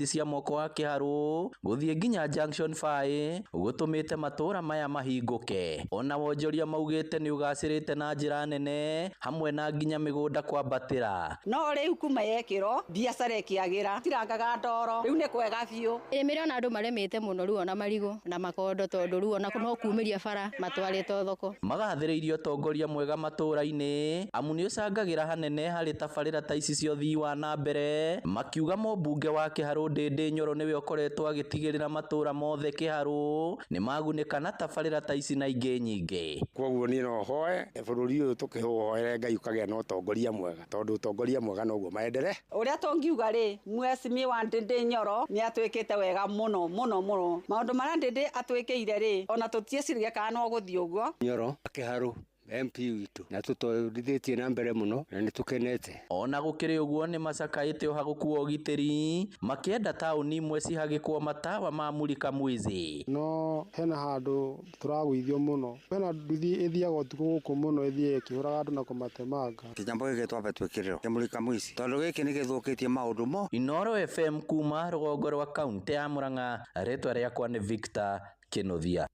Cia moko wa Kĩharũ gũthiĩ nginya Junction 5 gũtũmĩte matũra maya mahingũke. Ona wonjoria maugĩte nĩ ũgacĩrĩte na njĩra nene hamwe na nginya mĩgũnda kwambatĩra. No rĩu kuma yekĩrwo biacara ĩkĩagĩra tirangaga ndoro rĩu nĩ kwega biũ. Ĩrĩmĩre ona andũ marĩmĩte mũno rĩu ona marigũ na makondo tondũ rĩu ona no kumĩria bara matwarĩte thoko. Magathĩrĩirie ũtongoria mwega matũra-inĩ amu nĩ ũcangagĩra hanene harĩ tabarĩra ta ici cia ũthii wa na mbere, makiuga mũmbunge wa Kĩharũ Ndĩndĩ Nyoro nĩwe ũkoretwo agĩtigĩrĩra matũra mothe Kĩharũ nĩ magunĩka na tabarĩra ta ici na ingĩ nyingĩ. Koguo niĩ no hoe bũrũri ũyũ tũkĩũhoere Ngai ũkagĩa na ũtongoria mwega, tondũ ũtongoria mwega noguo maendere. Ũrĩa tũngiuga rĩ, mheshimiwa Ndĩndĩ Nyoro nĩ atwĩkĩte wega mũno mũno mũno. Maũndũ marĩa Ndĩndĩ atwĩkĩire rĩ, ona tũtieciragia kana no gũthiĩ ũguo. Nyoro Kĩharũ MP witũ na tũtwarithĩtie na mbere mũno na nĩ tũkenete. Ona gũkĩrĩ ũguo nĩ macakaĩte ũhagũku wa ũgitĩri makĩenda taũni imwe cihagĩkwo matawa ma mulika mwizi. No hena handũ tũragũithio mũno, hena nduthi ĩthiaga ũtukũ gũkũ mũno ĩthiĩ ĩkĩhũraga andũ na kũmatemanga. Kĩnyambo gĩkĩ twambe twĩkĩrĩrwo kĩa mulika mwizi tondũ gĩkĩ nĩ gĩthũkĩtie maũndũ mo. Inooro FM kuma rũgongo rwa kaunti ya Murang'a, rĩtwa rĩakwa nĩ Victor Kĩnuthia.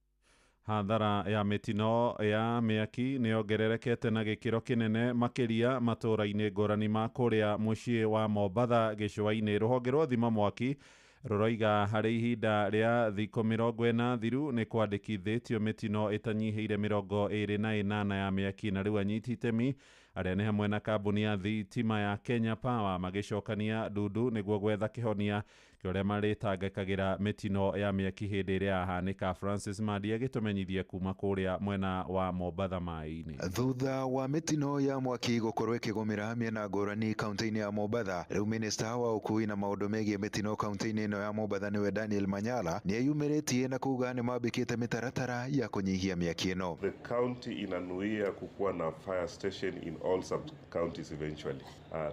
Hathara ya mĩtino ya mĩaki nĩ yongererekete na gĩkĩro kĩnene makĩria matũra-inĩ ngũrani ma kũrĩa mũciĩ wa Mombatha gĩcũa-inĩ. Rũhonge rwa thima mwaki rũroiga harĩ ihinda rĩa thikũ 40 thiru nĩ kwandĩkithĩtio mĩtino ĩtanyihĩire 28 ya mĩaki, na rĩu anyiti itemi arĩa nĩ hamwe na kambuni ya thitima ya Kenya Power magĩcokania ndundu nĩguo gwetha kĩhonia kĩa ũrĩa marĩtangĩkagĩra mĩtino ya mĩaki hĩndĩ ĩrĩa yahanĩka. Francis Mandi agĩtũmenyithia kuma kũrĩa mwena wa Mombatha maĩ-inĩ. Thutha wa mĩtino ya mwaki gũkorwo ĩkĩgũmĩra mĩena ngũrani kaunti-inĩ ya Mombatha, rĩu minista wa ũkui na maũndũ megiĩ mĩtino kaunti-inĩ ĩno ya Mombatha nĩwe Daniel Manyala nĩeyumĩrĩtie na kuga nĩ mambĩkĩte mĩtaratara ya kũnyihia mĩaki ĩno. The county inanuia kukuwa na fire station in all sub counties eventually.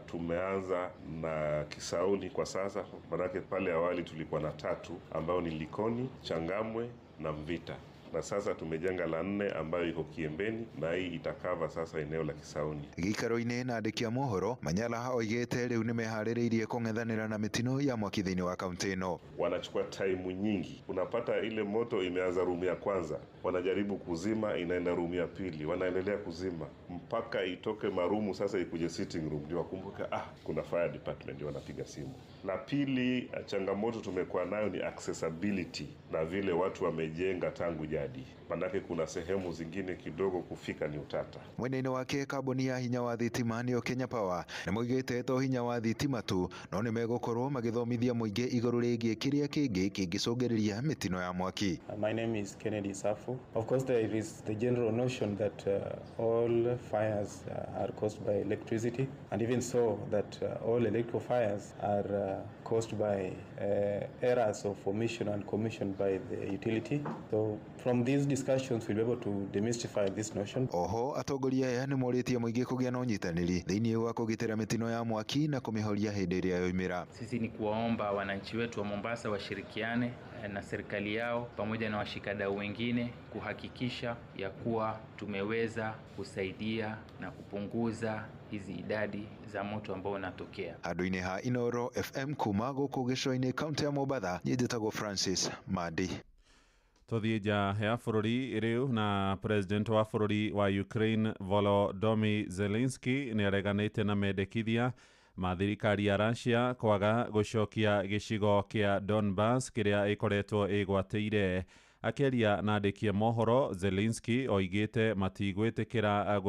Tumeanza na Kisauni kwa sasa, manake pale awali tulikuwa na 3 ambayo ni Likoni, Changamwe na Mvita. Na sasa tumejenga la 4 ambayo iko Kiembeni na hii itakava sasa eneo la Kisauni. Gĩikaro-inĩ na andĩki a mohoro, Manyala oigĩte rĩu nĩmeharĩrĩirie kũng'ethanĩra na mĩtino ya mwaki thĩinĩ wa kaunti ĩno. Wanachukua time nyingi. Unapata ile moto imeanza room ya kwanza, wanajaribu kuzima, inaenda room ya pili, wanaendelea kuzima mpaka itoke marumu sasa ikuje sitting room, ndio wakumbuka kuna fire department, ndio wanapiga simu. La pili, changamoto tumekuwa nayo ni accessibility na vile watu wamejenga tangu jadi, manake kuna sehemu zingine kidogo kufika ni utata. Mwena-inĩ wake kambuni ya hinya wa thitima nĩyo Kenya Power nĩ moigĩte to hinya wa thitima tu no nĩ megũkorwo magĩthomithia mũingĩ igũrũ rĩgiĩ kĩrĩa kĩngĩ kĩngĩcũngĩrĩria mĩtino ya mwaki. My name is Kennedy Safu. Of course there is the general notion that all fires are caused by electricity, and even so that all electrical fires are caused by errors of omission and commission by the utility. So from these discussions we'll be able to demystify this notion. Oho atongoria aya nĩ morĩtie mũingĩ kũgĩa na ũnyitanĩri thĩinĩ wa kũgitĩra mĩtino ya mwaki na kũmĩhoria hĩndĩ ĩrĩa yoimĩra. Sisi ni kuwaomba wananchi wetu wa Mombasa washirikiane na serikali yao pamoja na washikadau wengine kuhakikisha ya kuwa tumeweza kusaidia na kupunguza hizi idadi za moto ambao unatokea. Handũ-inĩ ha Inooro FM kuma gũkũ gĩcũa-inĩ kaunti ya Mombatha, niĩ njĩtagwo Francis Mandi. Tũthiĩ nja ya bũrũri rĩu, na president wa bũrũri wa Ukraine Volodymyr Zelensky nĩ areganĩte na mendekithia ma thirikari ya Russia kwaga gũcokia gĩcigo kĩa Donbas kĩrĩa ĩkoretwo ĩgwatĩire. Akĩaria na andĩki a mohoro, Zelensky oigĩte matigwĩtĩkĩra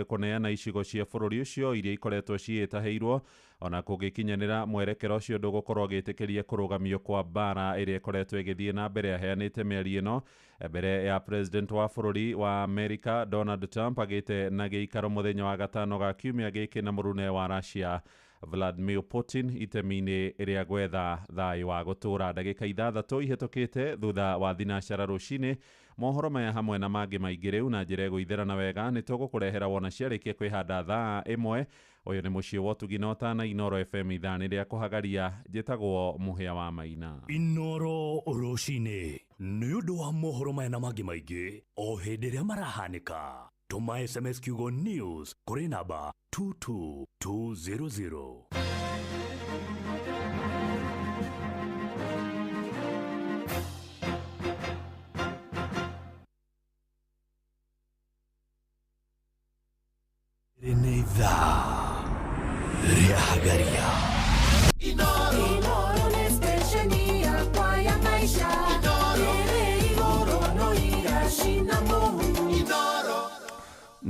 kũneana icigo cia bũrũri ũcio iria ikoretwo ciĩtahĩirwo, ona kũngĩkinyanĩra mwerekero ũcio ndũgũkorwo ũgĩtĩkĩria kũrũgamio kwa mbara ĩrĩa ĩkoretwo ĩgĩthiĩ na mbere. Aheanĩte mĩario ĩno mbere ya president wa bũrũri wa America Donald Trump agĩte na gĩikaro mũthenya wa gatano ga kiumia gĩkĩ na mũrune wa Russia Vladimir Putin itemi-inĩ rĩa gwetha thayũ wa gũtũũra. Ndagĩka 6 ihĩtũkĩte thutha wa thinacara rũcinĩ. Mohoro maya hamwe na mangĩ maingĩ rĩu na njĩra ĩgũitherana wega nĩ tũgũkũrehera wona ciarĩkia kwĩhanda thaa 1. Ũyũ nĩ mũciĩ wa ũtugi na ũtana Inooro FM, ithaa nĩ rĩa kũhagaria. Njĩtagwo Mũhĩa wa Maina. Inooro rũcinĩ nĩ ũndũ wa mohoro maya na mangĩ maingĩ o hĩndĩ ĩrĩa marahanĩka. Tũma SMS kiugo news kũrĩ namba 22200.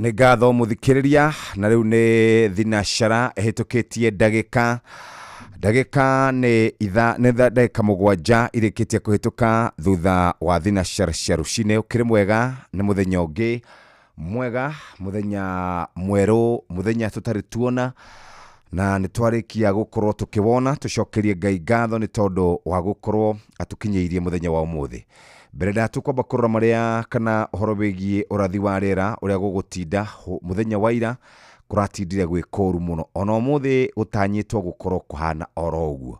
Nĩ ngatho mũthikĩrĩria, na rĩu nĩ thinacara ĩhĩtũkĩtie ndagĩka ndagĩka nĩ itha nĩ ndagĩka 7 irĩkĩtie kũhĩtũka thutha wa thinacara cia rũcinĩ. Ũkĩrĩ mwega, nĩ mũthenya ũngĩ mwega, mũthenya mwerũ, mũthenya tũtarĩ tuona, na nĩ twarĩkia gũkorwo tũkĩwona. Tũcokerie Ngai ngatho nĩ tondũ wa gũkorwo atũkinyĩirie mũthenya wa ũmũthĩ. Mbere ndatũkwamba kũrora marĩa kana ũhoro wĩgiĩ ũrathi wa rĩera ũrĩa gũgũtinda mũthenya wa ira kũratindire gwĩ kũũru mũno, ona ũmũthĩ gũtanyĩtwo gũkorwo kũhana oro ũguo.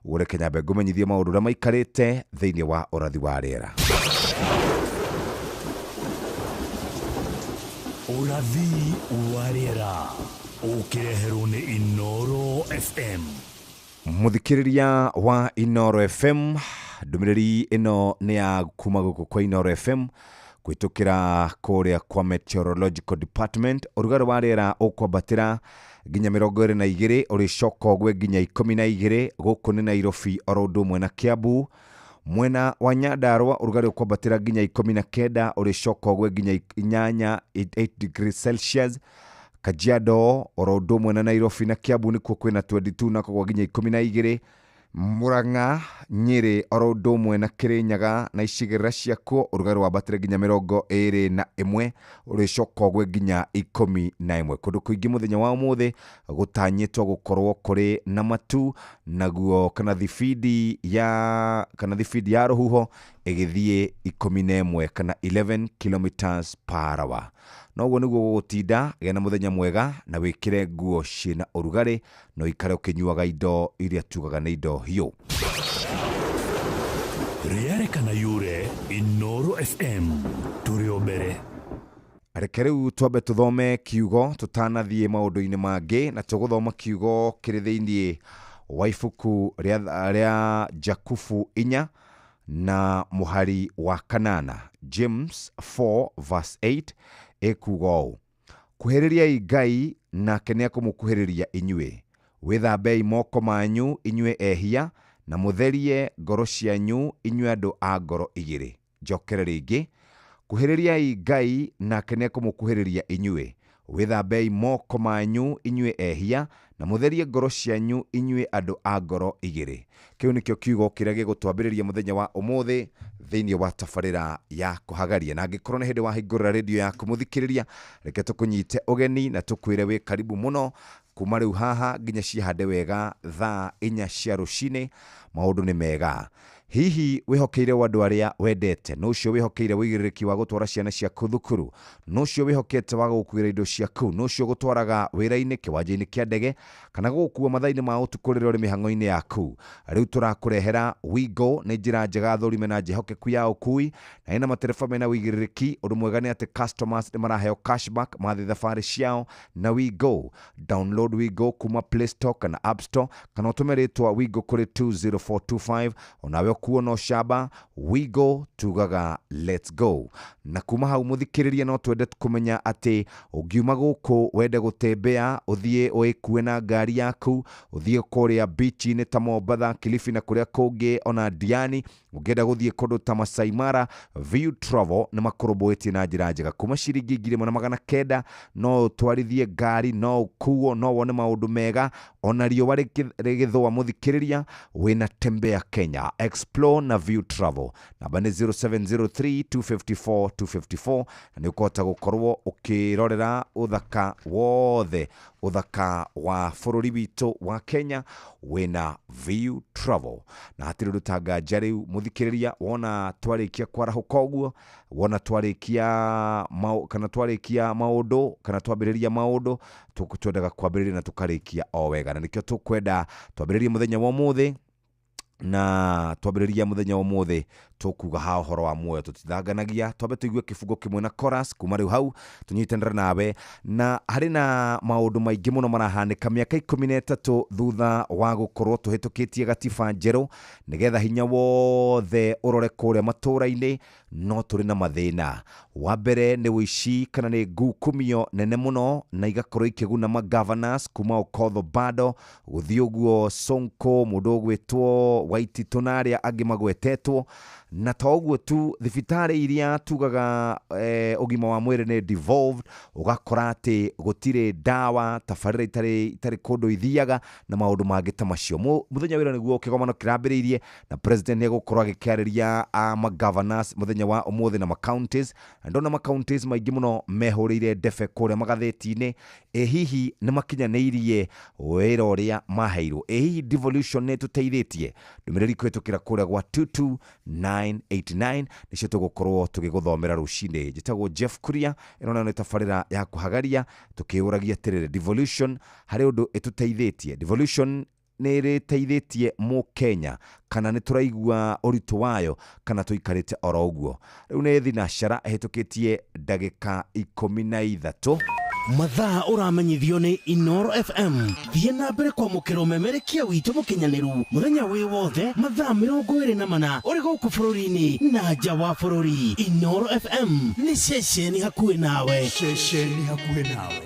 Ũguo reke nyambe ngũmenyithie maũndũ ũrĩa maikarĩte thĩinĩ wa ũrathi wa rĩera. Ũrathi wa rĩera ũkĩreherwo nĩ Inoro FM. Mũthikĩrĩria wa Inoro FM, ndũmĩrĩri ĩno nĩ ya kuma gũkũ kwa Inoro FM kũhĩtũkĩra kũrĩa kwa Meteorological Department. Ũrugarĩ wa rĩera ũkwambatĩra nginya 22, ũrĩcoka ũgwe nginya 12. Gũkũ nĩ Nairobi oro ũndũ ũmwe na Kiambu. Mwena wa Nyandarua ũrugarĩ ũkwambatĩra nginya 19, ũrĩcoka ũgwe nginya 8, 8 degrees Celsius. Kajiado oro ũndũ ũmwe na Nairobi na Kiambu nĩkuo kwĩna 22 na kũgwa nginya 12. Murang'a, Nyĩrĩ oro ũndũ ũmwe na Kĩrĩnyaga na icigĩrĩra ciakuo ũrugarĩ wambatĩre nginya 21, ũrĩcoka ũgwe nginya 11. Kũndũ kũingĩ mũthenya wa ũmũthĩ gũtanyĩtwo gũkorwo kũrĩ na matu, naguo kana thibindi ya rũhuho ĩgĩthiĩ 11 kana 11 kilometers per hour. Noguo nĩguo gũgũtinda. Gĩa na mũthenya mwega na wĩkĩre nguo ciĩna ũrugarĩ na ũikare ũkĩnyuaga indo iria tugaga nĩ indo hiũ. Rĩarĩkana yure Inoro FM tũrĩ o mbere. Reke rĩu twambe tũthome kiugo tũtanathiĩ maũndũ-inĩ mangĩ, na tũgũthoma kiugo kĩrĩ thĩinĩ wa ibuku rĩa Jakubu 4 na mũhari wa 8, James 4 verse 8, ĩkuuga ũũ: kuhĩrĩriai Ngai nake nĩekũmũkuhĩrĩria inyuĩ. Wĩthambei moko manyu inyuĩ ehia, na mũtherie ngoro cianyu inyuĩ andũ a ngoro igĩrĩ. Njokere rĩngĩ, kuhĩrĩriai Ngai nake nĩekũmũkuhĩrĩria inyuĩ. Wĩthambei moko manyu inyuĩ ehia, na mũtherie ngoro cianyu inyuĩ andũ a ngoro igĩrĩ. Kĩu nĩkĩo kiugo kĩrĩa gĩgũtwambĩrĩria mũthenya wa ũmũthĩ thĩinĩ wa tabarĩra ya kũhagaria. Na angĩkorwo nĩ hĩndĩ wahingũrĩra rĩndiũ yaku mũthikĩrĩria, reke tũkũnyite ũgeni na tũkwĩre wĩ karibu mũno kuma rĩu haha nginya cihande wega thaa 4 cia rũcinĩ. Maũndũ nĩ mega. Hihi wĩhokeire andũ arĩa wendete, nũ ũcio wĩhokeire ũigĩrĩrĩki wa gũtwara ciana ciaku thukuru, nũ ũcio wĩhokete wa gũgũkuĩra indo ciaku, nũ ũcio ũgũtwaraga wĩra-inĩ, kĩwanja-inĩ kĩa ndege, kana gũgũkua mathaa-inĩ ma ũtukũ rĩrĩa ũrĩ mĩhang'o-inĩ yaku. Rĩu tũrakũrehera Wigo, nĩ njĩra njega thũrime na njĩhokeku ya ũkui, na ĩna matereba mena ũigĩrĩrĩki. Ũndũ mwega nĩ atĩ customers nĩ maraheo cashback mathiĩ thabarĩ ciao na Wigo. Download Wigo kuma Play Store kana App Store, kana ũtũme rĩtwa Wigo kũrĩ 20425, onawe ũkuo no camba. Wigo tugaga let's go. Na kuma hau mũthikĩrĩria, no twende kũmenya atĩ ũngiuma gũkũ wende gũtembea, ũthiĩ ũĩkue na ngari yaku, ũthiĩ kũrĩa beach-inĩ ta Mombatha, Kilifi na kũrĩa kũngĩ ona Diani, ũngĩenda gũthiĩ kũndũ ta Masai Mara, View Travel nĩ makũrũmbũĩtie na njĩra njega. Kuma ciringi 1900 no ũtwarithie ngari, no ũkuo, no wone maũndũ mega ona riũa rĩgĩthũa. Mũthikĩrĩria, wĩna Tembea Kenya, Explore na View Travel. Namba nĩ 0703 254 254, na nĩ ũkũhota gũkorwo ũkĩrorera ũthaka wothe, ũthaka wa bũrũri witũ wa Kenya wĩna View Travel. Na hatirĩ ũndũ ta nganja rĩu mũthikĩrĩria, wona twarĩkia kwarahũka ũguo, wona twarĩkia kana twarĩkia maũndũ kana twambĩrĩria maũndũ, twendaga kwambĩrĩria na tũkarĩkia o wega, na nĩkĩo tũkwenda twambĩrĩrie mũthenya wa ũmũthĩ. Na twambĩrĩria mũthenya wa ũmũthĩ tũkuga ha ũhoro wa muoyo, tũtithanganagia, twambe tũigue kĩbungo kĩmwe na chorus kuma rĩu hau tũnyitanĩre nawe. Na harĩ na maũndũ maingĩ mũno marahanĩka mĩaka 13 thutha wa gũkorwo tũhĩtũkĩtie gatiba njerũ, nĩgetha hinya wothe ũrore kũrĩa matũũra-inĩ, no tũrĩ na mathĩna. Wa mbere nĩ ũici kana nĩ ngukumio nene mũno, na igakorwo ikĩguna magovernors kuma Okoth Obado gũthiĩ ũguo Sonko, mũndũ ũgwĩtwo Waititũ na arĩa angĩ magwetetwo. Na to ũguo tu, thibitarĩ iria tugaga ũgima wa mwĩrĩ nĩ devolved, ũgakora atĩ gũtirĩ ndawa, tabarĩra itarĩ kũndũ ithiaga na maũndũ mangĩ ta macio. Mũthenya wĩra nĩguo kĩgomano kĩrambĩrĩirie, na president nĩ egũkorwo agĩkĩarĩria ma governors mũthenya wa ũmũthĩ na ma counties. Na ndona ma counties maingĩ mũno mehũrĩire ndebe kũrĩa magathĩti-inĩ. Ĩ hihi nĩ makinyanĩirie wĩra ũrĩa maheirwo? Ĩ hihi devolution nĩ ĩtũteithĩtie? Ndũmĩrĩri kũhĩtũkĩra kũrĩa gwa 22989 nĩcio tũgũkorwo tũgĩgũthomera rũcinĩ. Njĩtagwo Jeff Kuria, ĩno nayo nĩ tabarĩra ya kũhagaria, tũkĩũragia atĩrĩrĩ, devolution harĩ ũndũ ĩtũteithĩtie? Devolution nĩ ĩrĩteithĩtie mũkenya, kana nĩ tũraigua ũritũ wayo, kana tũikarĩte oro ũguo? Rĩu nĩ thinacara ĩhĩtũkĩtie ndagĩka 13. Mathaa ũramenyithio nĩ Inoro FM. Thiĩ na mbere kwamũkĩra ũmemerekia witũ mũkinyanĩru mũthenya wĩ wothe mathaa 24 ũrĩ gũkũ bũrũri-inĩ na nja wa bũrũri. Inoro FM nĩ ceceni hakuhĩ nawe. Ceceni hakuhĩ nawe.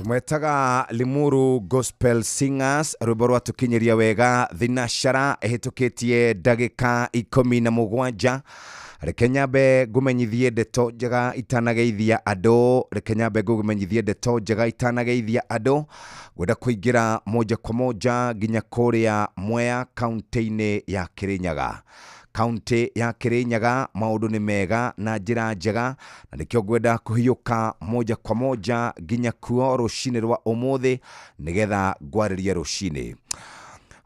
Mwetaga Limuru Gospel Singers, rwĩmbo rwatũkinyĩria wega thinacara ĩhĩtũkĩtie ndagĩka 17. Reke nyambe ngũmenyithie ndeto njega itanageithia andũ. Reke nyambe ngũmenyithie ndeto njega itanageithia andũ. Ngwenda kũingĩra moja kwa moja nginya kũrĩa Mwea kaunti-inĩ ya Kirinyaga. Kaunti ya Kirinyaga maũndũ nĩ mega na njĩra njega, na nĩkĩo ngwenda kũhiũka moja kwa moja nginya kuo rũcinĩ rwa ũmũthĩ nĩgetha ngwarĩrie rũcinĩ.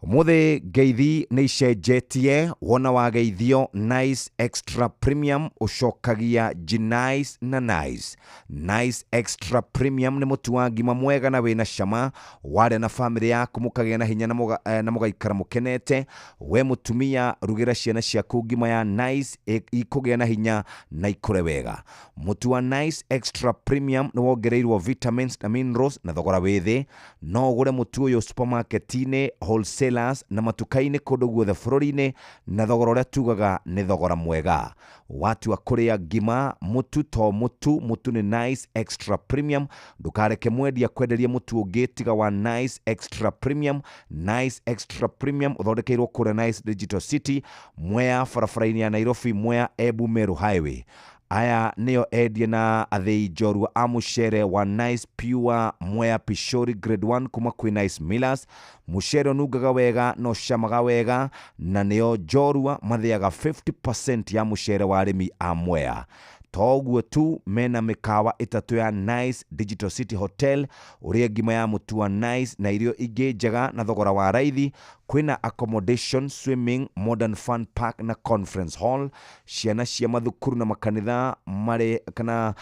Ũmũthĩ ngeithi nĩ icenjetie. Wona wageithio Nice Extra Premium ũcokagia Gnice na Nice. Nice Extra Premium nĩ mũtu wa ngima mwega na wĩna cama, warĩa na bamĩrĩ yaku mũkagĩa na hinya na na mũgaikara mũkenete. We mũtumia, rugĩra ciana ciaku ngima ya Nice, ikũgĩa na hinya na ikũre wega. Mũtu wa Nice Extra Premium nĩ wongereirwo vitamins na minerals na thogora wĩ thĩ. No ũgũre mũtu ũyũ supermarket-inĩ, wholesalers na matuka-inĩ kũndũ guothe bũrũri-inĩ, na thogora ũrĩa tugaga nĩ thogora mwega. Watua kũrĩa ngima, mũtu to mũtu, mũtu nĩ Nice Extra Premium. Ndũkareke mwendia kwenderia mũtu ũngĩ tiga wa Nice Extra Premium. Nice Extra Premium ũthondekeirwo kũrĩa Nice Digital City, Mwea, barabara-inĩ ya Nairobi Mwea Embu Meru Highway. Aya nĩo endia na athĩi njorua a mũcere wa Nice Pure Mwea Pishori Grade 1 kuma kwĩ Nice Millers. Mũcere ũnungaga wega na ũcamaga wega, na nĩo njorua mathĩaga 50% ya mũcere wa arĩmi a Mwea. Toguo tu, mena mĩkawa ĩtatũ ya Nice Digital City Hotel, ũrĩa ngima ya mũtu wa Nice na irio ingĩ njega na thogora wa raithi. Kwĩna accommodation, swimming, modern fun park na conference hall. Ciana cia mathukuru na makanitha marĩ kana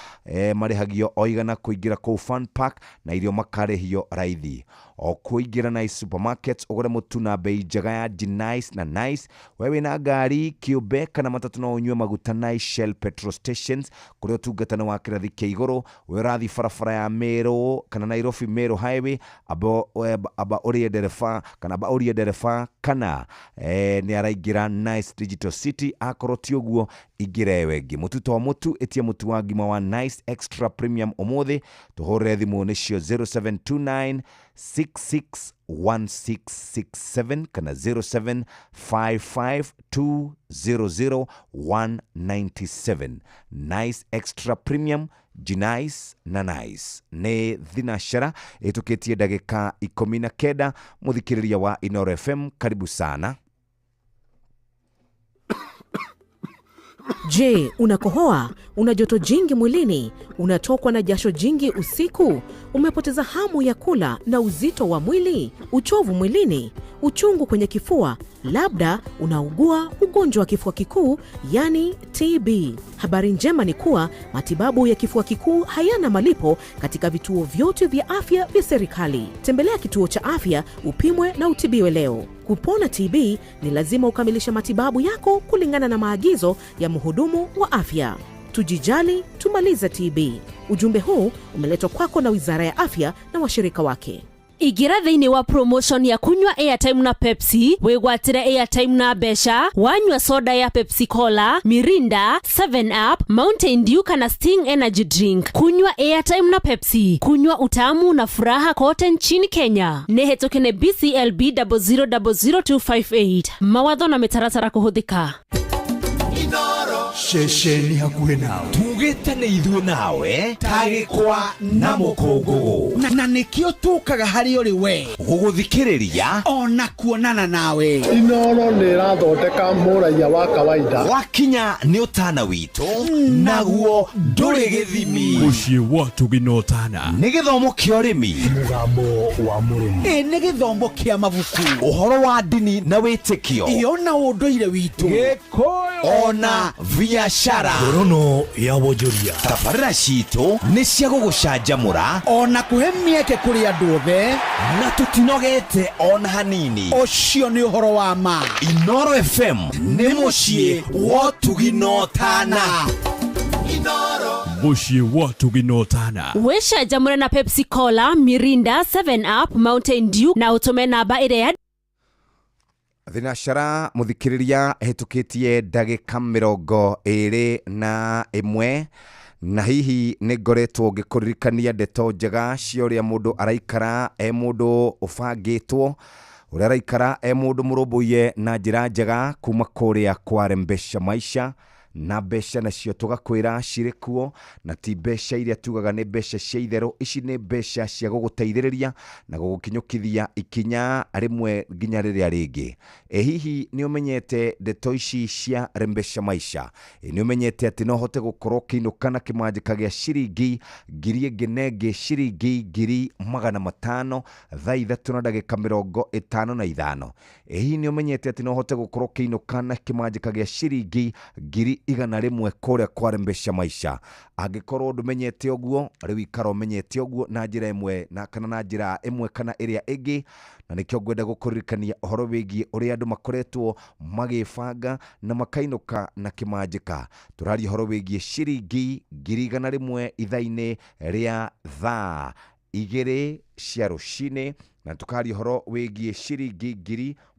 marĩhagio o igana kũingĩra kũu fun park, na irio makarĩhio raithi. O kũingĩra Nice Supermarkets ũgũre mũtu na bei njega ya Gnice na Nice. We wĩna ngari kĩũmbe kana matatũ, no ũnyue maguta Nice Shell petrol stations kũrĩa ũtungata nĩ wa kĩrathi kĩa igũrũ. We ũrathiĩ barabara ya Meru kana Nairobi Meru Highway, amba ũrie ndereba kana amba ũrie ndereba kana nĩ araingĩra Nice Digital City. Akorwo ti ũguo, ingĩra ewe ĩngĩ. Mũtu to mũtu, ĩtia mũtu wa ngima wa Nice Extra Premium ũmũthĩ. Tũhũrĩre thimũ nĩcio 0729 661667 kana 0755200197. Nice Extra Premium, Gnice na Nice. Nĩ thinashara ĩtũkĩtie ndagĩka 19. Mũthikĩrĩria wa Inoro FM, karibu sana. Je, unakohoa? Una joto jingi mwilini? Unatokwa na jasho jingi usiku? Umepoteza hamu ya kula na uzito wa mwili? Uchovu mwilini? Uchungu kwenye kifua? Labda unaugua ugonjwa wa kifua kikuu, yani TB. Habari njema ni kuwa matibabu ya kifua kikuu hayana malipo katika vituo vyote vya afya vya serikali. Tembelea kituo cha afya upimwe na utibiwe leo. Kupona TB ni lazima ukamilishe matibabu yako kulingana na maagizo ya mhudumu wa afya. Tujijali, tumalize TB. Ujumbe huu umeletwa kwako na Wizara ya Afya na washirika wake. Igira thĩinĩ wa promotion ya kunywa airtime na Pepsi, wĩgwatĩre airtime na mbeca wanyua soda ya Pepsi Cola, Mirinda, 7 Up, Mountain Dew kana Sting Energy Drink. Kunywa airtime na Pepsi, kunywa utamu na furaha kote nchini Kenya. Nĩ hetũke nĩ BCLB 0000258. Mawatho na mĩtaratara kũhũthĩka. Ceceni hakuhĩ nawe, tugĩte nĩ ithuĩ nawe tagĩkwa na mũkũngũgũ, na nĩkĩo tũkaga harĩ ũrĩ we gũgũthikĩrĩria ona kuonana nawe. Inoro nĩ ĩrathondeka mũraiya wa kawaida. Wakinya nĩ ũtana witũ, naguo ndũrĩ gĩthimi. Mũciĩ wa Tũgina Ũtana. Nĩ gĩthomo kĩa ũrĩmi, mũgambo wa mũrĩmi, ĩ nĩ gĩthomo kĩa mabuku, ũhoro wa ndini na wĩtĩkio, ĩyo na ũndũire witũ, Gĩkũyũ ona biashara. Ngorono ya wonjoria. Tabarĩra citũ nĩ cia gũgũcanjamũra ona kũhe mĩeke kũrĩ andũ othe, na tũtinogete ona hanini. Ũcio nĩ ũhoro wa ma. Inoro FM nĩ mũciĩ wa ũtugi na ũtana. Mũciĩ wa ũtugi na ũtana. Wĩcanjamũre na Pepsi Cola, Mirinda, 7 Up, Mountain Dew na ũtũme namba ĩrĩa Thinashara mũthikĩrĩria ĩhĩtũkĩtie ndagĩka 21, na hihi nĩ ngoretwo ngĩkũririkania ndeto njega cia ũrĩa mũndũ araikara e mũndũ ũbangĩtwo, ũrĩa araikara e mũndũ mũrũmbũiye na njĩra njega kuma kũrĩa kwa Rembesha Maisha. Na mbeca nacio tũgakwĩra cirĩ kuo, na ti mbeca iria tugaga nĩ mbeca cia itherũ. Ici nĩ mbeca cia gũgũteithĩrĩria na gũgũkinyũkithia ikinya rĩmwe nginya rĩrĩa rĩngĩ. Ĩ hihi nĩ ũmenyete ndeto ici cia Rembesha Maisha? Ĩ nĩ ũmenyete atĩ no ũhote gũkorwo ũkĩinũka na kĩmanjĩka gĩa ciringi ngiri ĩngĩ na ĩngĩ, ciringi 500,000 thaa 3:55? Ĩ hihi nĩ ũmenyete atĩ no ũhote gũkorwo ũkĩinũka na kĩmanjĩka gĩa ciringi 100,000 kũrĩa kwa Rembesha Maisha? Angĩkorwo ndũmenyete ũguo, rĩu ikara ũmenyete ũguo na njĩra ĩmwe na kana na njĩra ĩmwe kana ĩrĩa ĩngĩ. Na nĩkĩo ngwenda gũkũririkania ũhoro wĩgiĩ ũrĩa andũ makoretwo magĩbanga na makainũka na kĩmanjĩka. Tũraria ũhoro wĩgiĩ ciringi 100,000 ithaa-inĩ rĩa thaa 2 cia rũcinĩ, na tukaria ũhoro wĩgiĩ ciringi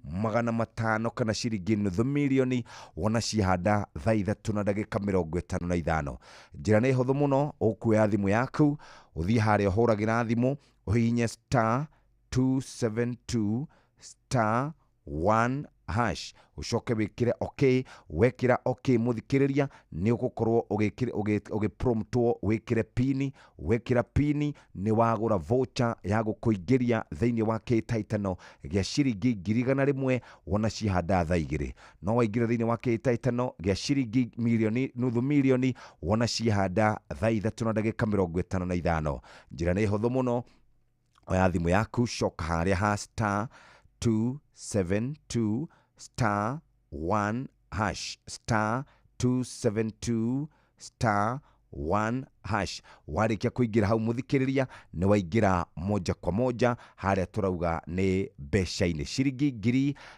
500,000 kana ciringi 500,000 wona ciahanda thaa 3:55. Njĩra nĩ hũthũ mũno, ũkuoya thimũ yaku ũthiĩ harĩa ũhũragĩra thimũ, ũhihinye star 272 star 1 hash, ucoke wikire okay. Wekira okay, muthikiriria, ni ugukorwo ugipromptwo wikire pini. Wekira pini ni wagura voucher ya gukuingiria thiini wa kitaitano gia ciringi 100,000 wona cihanda thaa 2. No waingire thiini wa kitaitano gia ciringi 500,000 wona cihanda thaa 3:55. Njira ni hũthũ mũno, oya thimũ yaku, coka harĩa ha star 272 star 1 hash, star 272 star 1 hash. Warĩkia kũingĩra hau mũthikĩrĩria, nĩ waingĩra moja kwa moja harĩa tũrauga nĩ mbeca-inĩ ciringi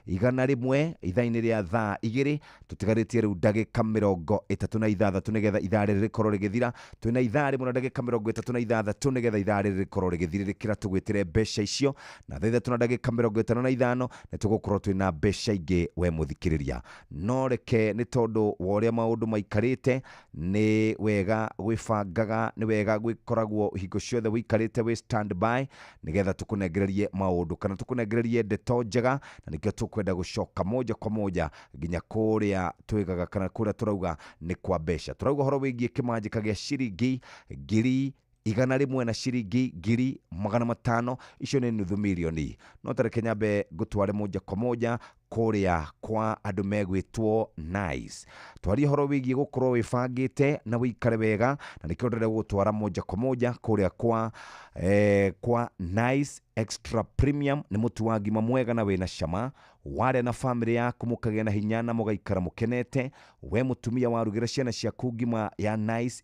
100,000 ithaa-inĩ rĩa thaa 2. Tũtigarĩtie rĩu ndagĩka 36 nĩgetha ithaa rĩrĩ rĩkorwo rĩgĩthira. Twĩna ithaa rĩmwe na ndagĩka 36 nĩgetha ithaa rĩrĩ rĩkorwo rĩgĩthirĩrĩkĩra tũgwĩtĩre mbeca icio, na thaa 3:55 nĩ tũgũkorwo twĩna mbeca ingĩ we mũthikĩrĩria. No reke nĩ tondũ wa ũrĩa maũndũ maikarĩte, nĩ wega gwĩbangaga, nĩ wega gwĩkoragwo hingo ciothe wĩikarĩte wĩ stand by nĩgetha tũkũnengererie maũndũ kana tũkũnengererie ndeto njega, na nĩkĩo tũkwenda gũcoka moja kwa moja nginya kũrĩa twĩgaga kana kũrĩa tũrauga nĩ kwa mbeca. Tũrauga ũhoro wĩgiĩ kĩmanjĩka gĩa ciringi 100,000 na ciringi 500,000, icio nĩ 500,000. No tareke nyambe ngũtware moja kwa moja kũrĩa kwa andũ megwĩtwo Nice. Twarie ũhoro wĩgiĩ gũkorwo wĩbangĩte na wĩikare wega, na nĩkĩo ndĩrenda gũgũtwara moja kwa moja kũrĩa kwa Nice Extra Premium. Nĩ mũtu wa ngima mwega na wĩna cama, warĩa na famĩlĩ yaku mũkagĩa na hinya na mũgaikara mũkenete. We mũtumia warugĩra ciana ciaku ngima ya Nice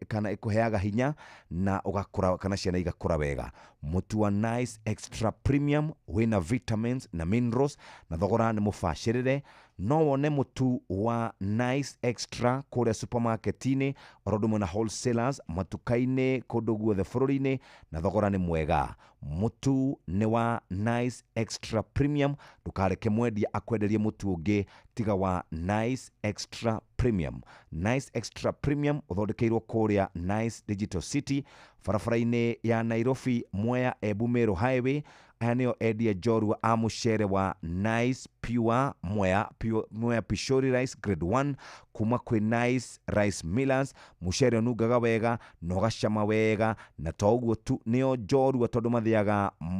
kana ĩkũheaga hinya na ũgakũra kana ciana igakũra wega. Mũtu wa Nice Extra Premium wĩna vitamins na minerals na thogora nĩ mũbacĩrĩre. No wone mũtu wa Nice Extra kũrĩa supermarket-inĩ oro ũndũ ũmwe na wholesalers matuka-inĩ kũndũ guothe bũrũri-inĩ, na thogora nĩ mwega. Mũtu nĩ wa Nice Extra Premium, ndũkareke mwendia akwenderie mũtu ũngĩ tiga wa Nice Extra Premium. Nice Extra Premium ũthondekeirwo kũrĩa Nice Digital City, barabara-inĩ ya Nairobi Mwea Embu Meru Highway. Aya nĩo endia njorua a mũcere wa Nice Pure Mwea, Mwea Pishori Rice Grade 1 kuma kwĩ Nice Rice Millers. Mũcere ũnungaga wega na ũgacama wega, na to ũguo tu, nĩo njorua tondũ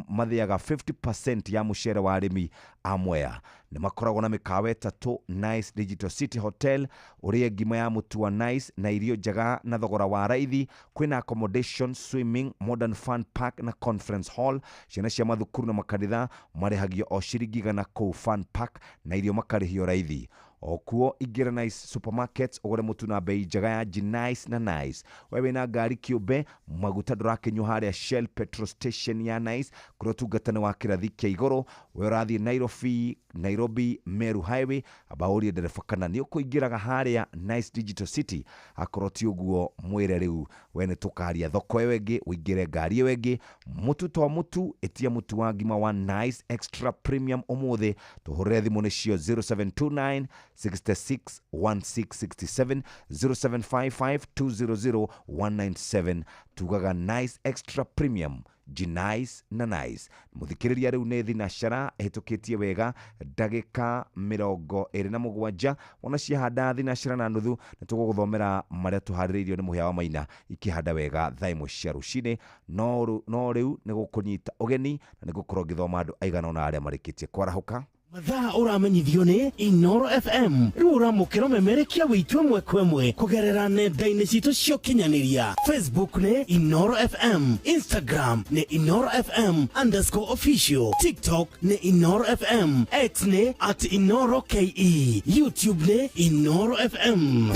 mathĩaga 50% ya mũcere wa arĩmi a Mwea. Nĩ makoragwo na mĩkawa ĩtatũ Nice Digital City Hotel, ũrĩe ngima ya mũtu wa Nice na irio njega na thogora wa raithi. Kwĩna accommodation, swimming, modern fun park na conference hall. Ciana cia mathukuru na makanitha marĩhagio o ciringi 100 kũu fun park na irio makarĩhio raithi. O kuo ingĩra Nice Supermarkets ũgũre mũtu na bei njega ya Nice na Nice. We wĩna ngari kĩũmbe, maguta ndũrakĩnyua harĩa Shell petrol station ya Nice kũrĩa ũtungata nĩ wa kĩrathi kĩa igũrũ. We ũrathiĩ Nairobi Meru Highway, amba ũrie ndereba kana nĩ ũkũingĩraga harĩa Nice Digital City. Akorwo ti ũguo mwĩre rĩu we nĩ tũkaria thoko ĩyo ĩngĩ, ũingĩre ngari ĩyo ĩngĩ. Mũtu to mũtu, ĩtia mũtu wa ngima wa Nice Extra Premium ũmũthĩ. Tũhũrĩre thimũ nĩcio 0729 66 1667, 0755 200 197. Tugaga Nice Extra Premium, Gnice na Nice. Mũthikĩrĩria, rĩu nĩ thinacara ĩhĩtũkĩtie wega ndagĩka 27. Wona ciahanda thinacara na nuthu, nĩ tũgũgũthomera marĩa tũharĩrĩirio nĩ Mũhĩa wa Maina ikĩhanda wega thaa 1 cia rũcinĩ. No rĩu nĩ gũkũnyita ũgeni na nĩ ngũkorwo ngĩthoma andũ aigana ũna arĩa marĩkĩtie kwarahũka. Mathaa ũramenyithio nĩ Inoro FM. Rĩu ũramũkĩra ũmemerekia witũ ĩmwe kwa ĩmwe kũgerera nenda-inĩ citũ cia ũkinyanĩria. Facebook nĩ Inoro FM, Instagram nĩ Inoro FM underscore official, TikTok nĩ Inoro FM, X nĩ at Inoro KE, YouTube nĩ Inoro FM.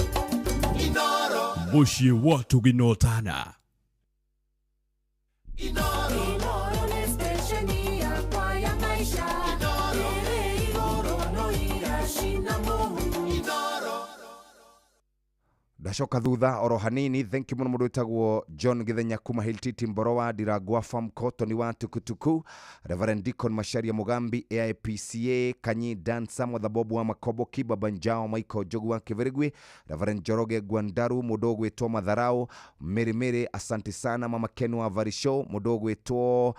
Inoro. Mũciĩ wa Tũginotana. Inoro nĩ stesheni yakwa ya maisha. Ĩrĩ igũrũ no iracina mũhu. Ndacoka thutha oro hanini. Thank you muno mundu witagwo John Githenya kuma Hiltiti Mborowa, Ndirangwa Famco, Tony wa Tukutuku, Reverend Deacon Macharia Mugambi, AIPCA Kanyi Dansa, Mwathabobu wa Makoboki, Baba Njao Michael Njogu wa Kivirigwi, Reverend Njoroge Gwandaru, mundu ugwitwo Matharau Mirimiri, asante sana Mama Ken wa Varisho, mundu ugwitwo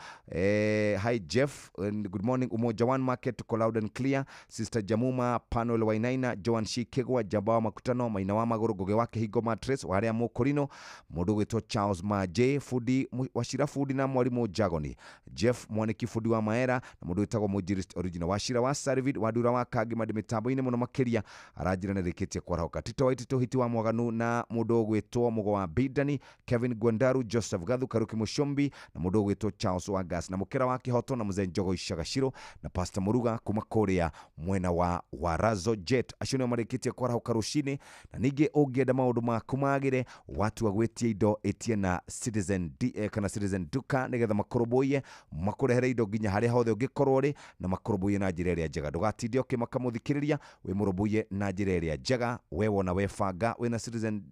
hi Jeff and good morning Umoja One Market, tuko loud and clear, Sister Jamuma Panuel Wainaina, Joan Shikegwa, Jaba wa Makutano, Maina wa Maguru, Ngugi wa Kihingo Matres, wa Mukorino, mundu gwitwo Charles Maje, fundi Wachira fundi na mwarimu Jagoni, Jeff Mwaniki fundi wa Maera, na mundu witagwo Mujirist original Wachira wa Sarvid, Wadura wa Kangi mandi mitambo-ini muno makiria aranjira nĩ rĩkĩtie kwarahoka, Tito wa Itito Hiti wa Mwaganu, na mundu gwitwo Mugo wa Bidani, Kevin Gwandaru, Joseph Gathu, Karuki Mushumbi, na mundu gwitwo Charles Wangas, na Mukera wa Kihoto, na Mzee Njogo Icagaciro, na Pastor Muruga kuma kuria mwena wa Warazo Jet. Acio nĩo marĩkĩtie kwarahoka rũcinĩ. Na ningĩ ũngĩenda maũndũ maku magĩre, watua gwĩtia indo ĩtie na Citizen kana Citizen Duka, nĩgetha makũrũmbũiye makũrehere indo nginya harĩa hothe ũngĩkorwo ũrĩ, na makũrũmbũiye na njĩra ĩrĩa njega. Ndũgatinde ũkĩmaka mũthikĩrĩria, wĩ mũrũmbũiye na njĩra ĩrĩa njega. We wona webanga wĩna Citizen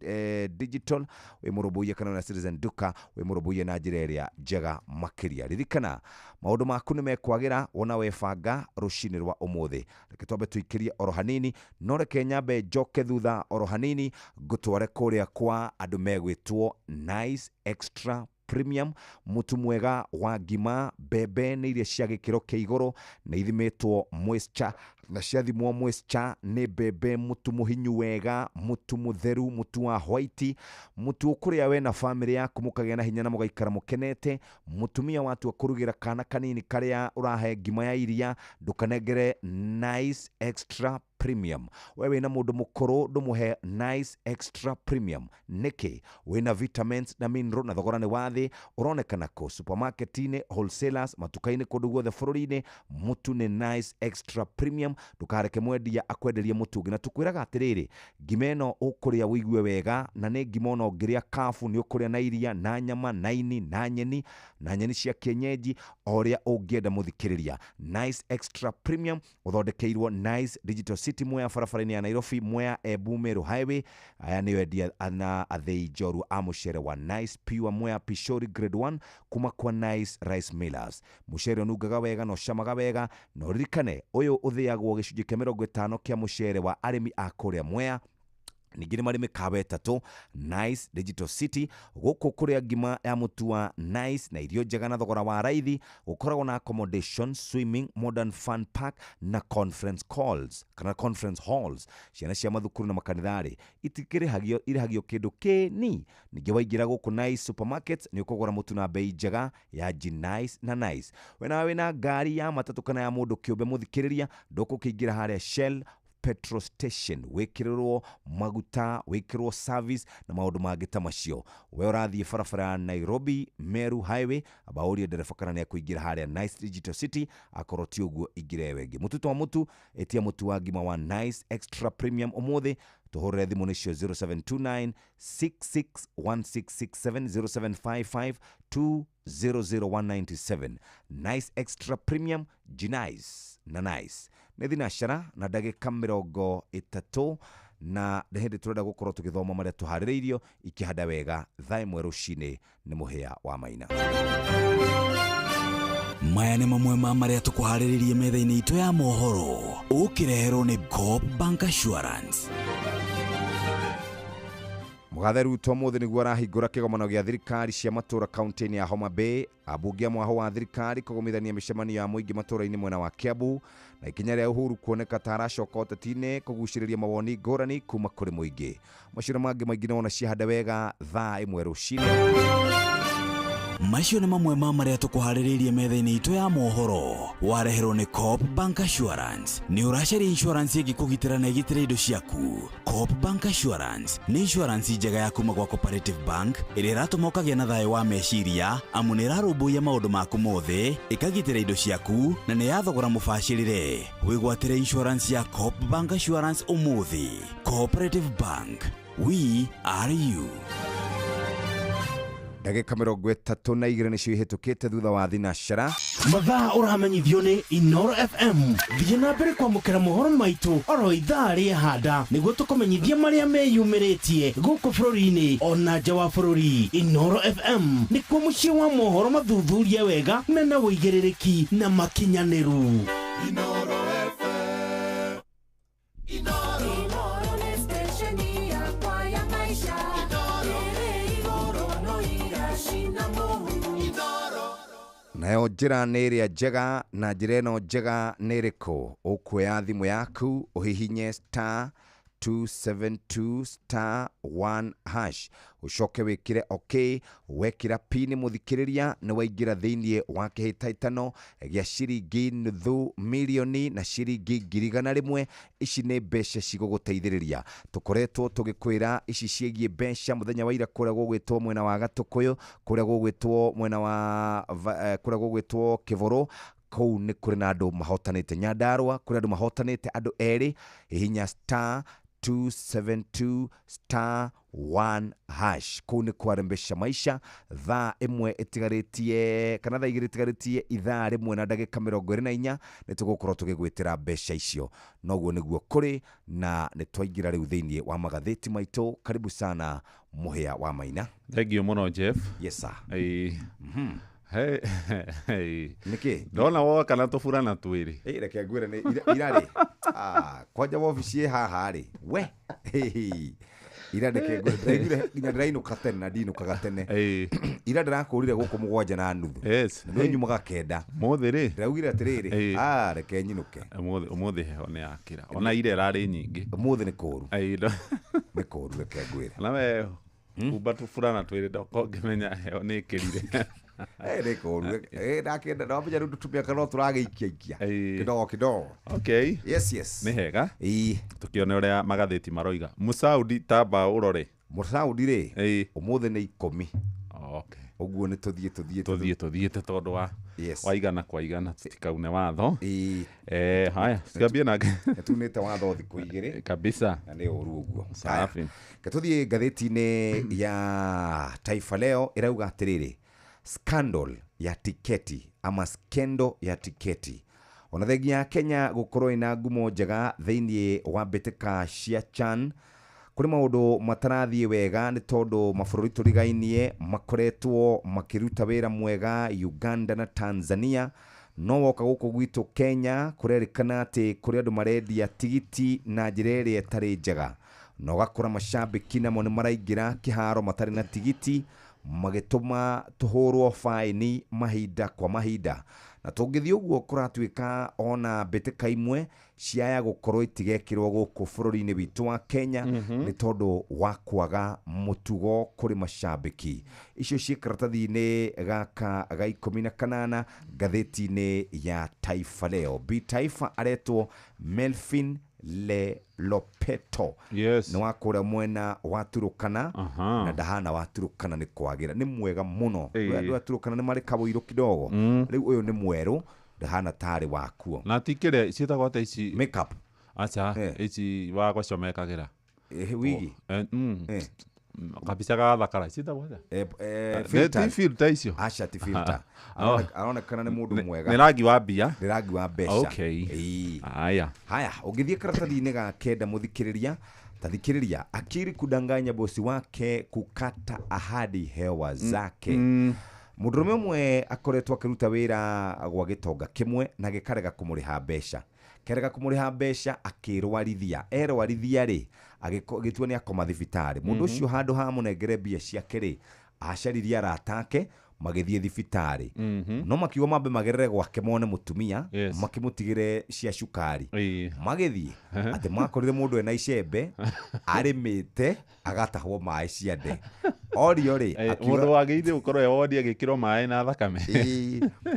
Digital, wĩ mũrũmbũiye, kana wĩna Citizen Duka, wĩ mũrũmbũiye na njĩra ĩrĩa njega makĩria. Ririkana maũndũ maku nĩ mekwagĩra wona webanga rũcinĩ rwa ũmũthĩ. Reke twambe tũikĩrie oro hanini, no reke nyambe njoke thutha oro hanini ngũtware kũrĩa kwa andũ megwĩtwo Nice Extra Premium, mũtu mwega wa ngima. Mbembe nĩ iria cia gĩkĩro kĩa igũrũ, nĩ ithimĩtwo moisture na ciathimwo moisture nĩ mbembe mũtu mũhinyu wega, mũtu mũtheru, mũtu wa white, mũtu ũkũrĩa we na famĩlĩ yaku mũkagĩa na hinya na mũgaikara mũkenete. Mũtumia watua kũrugĩra kana kanini karĩa ũrahe ngima ya iria, ndũkanengere Nice Extra Premium. We wĩna mũndũ mũkũrũ, ndũmũhe Nice Extra Premium. Nĩkĩ? Wĩna vitamins na mineral, na thogora nĩ wa thĩ. Ũronekana kũ supermarket-inĩ, wholesalers, matuka-inĩ kũndũ guothe bũrũri-inĩ. Mũtu nĩ Nice Extra Premium. Ndũkareke mwendia akwenderie mũtu ũngĩ. Na tũkwĩraga atĩrĩrĩ, ngima ĩno ũkũrĩa ũigue wega, na nĩ ngima ona ũngĩrĩa kabu nĩ ũkũrĩa na iria na nyama na ini na nyeni na nyeni cia kienyeji, o ũrĩa ũngĩenda mũthikĩrĩria. Nice Extra Premium ũthondekeirwo Nice Digital City, Mwea barabara-inĩ ya Nairobi, Mwea Embu Meru Highway. Aya nĩo endia na athĩi njorua a mũcere wa Nice Pure Mwea Pishori Grade 1 kuma kwa Nice Rice Millers. Mũcere ũnungaga wega na ũcamaga wega, na ũririkane ũyũ ũthĩagwo gĩcunjĩ kĩa 50 kĩa mũcere wa arĩmi a kũrĩa Mwea. Ningĩ nĩ marĩ mĩkawa 3 Nice Digital City, gũkũ kũrĩa ngima ya mũtu wa Nice na irio njega na thogora wa raithi. Gũkoragwo na accommodation, swimming, modern fun park na conference calls kana conference halls. Ciana cia mathukuru na makanitha-rĩ itikĩrĩhagio, irĩhagio kĩndũ kĩni. Ningĩ waingĩra gũkũ Nice Supermarkets nĩ ũkũgũra mũtu na bei njega ya Gnice na Nice. We nawe wĩna ngari ya matatũ kana ya mũndũ kĩũmbe mũthikĩrĩria, ndũkũkĩingĩra harĩa Shell petrol station wĩkĩrĩrwo maguta, wĩkĩrwo service na maũndũ mangĩ ta macio. We ũrathiĩ barabara ya Nairobi Meru Highway, amba ũrie ndereba kana nĩ akũingĩra harĩa Nice Digital City, akorwo ti ũguo ingĩra ĩyo ĩngĩ. Mũtu to mũtu, ĩtia mũtu wa ngima wa Nice Extra Premium ũmũthĩ. Tũhũrĩre thimũ nĩcio 0729 661667, 0755 200197. Nice Extra Premium, Gnice na Nice. Nĩ thinacara na ndagĩka 30, na nĩ hĩndĩ tũrenda gũkorwo tũgĩthoma marĩa tũharĩrĩirio ikĩhanda wega thaa 1 rũcinĩ nĩ Mũhĩa wa Maina. Maya nĩ mamwe ma marĩa tũkũharĩrĩrie metha-inĩ itũ ya mohoro, ũkĩreherwo nĩ Coop Bank Assurance. Mũgathe Ruto ũmũthĩ nĩguo arahingũra kĩgomano gĩa thirikari cia matũũra kaunti-inĩ ya Homa Bay. Ambunge a mwaho wa thirikari kũgomithania mĩcemanio ya mũingĩ matũũra-inĩ mwena wa Kiambu, na ikinya rĩa Uhuru kuoneka ta aracoka ũteti-inĩ kũgucĩrĩria mawoni ngũrani kuma kũrĩ mũingĩ. Macio na mangĩ maingĩ nĩwona ciahanda wega thaa 1 rũcinĩ. Macio nĩ mamwe ma marĩa tũkũharĩrĩirie metha-inĩ itũ ya mohoro. Wareherwo nĩ Coop Bank Assurance. Nĩ ũracaria insurance ĩngĩkũgitĩra na ĩgitĩre indo ciaku. Coop Bank Assurance nĩ insurance njega ya kuma gwa Cooperative Bank ĩrĩa ĩratũma ũkagĩa na thayũ wa meciria, amu nĩ ĩrarũmbũiya maũndũ maku mothe, ĩkagitĩra indo ciaku na nĩ ya thogora mũbacĩrĩre. Wĩgwatĩre insurance ya Coop Bank Assurance ũmũthĩ. Cooperative Bank, we are you. Ndagĩka 32 nĩcio ihĩtũkĩte thutha wa thinacara. Mathaa ũramenyithio nĩ Inoro FM. Thiĩ na mbere kwamũkĩra mohoro maitũ oro ithaa rĩahanda nĩguo tũkũmenyithia marĩa meyumĩrĩtie gũkũ bũrũri-inĩ ona nja wa bũrũri. Inoro FM nĩkuo mũciĩ wa mohoro mathuthurie wega mena ũigĩrĩrĩki na makinyanĩru. Inoro FM. Inoro nĩ station yakwa ya maisha. Nayo njĩra nĩ ĩrĩa njega, na njĩra ĩno njega nĩ ĩrĩkũ? Ũkuoya thimũ yaku ũhihinye star 272 star 1 hash, ũcoke wĩkĩre OK. Wekĩra pin mũthikĩrĩria nĩ waingĩra thĩinĩ wa kĩhĩtahĩtano gĩa ciringi 500,000 na ciringi 100,000. Ici nĩ mbeca cigũgũteithĩrĩria. Tũkoretwo tũgĩkwĩra ici ciĩgiĩ mbeca mũthenya wa ira kũrĩa gũgwĩtwo mwena wa Gatũkũyũ, kũrĩa gũgwĩtwo mwena wa kũrĩa gũgwĩtwo Kĩbũrũ. Kũu nĩ kũrĩ na andũ mahotanĩte. Nyandarũa kũrĩ andũ mahotanĩte, andũ erĩ. Hihinya star 272 star 1 hash. Kũu nĩ kwarembesha maisha. Thaa 1 ĩtigarĩtie kana thaa 2 ĩtigarĩtie ithaa 1 na ndagĩka 24 nĩ tũgũkorwo tũgĩgwĩtĩra mbeca icio. Noguo nĩguo kũrĩ, na nĩ twaingĩra rĩu thĩinĩ wa magathĩti maitũ. Karibu sana Mũhĩa wa Maina. Thank you mũno Jeff. Yes sir. Hey, hey. Nĩkĩ? Ndona woka na tũburana twĩrĩ. Reke ngwĩre nĩ ira rĩ. Kwanja wabici ĩ haha rĩ. We. Ira ndeke ngwĩre ndĩraiguire nginya ndĩrainũka tene na ndinũkaga tene. Ira ndĩrakũrire gũkũ 7:30. Yes. Na nĩ nyumaga 9. Mũthĩ rĩ. Ndĩraugire atĩrĩrĩ, reke nyinũke. Ũmũthĩ heho nĩ yakĩra. Ona ira ĩrarĩ nyingĩ. Ũmũthĩ nĩ kũũru. Nĩ kũũru reke ngwĩre. Na we kumba tũburana twĩrĩ ndokongĩmenya heho nĩ ĩkĩrire. Nĩ kũũru. Ndakĩenda ndamenya rĩu tũmĩaka no tũragĩikia ikia. Kidogo kidogo. Okay. Yes yes. Nĩ hega. Tũkĩone ũrĩa magathĩti maroiga. Mũsaudi tamba ũrore. Mũsaudi rĩ, ũmũthĩ nĩ 10. Okay. Ũguo nĩ tũthiĩ tũthiĩte tondũ wa waigana kwa igana tũtikaune watho. Haya, ciambie nake. Nĩtunĩte watho thikũ 2 kabisa. Na nĩ ũru ũguo. Safi. Tũthiĩ ngathĩti-inĩ ya Taifa Leo ĩrauga atĩrĩrĩ, scandal ya tiketi ama skendo ya tiketi. Ona thengia ya Kenya gũkorwo ĩna ngumo njega thĩinĩ wa mbĩtĩka cia CHAN, kũrĩ maũndũ matarathiĩ wega nĩ tondũ mabũrũri tũrigainie makoretwo makĩruta wĩra mwega, Uganda na Tanzania. No woka gũkũ gwitũ Kenya kũrerĩkana atĩ kũrĩ andũ marendia tigiti na njĩra ĩrĩa ĩtarĩ njega, na ũgakora macambĩki namo nĩ maraingĩra kĩharo matarĩ na tigiti, magĩtũma tũhũrwo faini mahinda kwa mahinda. Na tũngĩthiĩ ũguo kũratuĩka ona mbĩtĩka imwe ciaya gũkorwo itigekĩrwo gũkũ bũrũri-inĩ witũ wa Kenya nĩ tondũ wa kwaga mũtugo kũrĩ macambĩki. Icio ciĩ karatathi-inĩ gaka ga 18 ngathĩti-inĩ ya Taifa Leo. B Taifa aretwo Melvin Le Lopeto. Yes. Nĩ wa kũrĩa mwena wa Turukana. Na ndahana wa Turukana nĩ kwagĩra, nĩ mwega mũno. Andũ a Turukana nĩ marĩ kaũirũ kidogo. Rĩu ũyũ nĩ mwerũ, ndahana tarĩ wakuo. Na ti kĩrĩa ciĩtagwo atĩa ici? Makeup. Acha, ici wa gũcomekagĩra. Wigi. Kabica gathakara ciĩtagwo atĩa? Ti filter icio. Aca ti filter. Aronekana nĩ mũndũ mwega. Nĩ rangi wa mbia. Nĩ rangi wa mbeca. Okay. Haya. Haya, ũngĩthiĩ karatathi-inĩ ga 9 mũthikĩrĩria, tathikĩrĩria, akiri kudanganya bosi wake kukata ahadi hewa zake. Mũndũrũme ũmwe akoretwo akĩruta wĩra gwa gĩtonga kĩmwe na gĩkarega kũmũrĩha mbeca. Kĩarega kũmũrĩha mbeca akĩrwarithia. Erwarithia rĩ, agĩtua nĩ akoma thibitarĩ. Mũndũ ũcio handũ ha amũnengere mbia ciake rĩ, acaririe arata ake magĩthiĩ thibitarĩ. No makiuga mambe magerere gwake mone mũtumia, makĩmũtigĩre cia cukari. Magĩthiĩ atĩ makorire mũndũ ena icembe arĩmĩte agatahwo maĩ ciande. Orio rĩ, Mũndũ wagĩrĩire gũkorwo e wodi agĩkĩrwo maĩ na thakame.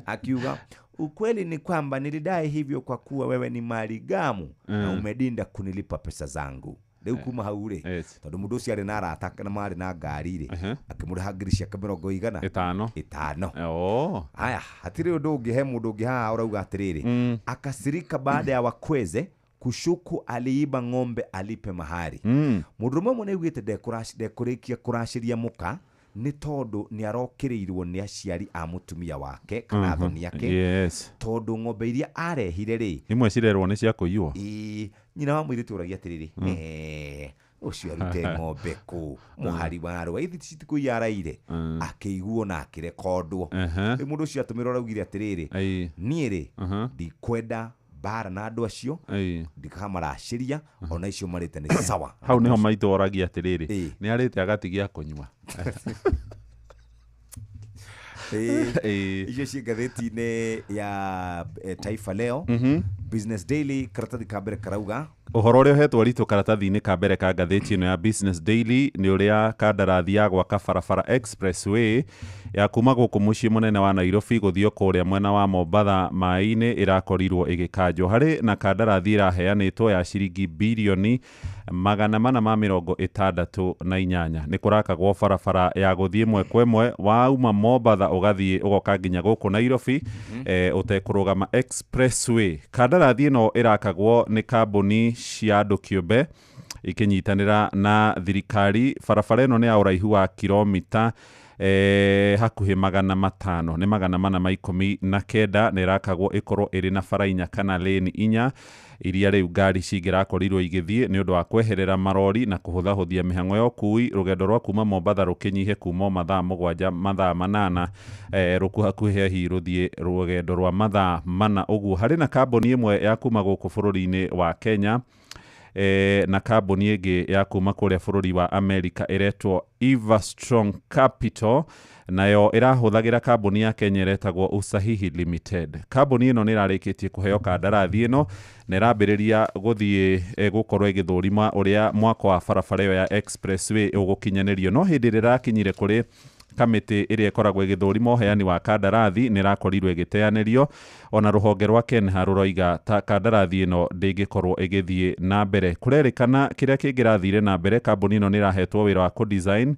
Akiuga ukweli ni kwamba nilidai hivyo kwa kuwa wewe ni maligamu na umedinda kunilipa pesa zangu. Rĩu kuma hau rĩ, tondũ mũndũ ũcio arĩ na arata na marĩ na ngari rĩ, akĩmũrĩha ngiri ciake mĩrongo igana ĩtano. Aya, hatirĩ ũndũ ũngĩ, he mũndũ ũngĩ haha ũrauga atĩrĩrĩ, akasirika baada ya wakweze kushuku aliiba ng'ombe alipe mahari. Mũndũrũme ũmwe nĩaugĩte ndekũrĩkia kũracĩria mũka nĩ tondũ nĩ arokĩrĩirwo nĩ aciari a mũtumia wake kana athoni ake. Tondũ ng'ombe iria arehire rĩ, imwe cirerwo nĩ cia kũiywo. Nyina wa mũirĩtu ũragia atĩrĩrĩ, ũcio arute ng'ombe kũ mũhari wa rũa ithi citikũiya araire, akĩiguo na akĩrekondwo. Rĩu mũndũ ũcio atũmĩrwo araugire atĩrĩrĩ, niĩ rĩ ndikwenda mbara na andũ acio, ndikamaracĩria ona icio marĩte nĩ sawa. Hau nĩho maitũ oragia atĩrĩrĩ, nĩ arĩte agatigia kũnyua. Icio ciĩ ngathĩti-inĩ ya Taifa Leo. Business Daily karatathi ka mbere karauga ũhoro ũrĩa ũhetwo ritũ karatathi-inĩ ka mbere ka ngathĩti ĩno ya Business Daily nĩ ũrĩa kandarathi ya gwaka barabara expressway ya kuma gũkũ mũciĩ mũnene wa Nairobi gũthiĩ kũrĩa mwena wa Mombatha maĩ-inĩ ĩrakorirwo ĩgĩkanjwo. Harĩ na kandarathi ĩraheanĩtwo ya ciringi birioni 468. Nĩ kũrakagwo barabara ya gũthiĩ ĩmwe kwa ĩmwe wauma Mombatha ũgathiĩ ũgoka nginya gũkũ Nairobi, ũtekũrũgama expressway. Kandarathi ĩno ĩrakagwo nĩ kambuni cia andũ kĩũmbe ikĩnyitanĩra na thirikari. Barabara ĩno nĩ ya ũraihu wa kilomita hakuhĩ 500, nĩ 419, na ĩrakagwo ĩkorwo ĩrĩ na bara inya kana lane inya iria rĩu ngari cingĩrakorirwo igĩthiĩ nĩ ũndũ wa kweherera marori na kũhũthahũthia mĩhang'o ya ũkui. Rũgendo rwa kuma Mombatha rũkĩnyihe kuma mathaa 7 mathaa 8, rũkuhakuhĩ hihi rũthiĩ rũgendo rwa mathaa 4 ũguo. Harĩ na kambuni ĩmwe ya kuma gũkũ bũrũri-inĩ wa Kenya na kambuni ĩngĩ ya kuma kũrĩa bũrũri wa America ĩretwo Everstrong Capital, nayo ĩrahũthagĩra kambuni ya Kenya ĩretagwo Usahihi Limited. Kambuni ĩno nĩ ĩrarĩkĩtie kũheo kandarathi ĩno na ĩrambĩrĩria gũthiĩ gũkorwo ĩgĩthũrima ũrĩa mwako wa barabara ĩyo ya expressway ũgũkinyanĩrio. No hĩndĩ ĩrĩa ĩrakinyire kũrĩ kamĩtĩ ĩrĩa ĩkoragwo ĩgĩthũrima ũheani wa kandarathi nĩ ĩrakorirwo ĩgĩteanĩrio. Ona rũhonge rwa KENHA rũroiga ta kandarathi ĩno ndĩngĩkorwo ĩgĩthiĩ na mbere. Kũrerĩkana kĩrĩa kĩngĩrathire na mbere, kambuni ĩno nĩ ĩrahetwo wĩra wa kũ-design,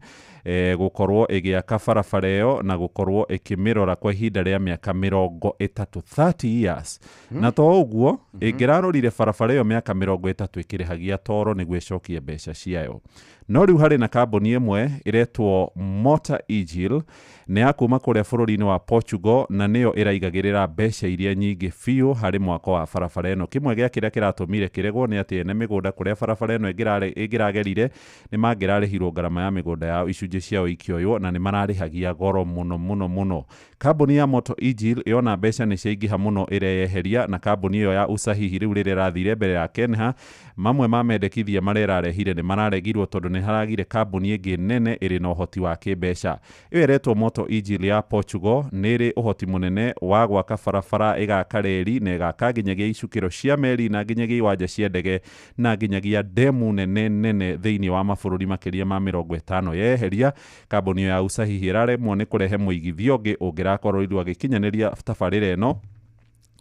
gũkorwo ĩgĩaka barabara ĩyo na gũkorwo ĩkĩmĩrora kwa ihinda rĩa mĩaka 30, 30 years. Na to ũguo, ĩngĩrarorire barabara ĩyo mĩaka 30 ĩkĩrĩhagia toro nĩguo ĩcokie mbeca ciayo. No rĩu harĩ na kambuni ĩmwe ĩretwo Motor Egil, nĩ ya kuma kũrĩa bũrũri-inĩ wa Portugal, na nĩyo ĩraigagĩrĩra mbeca iria nyingĩ biũ harĩ mwako wa barabara ĩno. Kĩmwe gĩa kĩrĩa kĩratũmire kĩregwo nĩ atĩ ene mĩgũnda kũrĩa barabara ĩno ĩngĩragerire nĩ mangĩrarĩhirwo ngarama ya mĩgũnda yao icunjĩ ciao ikĩoywo, na nĩ mararĩhagia goro mũno mũno mũno. Kambuni ya Motor Egil yona mbeca nĩ ciaingĩha mũno ĩreyeheria, na kambuni ĩyo ya Usahihi rĩu rĩrĩa ĩrathire mbere ya KENHA, mamwe ma mendekithia marĩa ĩrarehire nĩ mararegirwo tondũ nĩ haragire kambuni ĩngĩ nene ĩrĩ na ũhoti wa kĩmbeca. Ĩyo ĩretwo Motor Egil ya Portugal nĩ ĩrĩ ũhoti mũnene wa gwaka barabara, ĩgaka reri na ĩgaka nginyagia icukĩro cia meri na nginyagia iwanja cia ndege na nginyagia ndemu nene nene thĩinĩ wa mabũrũri makĩria ma 50. Yeheria kambuni ĩyo ya Usahihi ĩraremwo nĩ kũrehe mũigithio ũngĩ ũngĩrakorirwo agĩkinyanĩria tabarĩra ĩno,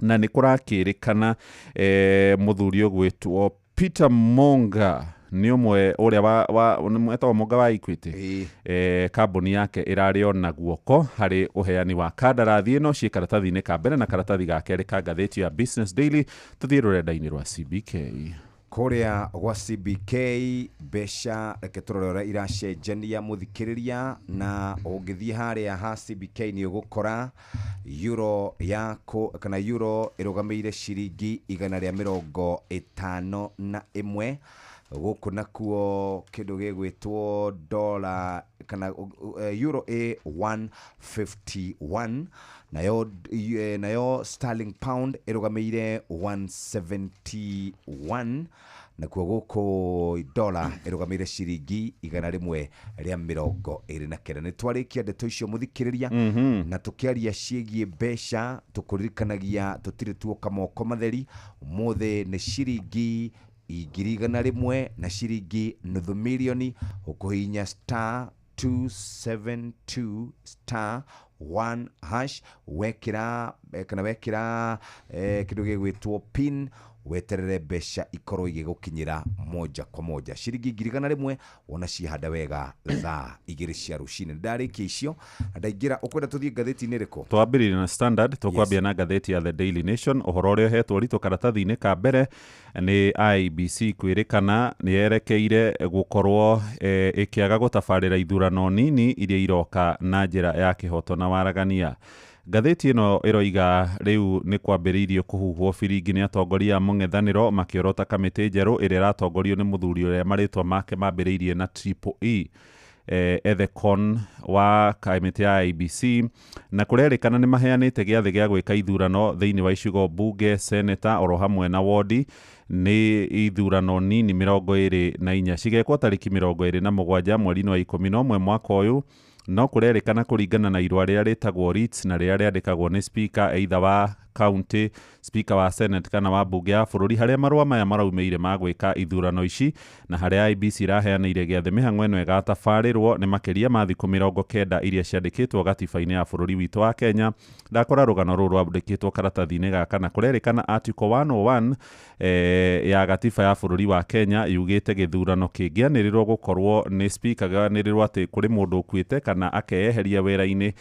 na nĩ kũrakĩrĩkana mũthuri ũgwĩtwo Peter Monga nĩ ũmwe ũrĩa wa etagwo Monga wa Equity, kambuni yake ĩrarĩ ona guoko harĩ ũheani wa kandarathi ĩno. Ciĩ karatathi-inĩ ka mbere na karatathi ga kerĩ ka ngathĩti ya Business Daily. Tũthiĩ rũrenda-inĩ rwa CBK. Kũrĩa gwa CBK mbeca reke tũrore ũrĩa iracenjania mũthikĩrĩria, na ũngĩthiĩ harĩa ha CBK nĩ ũgũkora euro yako kana euro ĩrũgamĩire ciringi 151, Gũkũ nakuo kĩndũ gĩgwĩtwo dola kana euro ĩ 151, nayo sterling pound ĩrũgamĩire 171, nakuo gũkũ dola ĩrũgamĩire ciringi 129. Nĩ twarĩkia ndeto icio, mũthikĩrĩria, na tũkĩaria ciĩgiĩ mbeca, tũkũririkanagia tũtirĩ tuoka moko matheri. Ũmũthĩ nĩ ciringi 100,000 na ciringi nuthu mirioni, ũkũhihinya *272*1# wekĩra kana wekĩra kĩndũ gĩgwĩtwo pin, weterere mbeca ikorwo igĩgũkinyĩra moja kwa moja, ciringi 100,000 wona ciahanda wega thaa 2 cia rũcinĩ. Ndarĩkia icio na ndaingĩra, ũkwenda tũthiĩ ngathĩti-inĩ ĩrĩkũ? Twambĩrĩrie na Standard, tũkwambia na ngathĩti ya The Daily Nation. Ũhoro ũrĩa ũhetwo ũritũ karatathi-inĩ ka mbere nĩ IEBC kwĩrĩkana nĩ yerekeire gũkorwo ĩkĩaga gũtabarĩra ithurano nini iria iroka na njĩra ya kĩhoto na waragania. Ngathĩti ĩno ĩroiga rĩu nĩ kwambĩrĩirio kũhuhwo biringi nĩ atongoria a mũng'ethanĩro, makĩorota kamĩtĩ njerũ ĩrĩa ĩratongorio nĩ mũthuri ũrĩa marĩtwa make mambĩrĩirie na Triple E, Ethekon wa kamĩtĩ ya IEBC, na kũrerĩkana nĩ maheanĩte gĩathĩ gĩa gwĩka ithurano thĩinĩ wa icigo mbunge, seneta oro hamwe na wodi. Nĩ ithurano nini 24 cigekwo tarĩki 27 mweri-inĩ wa 11 mwaka ũyũ. No kũrerĩkana kũringana na irũa rĩrĩa rĩtagwo writs na rĩrĩa rĩandĩkagwo nĩ speaker either wa county, speaker wa senate kana wa mbunge ya bũrũri, harĩa marũa maya maraumĩire ma gwĩka ithurano ici na harĩa IEBC iraheanĩire gĩathĩ mĩhang'o ĩno ĩgatabarĩrwo nĩ makĩria ma thikũ 90 iria ciandĩkĩtwo gatiba-inĩ ya bũrũri witũ wa Kenya. Ndakora rũgano rũrũ rwandĩkĩtwo karatathi-inĩ gaka, na kũrerĩkana article 101 ya gatiba ya bũrũri wa Kenya yugĩte gĩthurano kĩngĩanĩrĩrwo gũkorwo nĩ speaker gĩanĩrĩrwo atĩ kũrĩ mũndũ ũkuĩte kana akeyeheria wĩra-inĩ,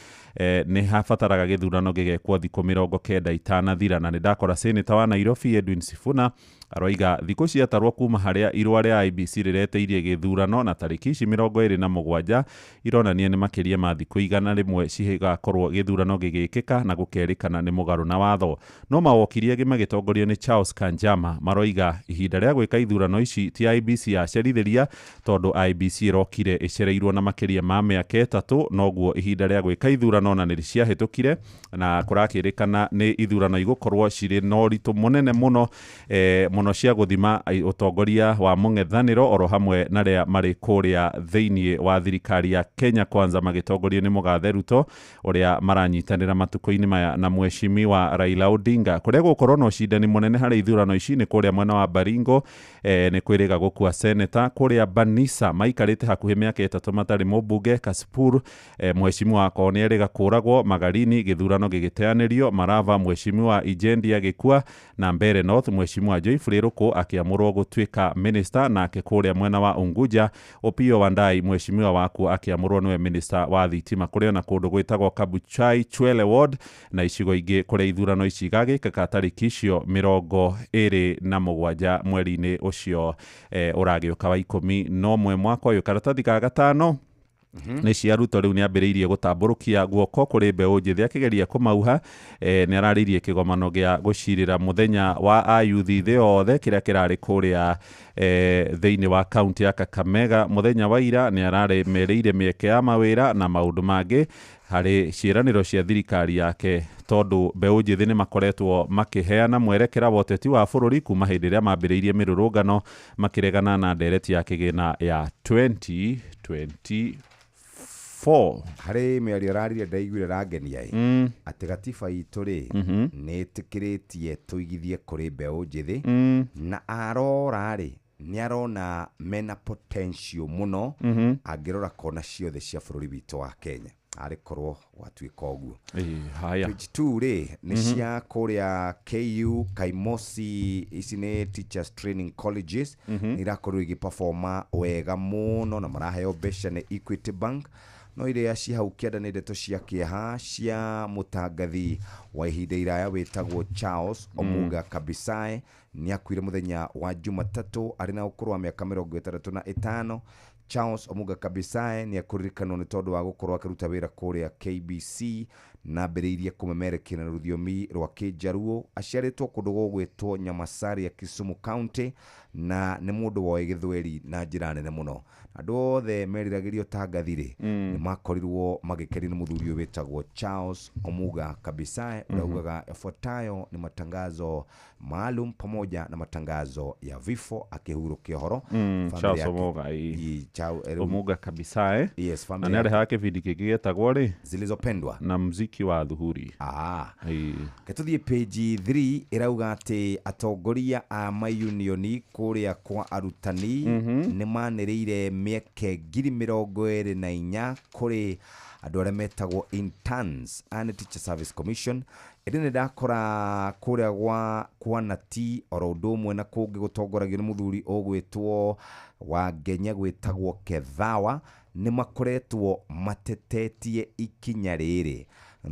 nĩ habataraga gĩthurano gĩgekwo thikũ 90 itanathira. Na nĩ ndakora seneta wa Nairobi Edwin Sifuna aroiga thikũ ciatarwo kuma harĩa irũa rĩa IEBC rĩreteirie gĩthurano na tarĩki ici 27 ironania nĩ makĩria ma thikũ 100 cigakorwo gĩthurano gĩgĩkĩka na gũkerĩkana nĩ mũgarũ na watho. No mawokiri angĩ magĩtongorio nĩ Charles Kanjama maroiga ihinda rĩa gwĩka ithurano ici ti IEBC yacerithĩria, tondũ IEBC ĩrokire ĩcereirwo na makĩria ma mĩaka 3, noguo ihinda rĩa gwĩka ithurano na nĩ ciahĩtũkire, na kũrakĩrĩkana nĩ ithurano igũkorwo cirĩ na ũritũ mũnene mũno, mũno cia gũthima ũtongoria wa mũng'ethanĩro oro hamwe na arĩa marĩ kũrĩa thĩinĩ wa thirikari ya Kenya Kwanza magĩtongorio nĩ Mũgathe Ruto ũrĩa maranyitanĩra matukũ-inĩ maya na mheshimiwa Raila Odinga. Kũrĩa gũkorwo na ũcindani mũnene harĩ ithurano ici nĩ kũrĩa mwena wa Baringo, nĩ kwĩrĩga gũkua seneta, kũrĩa Banisa maikarĩte hakuhĩ mĩaka 3 matarĩ mũmbunge, Kasipur mheshimiwa wakoo nĩ erĩga kũragwo, Magarini gĩthurano gĩgĩteanĩrio, Marava mheshimiwa Ijendi agĩkua, na Mbeere North mheshimiwa Joyfrey Ruku akĩamũrwo gũtuĩka minister, nake kũrĩa mwena wa Unguja Opiyo Wandayi mheshimiwa wakuo akĩamũrwo nĩwe minister wa thitima. Kũrĩ ona kũndũ gwĩtagwo Kabuchai Chwele Ward na icigo ingĩ kũrĩa ithurano ici igagĩkĩka tarĩki icio 27 mweri-inĩ ũcio ũragĩũka wa 11 mwaka ũyũ. Karatathi ka gatano nĩ cia Ruto rĩu nĩ ambĩrĩirie gũtambũrũkia guoko kũrĩ mbeũ njĩthĩ akĩgeria kũmauha. Nĩ ararĩirie kĩgomano gĩa gũcirĩra mũthenya wa ayuthi thĩ yothe kĩrĩa kĩrarĩ kũrĩa thĩinĩ wa kaunti ya Kakamega mũthenya wa ira. Nĩ araremereire mĩeke ya mawĩra na maũndũ mangĩ harĩ ciĩranĩro cia thirikari yake, tondũ mbeũ njĩthĩ nĩ makoretwo makĩheana mwerekera wa ũteti wa bũrũri kuma hĩndĩ ĩrĩa mambĩrĩirie mĩrũrũngano makĩregana na ndereti ya kĩgĩna ya 2024. Harĩ mĩario araririe ndaiguire rangenia ĩ, atĩ gatiba itũ rĩ nĩ ĩtĩkĩrĩtie tũigithie kũrĩ mbeũ njĩthĩ, na arora rĩ nĩ arona mena potential mũno angĩrora kona ciothe cia bũrũri witũ wa Kenya, arĩ korwo gwatuĩka ũguo. Haya. Page 2 rĩ nĩ cia kũrĩa KU Kaimosi, ici nĩ Teachers Training Colleges, nĩ irakorwo igĩperforma wega mũno na maraheo mbeca nĩ Equity Bank. No iria ci hau kĩanda nĩ ndeto cia kĩeha cia mũtangathi wa ihinda iraya wĩtagwo Charles Omuga Kabisae. Nĩ akuire mũthenya wa Jumatatũ arĩ na ũkũrũ wa mĩaka 65. Charles Omuga Kabisae nĩ akũririkanwo nĩ tondũ wa gũkorwo akĩruta wĩra kũrĩa KBC Na ambĩrĩirie kũmemerekia na rũthiomi rwa Kĩnjaruo. Aciarĩtwo kũndũ gũgwĩtwo Nyamasaria, Kisumu County, na nĩ mũndũ woĩ Gĩthweri na njĩra nene mũno. Andũ othe meriragĩria ũtangathi rĩ, nĩ makorirwo magĩkenio nĩ mũthuri ũyũ wĩtagwo Charles Omuga Kabisae, ũrĩa ugaga yafuatayo ni matangazo maalum pamoja na matangazo ya vifo, akĩhurũkia ũhoro. Family Charles yake- Omuga, ĩĩ. Omuga kabisa, eh? Yes, Na family nĩ yake. arehaga kĩbindi kĩngĩ gĩetagwo rĩ Zilizopendwa na mziki wa dhuhuri. Ĩĩ. Ke tũthiĩ page 3, ĩrauga atĩ atongoria a mayunioni kũrĩa kwa arutani nĩ manĩrĩire mĩeke 24,000 kũrĩ andũ arĩa metagwo interns a nĩ Teacher Service Commission. Ĩndĩ nĩ ndakora kũrĩa gwa kwanati oro ũndũ ũmwe na kũngĩ gũtongoragio nĩ mũthuri ũgwĩtwo wa Ngenya gwĩtagwo Kethawa, nĩ makoretwo matetetie ikinya rĩrĩ.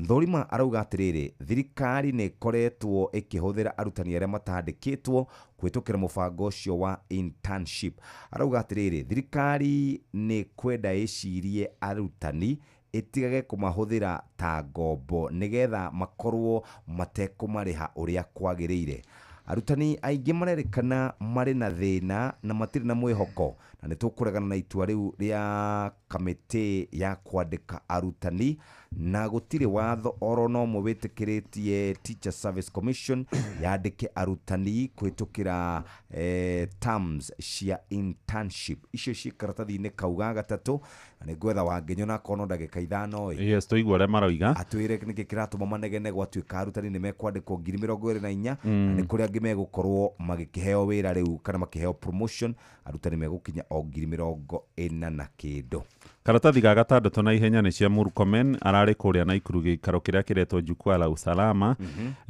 Thũrima arauga atĩrĩrĩ, thirikari nĩ ĩkoretwo ĩkĩhũthĩra arutani arĩa matandĩkĩtwo kũhĩtũkĩra mũbango ũcio wa internship. Arauga atĩrĩrĩ, thirikari nĩ kwenda ĩcirie arutani, ĩtigage kũmahũthĩra ta ngombo nĩgetha makorwo matekũmarĩha ũrĩa kwagĩrĩire. Arutani aingĩ marerĩkana marĩ na thĩna na matirĩ na mwĩhoko, na nĩ tũkũregana na itua rĩu rĩa kamĩtĩ ya kwandĩka arutani, na gũtirĩ watho oro no ũmwe wĩtĩkĩrĩtie Teacher Service Commission yandĩke arutani kũhĩtũkĩra terms cia internship icio ciĩ karatathi-inĩ kau ga gatatũ. Na nĩ ngwetha Wangenyo na akorwo no ndagĩka 5 ĩ. Yes, tũigua ũrĩa maroiga. Atwĩre nĩkĩ kĩratũma manegene gwatuĩka arutani nĩ mekwandĩkwo 24,000, na nĩ kũrĩ angĩ megũkorwo magĩkĩheo wĩra rĩu kana makĩheo promotion, arutani megũkinya o 40,000 na kĩndũ. Karatathi ga gatandatũ na ihenya nĩ cia Murkomen. Ararĩ kũrĩa Naikuru gĩikaro kĩrĩa kĩretwo Jukwaa la Usalama,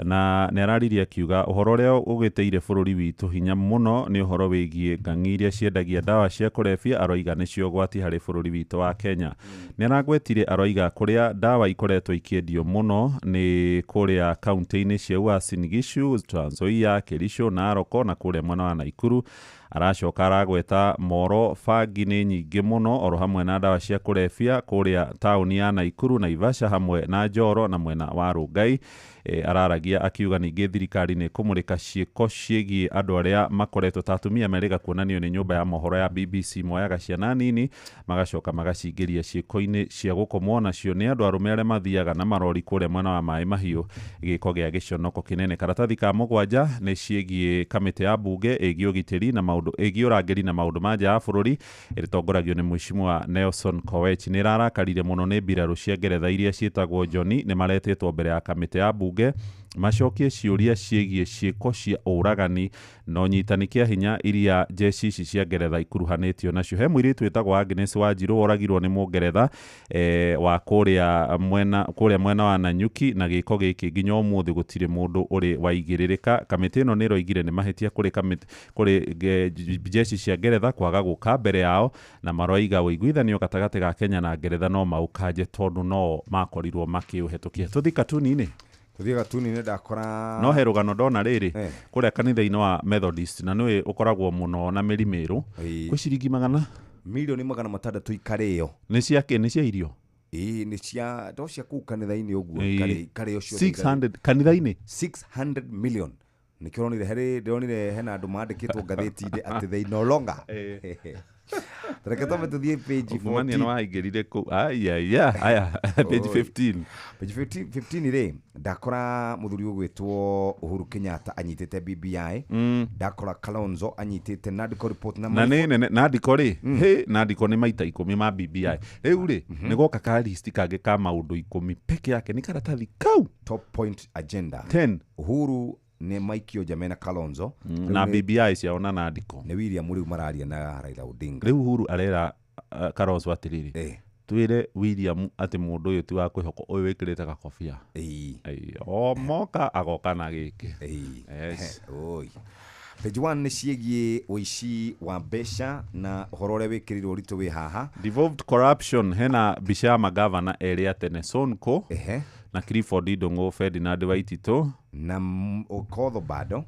na nĩ araririe akiuga ũhoro ũrĩa ũgĩtĩire bũrũri witũ hinya mũno nĩ ũhoro wĩgiĩ ng'ang'i iria ciendagia ndawa cia kũrebia. Aroiga nĩcio ũgwati harĩ bũrũri witũ wa Kenya. Nĩ aragwetire, aroiga kũrĩa ndawa ikoretwo ikĩendio mũno nĩ kũrĩa kaunti-inĩ cia Uasin Gishu, Trans Nzoia, Kericho, Narok na kũrĩa mwena wa Naikuru. Aracoka aragweta moro bangi nĩ nyingĩ mũno oro hamwe na ndawa cia kũrebia kũrĩa taũni ya Naikuru, Naivasha hamwe na Njoro na mwena wa Rongai. Araragia akiuga ningĩ thirikari nĩ ĩkũmũrĩka ciĩko ciĩgiĩ andũ arĩa makoretwo ta atumia merĩga kuonanio nĩ nyũmba ya mohoro ya BBC, moyaga ciana nini magacoka magacingĩria ciĩko-inĩ cia gũkomwo nacio nĩ andũ arũme arĩa mathiaga na marori kũrĩa mwena wa Maĩ Mahiũ, gĩko gĩa gĩconoko kĩnene. Karatathi ka mũgwanja nĩ ciĩgiĩ kamĩtĩ ya mbunge ĩgiĩ ũgitĩri na maũndũ ĩgiĩ ũrangĩri na maũndũ ma nja ya bũrũri, ĩrĩtongoragio nĩ Mheshimiwa Nelson Koech. Nĩ ĩrarakarire mũno nĩ mbirarũ cia Ngeretha iria ciĩtagwo Johnny nĩ maretĩtwo mbere ya kamĩtĩ ya mbunge macokie ciũria ciĩgiĩ ciĩko cia ũragani na ũnyitani kĩa hinya iria jeshi ici cia Ngeretha ikuruhanĩtio nacio. He mũirĩtu wĩtagwo Agnes Wanjiru woragirwo nĩ Mũngeretha wa kũrĩa mwena wa Nanyuki, na gĩko gĩkĩ nginya ũmũthĩ gũtirĩ mũndũ ũrĩ waigĩrĩrĩka. Kamĩtĩ ĩno nĩ ĩroigire nĩ mahĩtia kũrĩ jeshi cia Ngeretha kwaga gũka mbere yao, na maroiga ũiguithanio gatagatĩ ga Kenya na Ngeretha no maũkanje tondũ no makorirwo makĩũhetũkia. Tũthi katuni-inĩ. Tũthiĩ gatuni-inĩ, ndakora No he rũgano ndona rĩrĩ kũrĩa kanitha-inĩ wa Methodist, na nĩwe ũkoragwo mũno na mĩrimĩrũ kwĩ ciringi magana 600,000,000 ikarĩo. Nĩ cia kĩ? Nĩ cia irio? Ĩĩ, nĩ cia to cia kũu kanitha-inĩ ũguo. Ikarĩo ciothe. 600 kanitha-inĩ. 600 million, nĩkĩo ũronire harĩ ndĩronire hena andũ mandĩkĩtwo ngathĩti-inĩ atĩ they no longer. Reke twambe tũthiĩ page Ungumania 14. nĩ waingĩrire kũu, aiaya. Aya, page Oi. 15. Page 15, 15 rĩ, ndakora mũthuri ũgwĩtwo Uhuru Kenyatta anyitĩte BBI. Ndakora Kalonzo anyitĩte NADCO report na Na nĩ nene nandiko rĩ, hĩ, nandiko nĩ maita 10 ma BBI. Rĩu rĩ, nĩ goka ka list kangĩ ka maũndũ 10 peke yake, nĩ karatathi kau. Top point agenda. 10. Uhuru nĩ maikio njame na Kalonzo. Rĩu Na BBI ciao na nandiko. Nĩ William rĩu mararia na Raila Odinga. Rĩu Uhuru arera Kalonzo atĩrĩrĩ, twĩre William atĩ mũndũ ũyũ ti wa kwĩhokwo, ũyũ wĩkĩrĩte gakobia. Ĩĩ, o moka agoka na gĩkĩ. Yes. Oi. Page 1 nĩ ciĩgiĩ ũici wa mbeca na ũhoro ũrĩa wĩkĩrĩirwo ũritũ wĩ haha. Devolved corruption, hena mbica ya magavana erĩ a tene, Sonko Na Clifford Ndung'u, Ferdinand Waititũ na Okoth Bado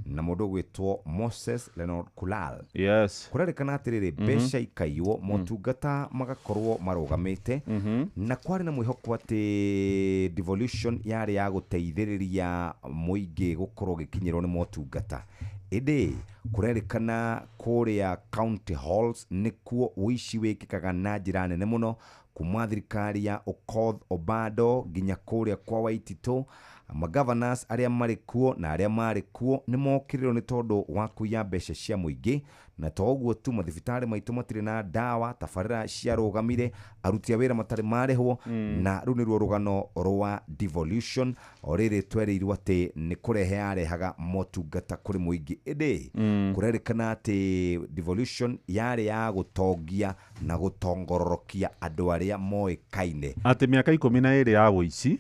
na mũndũ ũgwĩtwo Moses Leonard Kulal. Yes. Kũrerĩkana atĩrĩrĩ, mbeca ikaiywo, motungata magakorwo marũgamĩte, na kwarĩ na mwĩhoko atĩ devolution yarĩ ya gũteithĩrĩria mũingĩ gũkorwo gĩkinyĩrwo nĩ motungata, ĩndĩ kũrerĩkana kũrĩa county halls nĩkuo ũici wĩkĩkaga na njĩra nene mũno, kuma thirikari ya Okoth Obado nginya kũrĩa kwa Waititũ. Magavanasi arĩa marĩ kuo na arĩa marĩ kuo nĩ mokĩrĩrwo nĩ tondũ wa kũiya mbeca cia mũingĩ. Na to ũguo tu, mathibitarĩ maitũ matirĩ na ndawa, tabarĩra ciarũgamire, aruti a wĩra matarĩ marĩhwo. Na rũu nĩruo rũgano rwa devolution, o rĩrĩ twerĩirwo atĩ nĩ kũrehe yarehaga motungata kũrĩ mũingĩ, ĩndĩ kũrerĩkana atĩ devolution yarĩ ya gũtongia na gũtongororokia andũ arĩa moĩkaine. Atĩ mĩaka 12 ya wũici,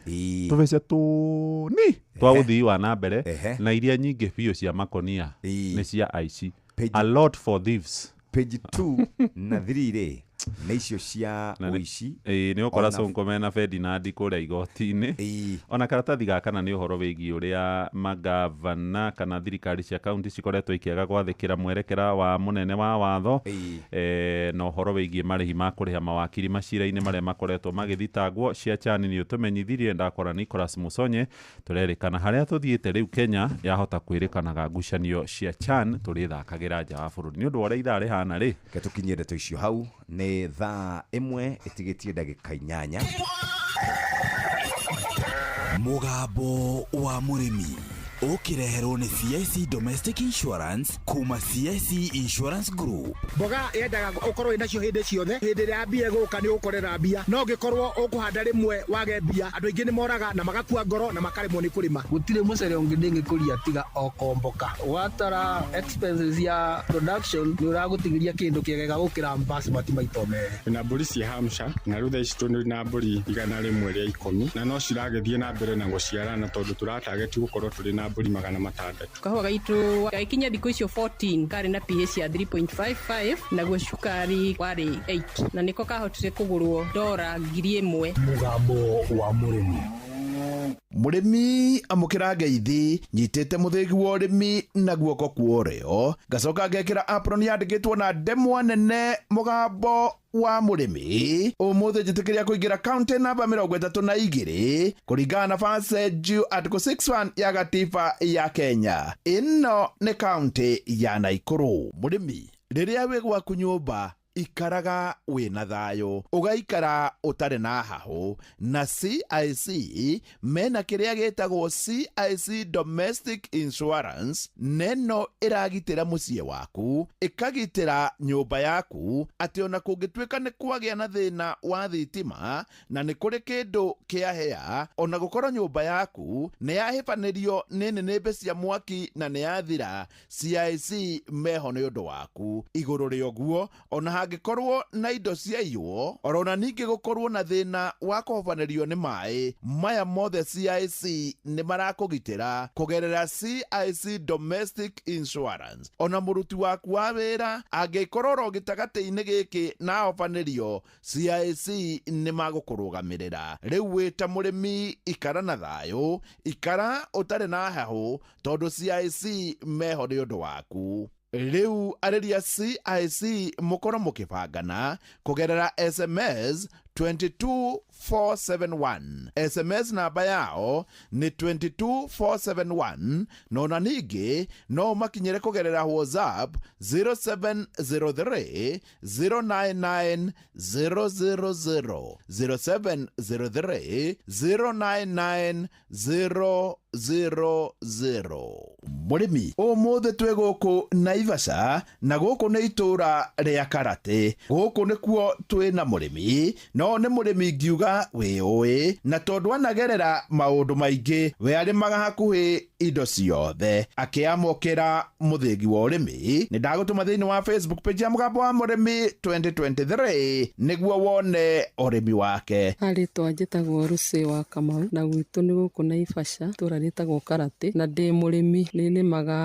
tũbeca tũni twa ũthii wa na mbere na iria nyingĩ biũ cia makonia nĩ cia aici, a lot for thieves. Page 2 na 3 rĩ, nĩ icio cia ũici. Ĩĩ, nĩ ũkora Sonko mena Ferdinand kũrĩa igoti-inĩ. Ona karatathi ga kana nĩ ũhoro wĩgiĩ ũrĩa magavana kana thirikari cia kaunti cikoretwo ikĩaga gwathĩkĩra mwerekera wa mũnene wa watho, na ũhoro wĩgiĩ marĩhi ma kũrĩha mawakiri macira-inĩ marĩa makoretwo magĩthitangwo. Cia chani nĩ ũtũmenyithirie ndakora Nicholas Musonye, tũrerĩkana harĩa tũthiĩte rĩu Kenya yahota kwĩrĩkanaga ngucanio cia chan tũrĩthakagĩra nja wa bũrũri nĩ ũndũ wa ũrĩa ithaa rĩhana rĩ. Reke tũkinyie ndeto icio hau. Nĩ thaa 1 ĩtigĩtie ndagĩka 8. Mũgambo wa mũrĩmi ũkĩreherwo nĩ CIC Domestic Insurance kuma CIC Insurance Group. Mboga yendaga ũkorwo wĩnacio hĩndĩ ciothe, hĩndĩ ĩrĩa mbia ĩgũka nĩ ũgũkorera mbia, no ũngĩkorwo ũkũhanda rĩmwe wage mbia, andũ aingĩ nĩ moraga na magakua ngoro na makaremwo nĩ kũrĩma. Gũtirĩ mũcere ũngĩ ndĩngĩkũria tiga o komboka. Watara expenses ya production nĩ ũragũtigĩria kĩndũ kĩega gũkĩra basmati maita merĩ. Na mbũri cia Hampshire na rĩu thaa ici tũrĩ na mbũri 110 na no ciragĩthiĩ na mbere na gũciarana tondũ tũratageti gũkorwo tũrĩ na mbũri 600. Kahũa gaitũ gagĩkinya thikũ icio 14 karĩ na pH ya 3.55, naguo cukari warĩ 8, na nĩko kahotire kũgũrwo $1,000. Mũgambo wa mũrĩmi. Mũrĩmi amũkĩra ngeithi, nyitĩte mũthĩgi wa ũrĩmi na guoko kwa ũrĩo, ngacoka ngekĩra apron yandĩkĩtwo na ndemwa nene mũgambo wa mũrĩmi. Ũmũthĩ njĩtĩkĩria kũingĩra kaunti namba 32 kũringana na Verse Article 61 ya gatiba ya Kenya. Ĩno nĩ kaunti ya Naikuru. Mũrĩmi, rĩrĩa wĩ gwaku nyũmba ikaraga wĩna thayũ, ũgaikara ũtarĩ na hahũ, na CIC mena kĩrĩa gĩtagwo CIC Domestic Insurance. Neno ĩragitĩra mũciĩ waku, ĩkagitĩra nyũmba yaku, atĩ ona kũngĩtuĩka nĩ kwagĩa na thĩna wa thitima na nĩ kũrĩ kĩndũ kĩahĩa, ona gũkorwo nyũmba yaku nĩ yahĩbanĩrio nĩ nĩnĩmbĩ cia mwaki na nĩ yathira, CIC meho nĩ ũndũ waku. Igũrũ rĩa ũguo, ona hangĩkorwo na indo ciaiywo, orona ningĩ gũkorwo na thĩna wa kũhobanĩrio nĩ maĩ, maya mothe CIC nĩ marakũgitĩra kũgerera CIC Domestic Insurance. Ona mũruti waku wa wĩra angĩkorwo oro gĩtagatĩ-inĩ gĩkĩ na ahobanĩrio, CIC nĩ magũkũrũgamĩrĩra. Rĩu wĩ ta mũrĩmi ikara na thayũ, ikara ũtarĩ na hahũ, tondũ CIC meho nĩ ũndũ waku. Rĩu arĩria CIC mũkorwo mũkĩbangana kũgerera SMS 22471. SMS namba yao nĩ 22471, na ona ningĩ no ũmakinyĩre kũgerera WhatsApp 0703 099 000, 0703 099 000. Mũrĩmi, ũmũthĩ twĩ gũkũ Naivasha, na gũkũ nĩ itũũra rĩa Karate. Gũkũ nĩkuo twĩ na mũrĩmi, no nĩ mũrĩmi ngiuga wĩũĩ, na tondũ anagerera maũndũ maingĩ, we arĩmaga hakuhĩ indo ciothe. Akĩamũkĩra mũthĩgi wa ũrĩmi, nĩ ndagũtũma thĩinĩ wa Facebook page ya Mũgambo wa Mũrĩmi 2023 nĩguo wone ũrĩmi wake. Arĩtwa njĩtagwo Rũcĩ wa Kamau, na gwitũ nĩ gũkũ Naivasha, itũũra rĩtagwo Karate na ndĩ mũrĩmi. Nĩ nĩmaga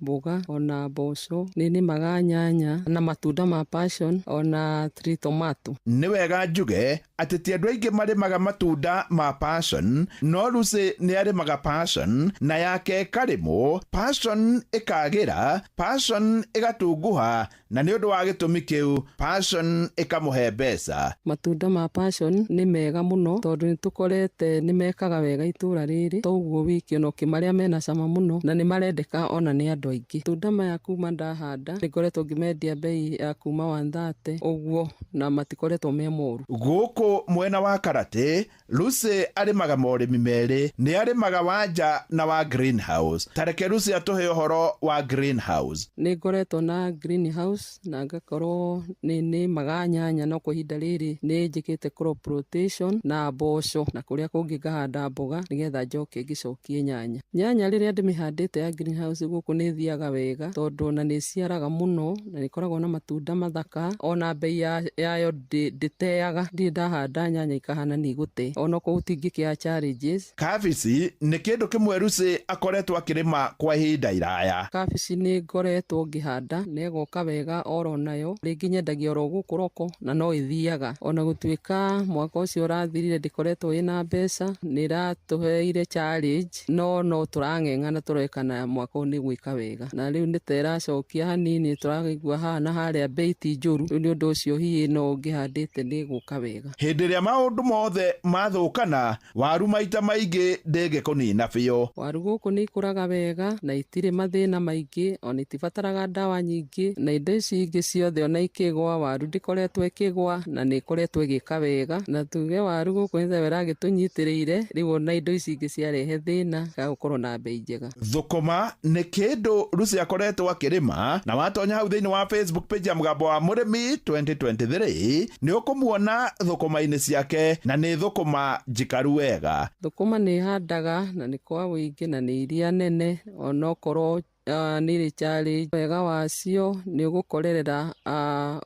mboga ona mboco, nĩ nĩmaga nyanya na matunda ma passion ona tree tomato. Nĩ wega njuge atĩ ti andũ aingĩ marĩmaga matunda ma passion, no Lucy nĩ arĩmaga passion na yake ĩkarĩmwo, passion ĩkagĩra, passion ĩgatunguha, na nĩ ũndũ wa gĩtũmi kĩu passion ĩkamũhe mbeca. Matunda ma passion nĩ mega mũno tondũ nĩ tũkorete nĩ mekaga wega itũra rĩrĩ, toguo wiki ona ũkĩmarĩa mena cama mũno na nĩ marendeka ona nĩ andũ aingĩ. Matunda maya kuma ndahanda nĩ ngoretwo ngĩmendia bei ya kuma 130 ũguo na matikoretwo me moru. Gũkũ mwena wa Karate, Lucy arĩmaga morĩmi merĩ, nĩ arĩmaga wa nja na wa greenhouse. Ta reke Lucy atũhe ũhoro wa greenhouse. Nĩ ngoretwo na greenhouse na ngakorwo nĩ nĩmaga nyanya, no kwa ihinda rĩrĩ nĩ njĩkĩte crop rotation na mboco, na kũrĩa kũngĩ ngahanda mboga nĩgetha njoke ngĩcokie nyanya. Nyanya rĩrĩa ndĩmĩhandĩte ya greenhouse gũkũ nĩ ĩthiaga wega tondũ ona nĩ ĩciaraga mũno na nĩ ĩkoragwo na matunda mathaka, ona bei yayo ndĩteaga. Ndirĩ ndahanda nyanya ikahana nĩ igũte, ona okorwo gũtingĩkĩa challenges. Kabici nĩ kĩndũ kĩmwe Lucy akoretwo akĩrĩma kwa ihinda iraya. Kabici nĩ ngoretwo ngĩhanda na ĩgoka wega oro nayo, rĩngĩ nyendagia oro gũkũ roko na no ĩthiaga. Ona gũtuĩka mwaka ũcio ũrathirire ndĩkoretwo ĩna mbeca, nĩ ĩratũheire challenge, no tũrang'eng'ana tũrore kana mwaka ũyũ nĩ gwĩka wega. Na rĩu nĩ ta ĩracokia hanini, tũraigua haha na harĩa bei ti njũru, rĩu nĩ ũndũ ũcio hihi no ũngĩhandĩte nĩ ĩgũka wega. Hĩndĩ ĩrĩa maũndũ mothe mathũkana, waru maita maingĩ ndĩngĩkũnina biũ. Waru gũkũ nĩ ikũraga wega na itirĩ mathĩna maingĩ, ona itibataraga ndawa nyingĩ, na indo ici ingĩ ciothe ona ikĩgwa, waru ndĩkoretwo ĩkĩgwa na nĩ ĩkoretwo ĩgĩka wega. Na tuge waru gũkũ nĩ tayo ĩragĩtũnyitĩrĩire, rĩu ona indo ici ingĩ ciarehe thĩna gagũkorwo na bei njega. Thũkũma nĩ kĩndũ Lucy akoretwo akĩrĩma, na watonya hau thĩinĩ wa Facebook page ya Mũgambo wa Mũrĩmi 2023 nĩ ũkũmuona thũkũma-inĩ ciake, na nĩ thũkũma njikaru wega. Thũkũma nĩ handaga na nĩ kwa ũingĩ na nĩ iria nene, onokorwo nĩ irĩ challenge. Wega wacio nĩ ũgũkorerera,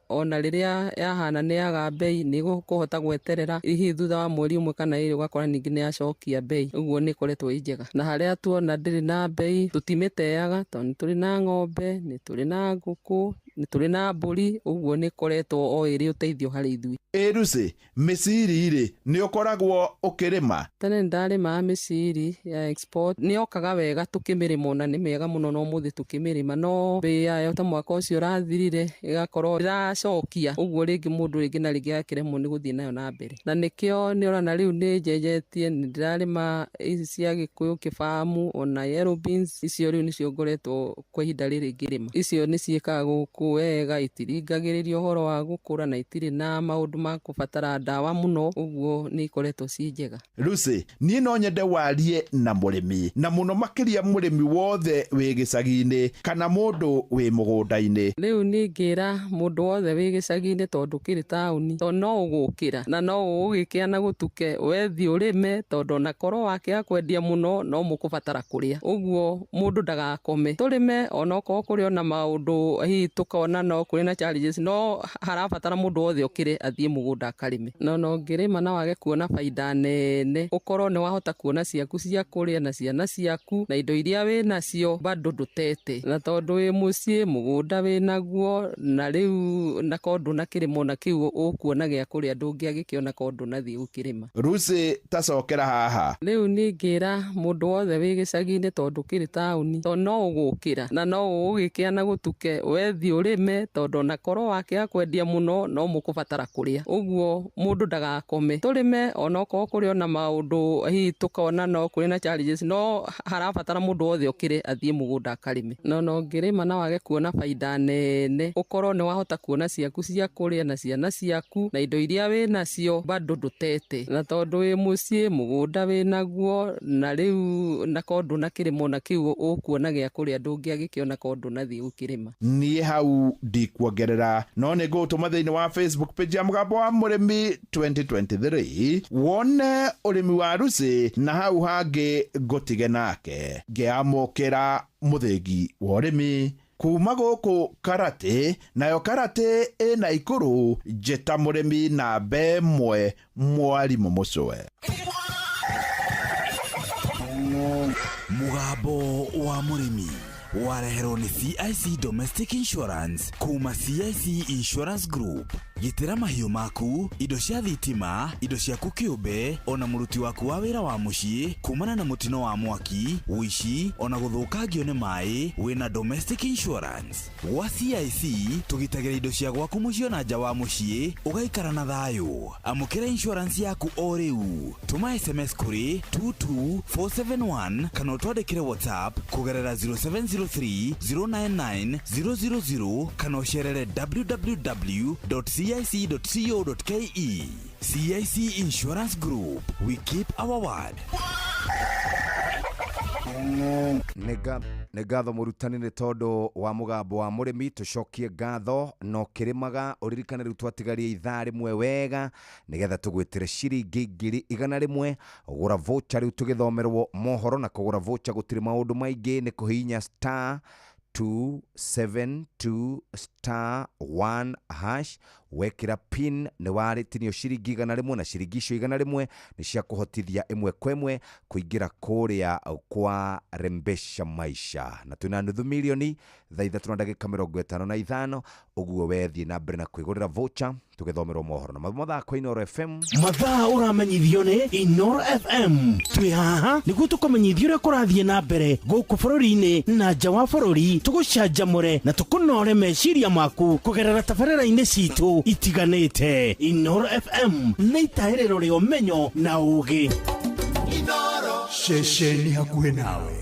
ona rĩrĩa yahana nĩ yaga bei nĩ ũkũhota gweterera hihi thutha wa mweri ũmwe kana ĩrĩ ũgakora ningĩ nĩ yacokia bei, ũguo nĩ ĩkoretwo ĩ njega. Na harĩa tuona ndĩrĩ na bei tũtimĩteaga tondũ nĩ tũrĩ na ng'ombe, nĩ tũrĩ na ngũkũ, nĩ tũrĩ na mbũri, ũguo nĩ ĩkoretwo o ĩrĩ ũteithio harĩ ithuĩ. Ĩ Lucy, mĩciri rĩ nĩ ũkoragwo ũkĩrĩma? Tene nĩ ndarĩmaga mĩciri ya export, nĩ yokaga wega tũkĩmĩrĩma, ona nĩ mĩega mũno na ũmũthĩ tũkĩmĩrĩma, no bei yayo ta mwaka ũcio ũrathirire ĩgakorwo ĩracokia, ũguo rĩngĩ mũndũ rĩngĩ na rĩngĩ agakĩremwo nĩ gũthiĩ nayo na mbere. Na nĩkĩo nĩ ũrona rĩu nĩ njenjetie, nĩ ndĩrarĩma ici cia Gĩkũyũ kĩbamu ona yellow beans, icio rĩu nĩcio ngoretwo kwa ihinda rĩrĩ ngĩrĩma. Icio nĩ ciĩkaga gũkũ wega, itiringagĩrĩria ũhoro wa gũkũra na itirĩ na maũndũ ma kũbatara ndawa mũno, ũguo nĩ ikoretwo ciĩ njega. Lucy, niĩ no nyende warie na mũrĩmi, na mũno makĩria mũrĩmi wothe wĩ gĩcagi-inĩ kana mũndũ wĩ mũgũnda-inĩ. Rĩu ningĩra mũndũ wothe wĩ gĩcagi-inĩ tondũ kĩrĩ taũni, tondũ no ũgũkĩra na no ũgũgĩkĩa na gũtuke, wethiĩ ũrĩme, tondũ ona korwo wakĩaga kwendia mũno no mũkũbatara kũrĩa, ũguo mũndũ ndagakome. Tũrĩme onokorwo kũrĩ ona maũndũ hihi tũkona no kũrĩ na challenges, no harabatara mũndũ wothe ũkĩre athiĩ mũgũnda akarĩme. No ũngĩrĩma na wage kuona baida nene, ũkorwo nĩ wahota kuona ciaku cia kũrĩa na ciana ciaku na indo iria wĩ nacio bado ndũtete, na tondũ wĩ mũciĩ mũgũnda wĩ naguo, na rĩu na korwo ndũnakĩrĩma ona kĩu ũkuona gĩa kũrĩa ndũngĩagĩkĩona korwo ndũnathiĩ gũkĩrĩma. Lucy, tacokera haha. Rĩu ningĩra mũndũ wothe wĩ gĩcagi-inĩ tondũ kĩrĩ taũni, tondũ no ũgũkĩra na no ũgũgĩkĩa na gũtuke, wethiĩ ũrĩme, tondũ ona korwo wakĩaga kwendia mũno no mũkũbatara kũrĩa, ũguo mũndũ ndagakome. Tũrĩme onokorwo kũrĩ ona maũndũ hihi tũkona no kũrĩ na challenges, no harabatara mũndũ wothe ũkĩre athiĩ mũgũnda akarĩme. No ũngĩrĩma na wage kuona baida nene, ũkorwo nĩ wahota kuona ciaku cia kũrĩa na ciana ciaku na indo iria wĩ nacio bado ndũtete, na tondũ wĩ mũciĩ mũgũnda wĩ naguo, na rĩu na korwo ndũnakĩrĩma ona kĩu ũkuona gĩa kũrĩa ndũngĩagĩkĩona korwo ndũnathiĩ gũkĩrĩma. Niĩ hau ndikuongerera, no nĩ ngũgũtũma thĩinĩ wa Facebook page ya Mũgambo wa Mũrĩmi 2023 wone ũrĩmi wa Lucy, na hau hangĩ ngũtige nake ngĩamũkĩra mũthĩgi wa ũrĩmi kuma gũkũ Karate, nayo Karate ĩna Ikũrũ, njĩta mũrĩmi namba ĩmwe mwarimũ Mũcwe. Mũgambo wa mũrĩmi wareherwo nĩ CIC Domestic Insurance kuma CIC Insurance Group. Gitĩra mahiũ maku, indo cia thitima, indo ciaku kĩũmbe, ona mũruti waku wa wĩra wa mũciĩ kumana na mũtino wa mwaki, ũici, ona gũthũkangio nĩ maĩ wĩna Domestic Insurance. Gwa CIC tũgitagĩra indo cia gwaku mũciĩ ona nja wa mũciĩ ũgaikara na thayũ. Amũkĩra insurance yaku o rĩu. Tũma SMS kũrĩ 22471 kana ũtwandĩkĩre WhatsApp kũgerera 0703 099 000 kana ũcerere www.cic.co.ke. CIC Insurance Group, we keep our word. Nĩ ngatho mũrutani nĩ tondũ wa mũgambo wa mũrĩmi. Tũcokie ngatho no kĩrĩmaga ũririkane rĩu twatigaria ithaa rĩmwe wega nĩgetha tũgwĩtĩre ciringi 100,000. Gũra voucher rĩu tũgĩthomerwo mohoro, na kũgũra voucher gũtirĩ maũndũ maingĩ, nĩ kũhihinya star 272 star 1 hash, wekĩra pin nĩ warĩtinio ciringi 100, na ciringi icio 100 nĩ cia kũhotithia ĩmwe kwa ĩmwe kũingĩra kũrĩa kwa Rembesha Maisha, na twĩna nuthu milioni thaa 3:55. Ũguo wethiĩ na mbere na kwĩgũrĩra voucher tũgĩthomerwo mohoro na mathako Inooro FM. Mathaa ũramenyithio nĩ Inooro FM. Twĩ haha nĩguo tũkũmenyithia ũrĩa kũrathiĩ na mbere gũkũ bũrũri-inĩ na nja wa bũrũri, tũgũcanjamũre na tũkũnore meciria maku kũgerera tabarĩra-inĩ citũ itiganĩte. Inooro FM nĩ itahĩrĩro rĩa ũmenyo na ũũgĩ. Ceceni hakuhĩ nawe.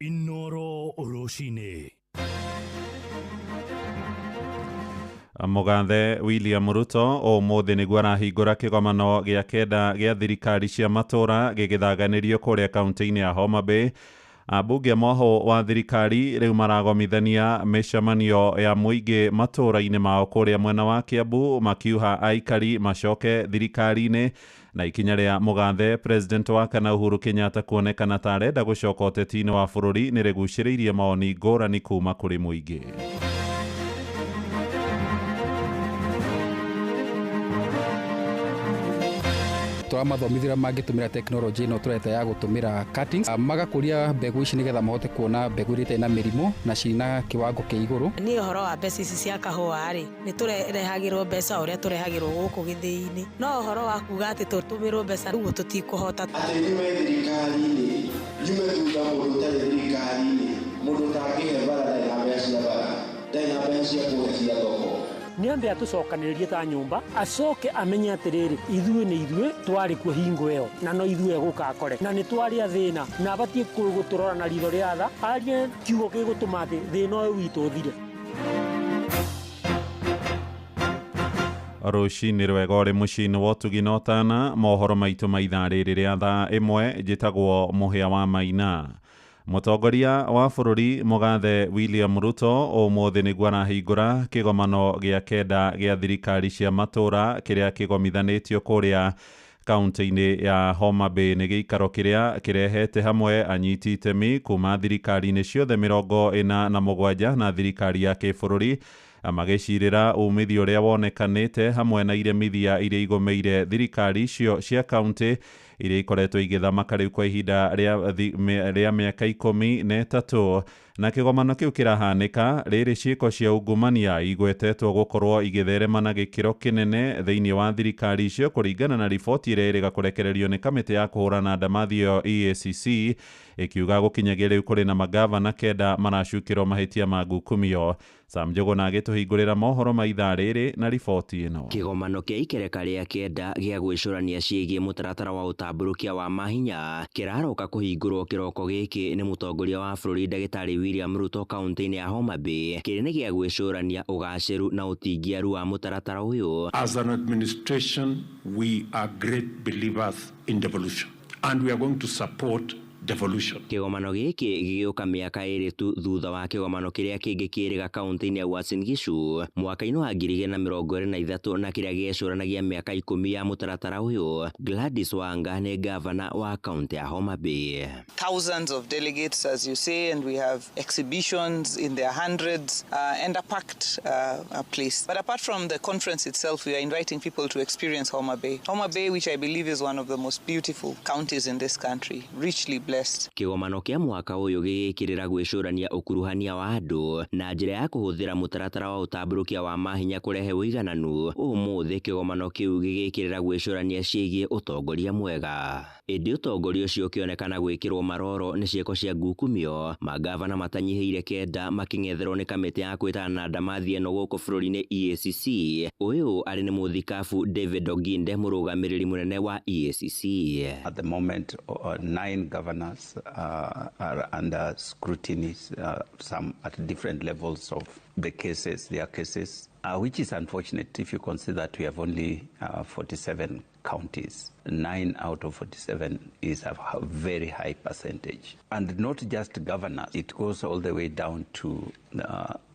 Inooro rũcinĩ. Mũgathe William Ruto ũmũthĩ nĩguo arahingũra kĩgomano gĩa kenda gĩa thirikari cia matũũra gĩgĩthaganĩrio kũrĩa kaunti-inĩ ya Homa Bay. Ambunge mwaho wa thirikari rĩu maragomithania mĩcemanio ya mũingĩ matũũra-inĩ mao kũrĩa mwena wa Kiambu, makiuha aikari macoke thirikari-inĩ. Na ikinya rĩa mũgathe president wa kana Uhuru Kenyatta kuonekana ta arenda gũcoka ũteti-inĩ wa bũrũri nĩ rĩgucĩrĩirie maoni ngũrani kuma kũrĩ mũingĩ. Tũramathomithia mangĩtũmĩra tekinoronjĩ ĩno tũreta ya gũtũmĩra cuttings, magakũria mbegũ ici nĩgetha mahote kuona mbegũ iria itarĩ na mĩrimũ na cina kĩwango kĩa igũrũ. Niĩ ũhoro wa mbeca ici cia kahũa rĩ, nĩ tũrehagĩrwo mbeca ũrĩa tũrehagĩrwo gũkũ gĩthĩi-inĩ, no ũhoro wa kuga atĩ tũtũmĩrwo mbeca ũguo tũtikũhota. Atĩ nyume thirikari-inĩ, nyume thutha mũndũ ũtarĩ thirikari-inĩ, mũndũ ũtangĩhe bara ndarĩ na mbeca cia bara, ndarĩ na mbeca cia kũhe cia thoko. Nĩ ambe atũcokanĩrĩrie ta nyũmba, acoke amenye atĩrĩrĩ, ithuĩ nĩ ithuĩ twarĩ kuo hingo ĩyo na no ithuĩ egũka akore, na nĩ twarĩ athĩna na abatiĩ gũtũrora na ritho rĩa tha, arie kiugo gĩgũtũma atĩ thĩna ũyũ witũ ũthire. Rũcinĩ rwega ũrĩ mũciĩ-inĩ wa ũtugi na ũtana, mohoro maitũ ma ithaa rĩrĩ rĩa thaa 1. Njĩtagwo Mũhĩa wa Maina. Mũtongoria wa bũrũri mũgathe William Ruto ũmũthĩ nĩguo arahingũra kĩgomano gĩa kenda gĩa thirikari cia matũũra kĩrĩa kĩgomithanĩtio kũrĩa kaunti-inĩ ya Homa Bay. Nĩ gĩikaro kĩrĩa kĩrehete hamwe anyiti itemi kuma thirikari-inĩ ciothe 47 na thirikari ya kĩbũrũri, magĩcirĩra umithio ũrĩa wonekanĩte hamwe na iremithia iria igũmĩire thirikari icio cia kaunti iria ikoretwo igĩthamaka rĩu kwa ihinda rĩa mĩaka 13. Na kĩgomano kĩu kĩrahanĩka rĩrĩ ciĩko cia ungumania igwetetwo gũkorwo igĩtherema na gĩkĩro kĩnene thĩinĩ wa thirikari icio, kũringana na riboti ĩrĩa ĩrĩga kũrekererio nĩ kamĩtĩ ya kũhũrana ndamathio EACC, ĩkiuga gũkinyagia rĩu kũrĩ na magavana 9 maracukĩrwo mahĩtia ma ngukumio. Sam Njũgũna agĩtũhingũrĩra mohoro ma ithaa rĩrĩ na riboti ĩno. Kĩgomano kĩa ikereka rĩa kenda gĩa gwĩcũrania ciĩgiĩ mũtaratara wa ũtambũrũkia wa mahinya kĩraroka kũhingũrwo kĩroko gĩkĩ nĩ mũtongoria wa bũrũri ndagĩtarĩ William Ruto kaunti-inĩ ya Homa Bay. Kĩrĩ nĩ gĩa gwĩcũrania ũgacĩru na ũtingiaru wa mũtaratara ũyũ. As an administration, we are great believers in devolution and we are going to support devolution. Kĩgomano gĩkĩ gĩgĩũka mĩaka 2 tu thutha wa kĩgomano kĩrĩa kĩngĩ kĩrĩga kaunti-inĩ ya Uasin Gishu mwaka-inĩ wa 2023 na kĩrĩa gĩecũranagia mĩaka 10 ya mũtaratara ũyũ. Gladys Wanga nĩ gavana wa kaunti ya Homa Bay. Thousands of delegates, as you say, and we have exhibitions in their hundreds and a packed place. But apart from the conference itself, we are inviting people to experience Homa Bay. Homa Bay, which I believe is one of the most beautiful counties in this country, richly blessed. Kĩgomano kĩa mwaka ũyũ gĩgĩkĩrĩra gwĩcũrania ũkuruhania wa andũ na njĩra ya kũhũthĩra mũtaratara wa ũtambũrũkia wa mahinya kũrehe ũigananu. Ũmũthĩ kĩgomano kĩu gĩgĩkĩrĩra gwĩcũrania ciĩgiĩ ũtongoria mwega. Ĩndĩ ũtongoria ũcio ũkĩonekana gwĩkĩrwo maroro nĩ ciĩko cia ngukumio, magavana matanyihĩire 9 makĩng'etherwo nĩ kamĩtĩ ya kwĩtana na ndamathi ĩno gũkũ bũrũri-inĩ EACC. Ũyũ arĩ nĩ mũthikabu David Oginde, mũrũgamĩrĩri mũnene wa EACC. At the moment, 9 governors are under scrutiny, some at different levels of the cases, their cases, which is unfortunate if you consider that we have only 47 counties. 9 out of 47 is a very high percentage. And not just governors, it goes all the way down to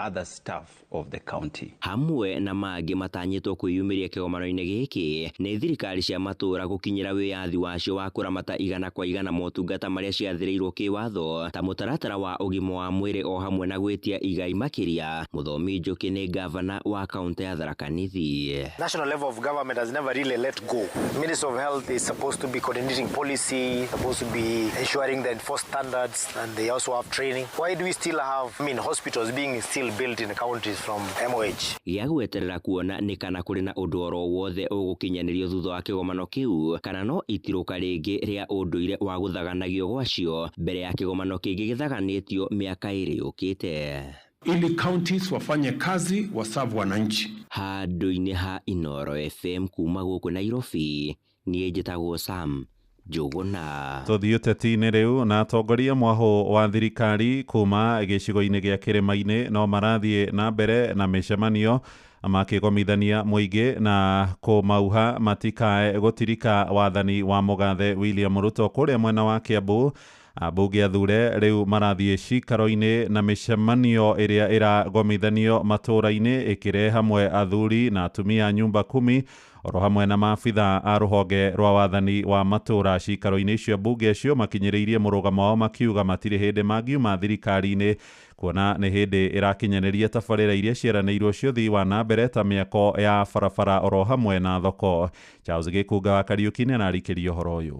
other staff of the county. Hamwe na mangĩ matanyĩtwo kwĩyumĩria kĩgomano-inĩ gĩkĩ nĩ thirikari cia matũũra gũkinyĩra wĩyathi wacio wa kũramata 100% motungata marĩa ciathĩrĩirwo kĩwatho ta mũtaratara wa ũgima wa mwĩrĩ o hamwe na gwĩtia igai makĩria. Mũthomi Njũkĩ nĩ gavana wa kaunti ya Tharaka Nithi. National level of government has never really let go. Minister of Health is supposed to be coordinating policy, supposed to be ensuring the enforced standards, and they also have training. Why do we still have, hospitals being still built in the counties from MOH? Gĩa gweterera kuona nĩ kana kũrĩ na ũndũ oro wothe ũgũkinyanĩrio thutha wa kĩgomano kĩu kana no itirũka rĩngĩ rĩa ũndũire wa gũthaganagio gwacio mbere ya kĩgomano kĩngĩ gĩthaganĩtio mĩaka 2 yũkĩte. Ili counties wafanye kazi, wasavu wananchi. Handũ-inĩ ha Inooro FM kuma gũkũ Nairobi, niĩ njĩtagwo Sam Njũgũna. Tũthiĩ ũteti-inĩ rĩu na atongoria mwahũ wa thirikari kuma gĩcigo-inĩ gĩa kĩrĩma-inĩ no marathiĩ na mbere na mĩcemanio makĩgomithania mũingĩ na kũmauha matikae gũtirika wathani wa mũgathe William Ruto kũrĩa mwena wa Kiambu. Ambunge athure rĩu marathiĩ cikaro-inĩ na mĩcemanio ĩrĩa ĩragomithanio matũũra-inĩ ĩkĩrehe hamwe athuri na atumia nyumba 10 oro hamwe na maabitha a rũhonge rwa wathani wa matũũra. Cikaro-inĩ icio ambunge acio makinyĩrĩirie mũrũgamo wao makiuga matirĩ hĩndĩ mangiuma thirikari-inĩ kuona nĩ hĩndĩ ĩrakinyanĩria tabarĩra iria ciĩranĩirwo cia ũthii wa na mbere ta mĩako ya barabara oro hamwe na thoko. Charles Gĩkũnga wa Kariũki nĩ ararikĩria ũhoro ũyũ.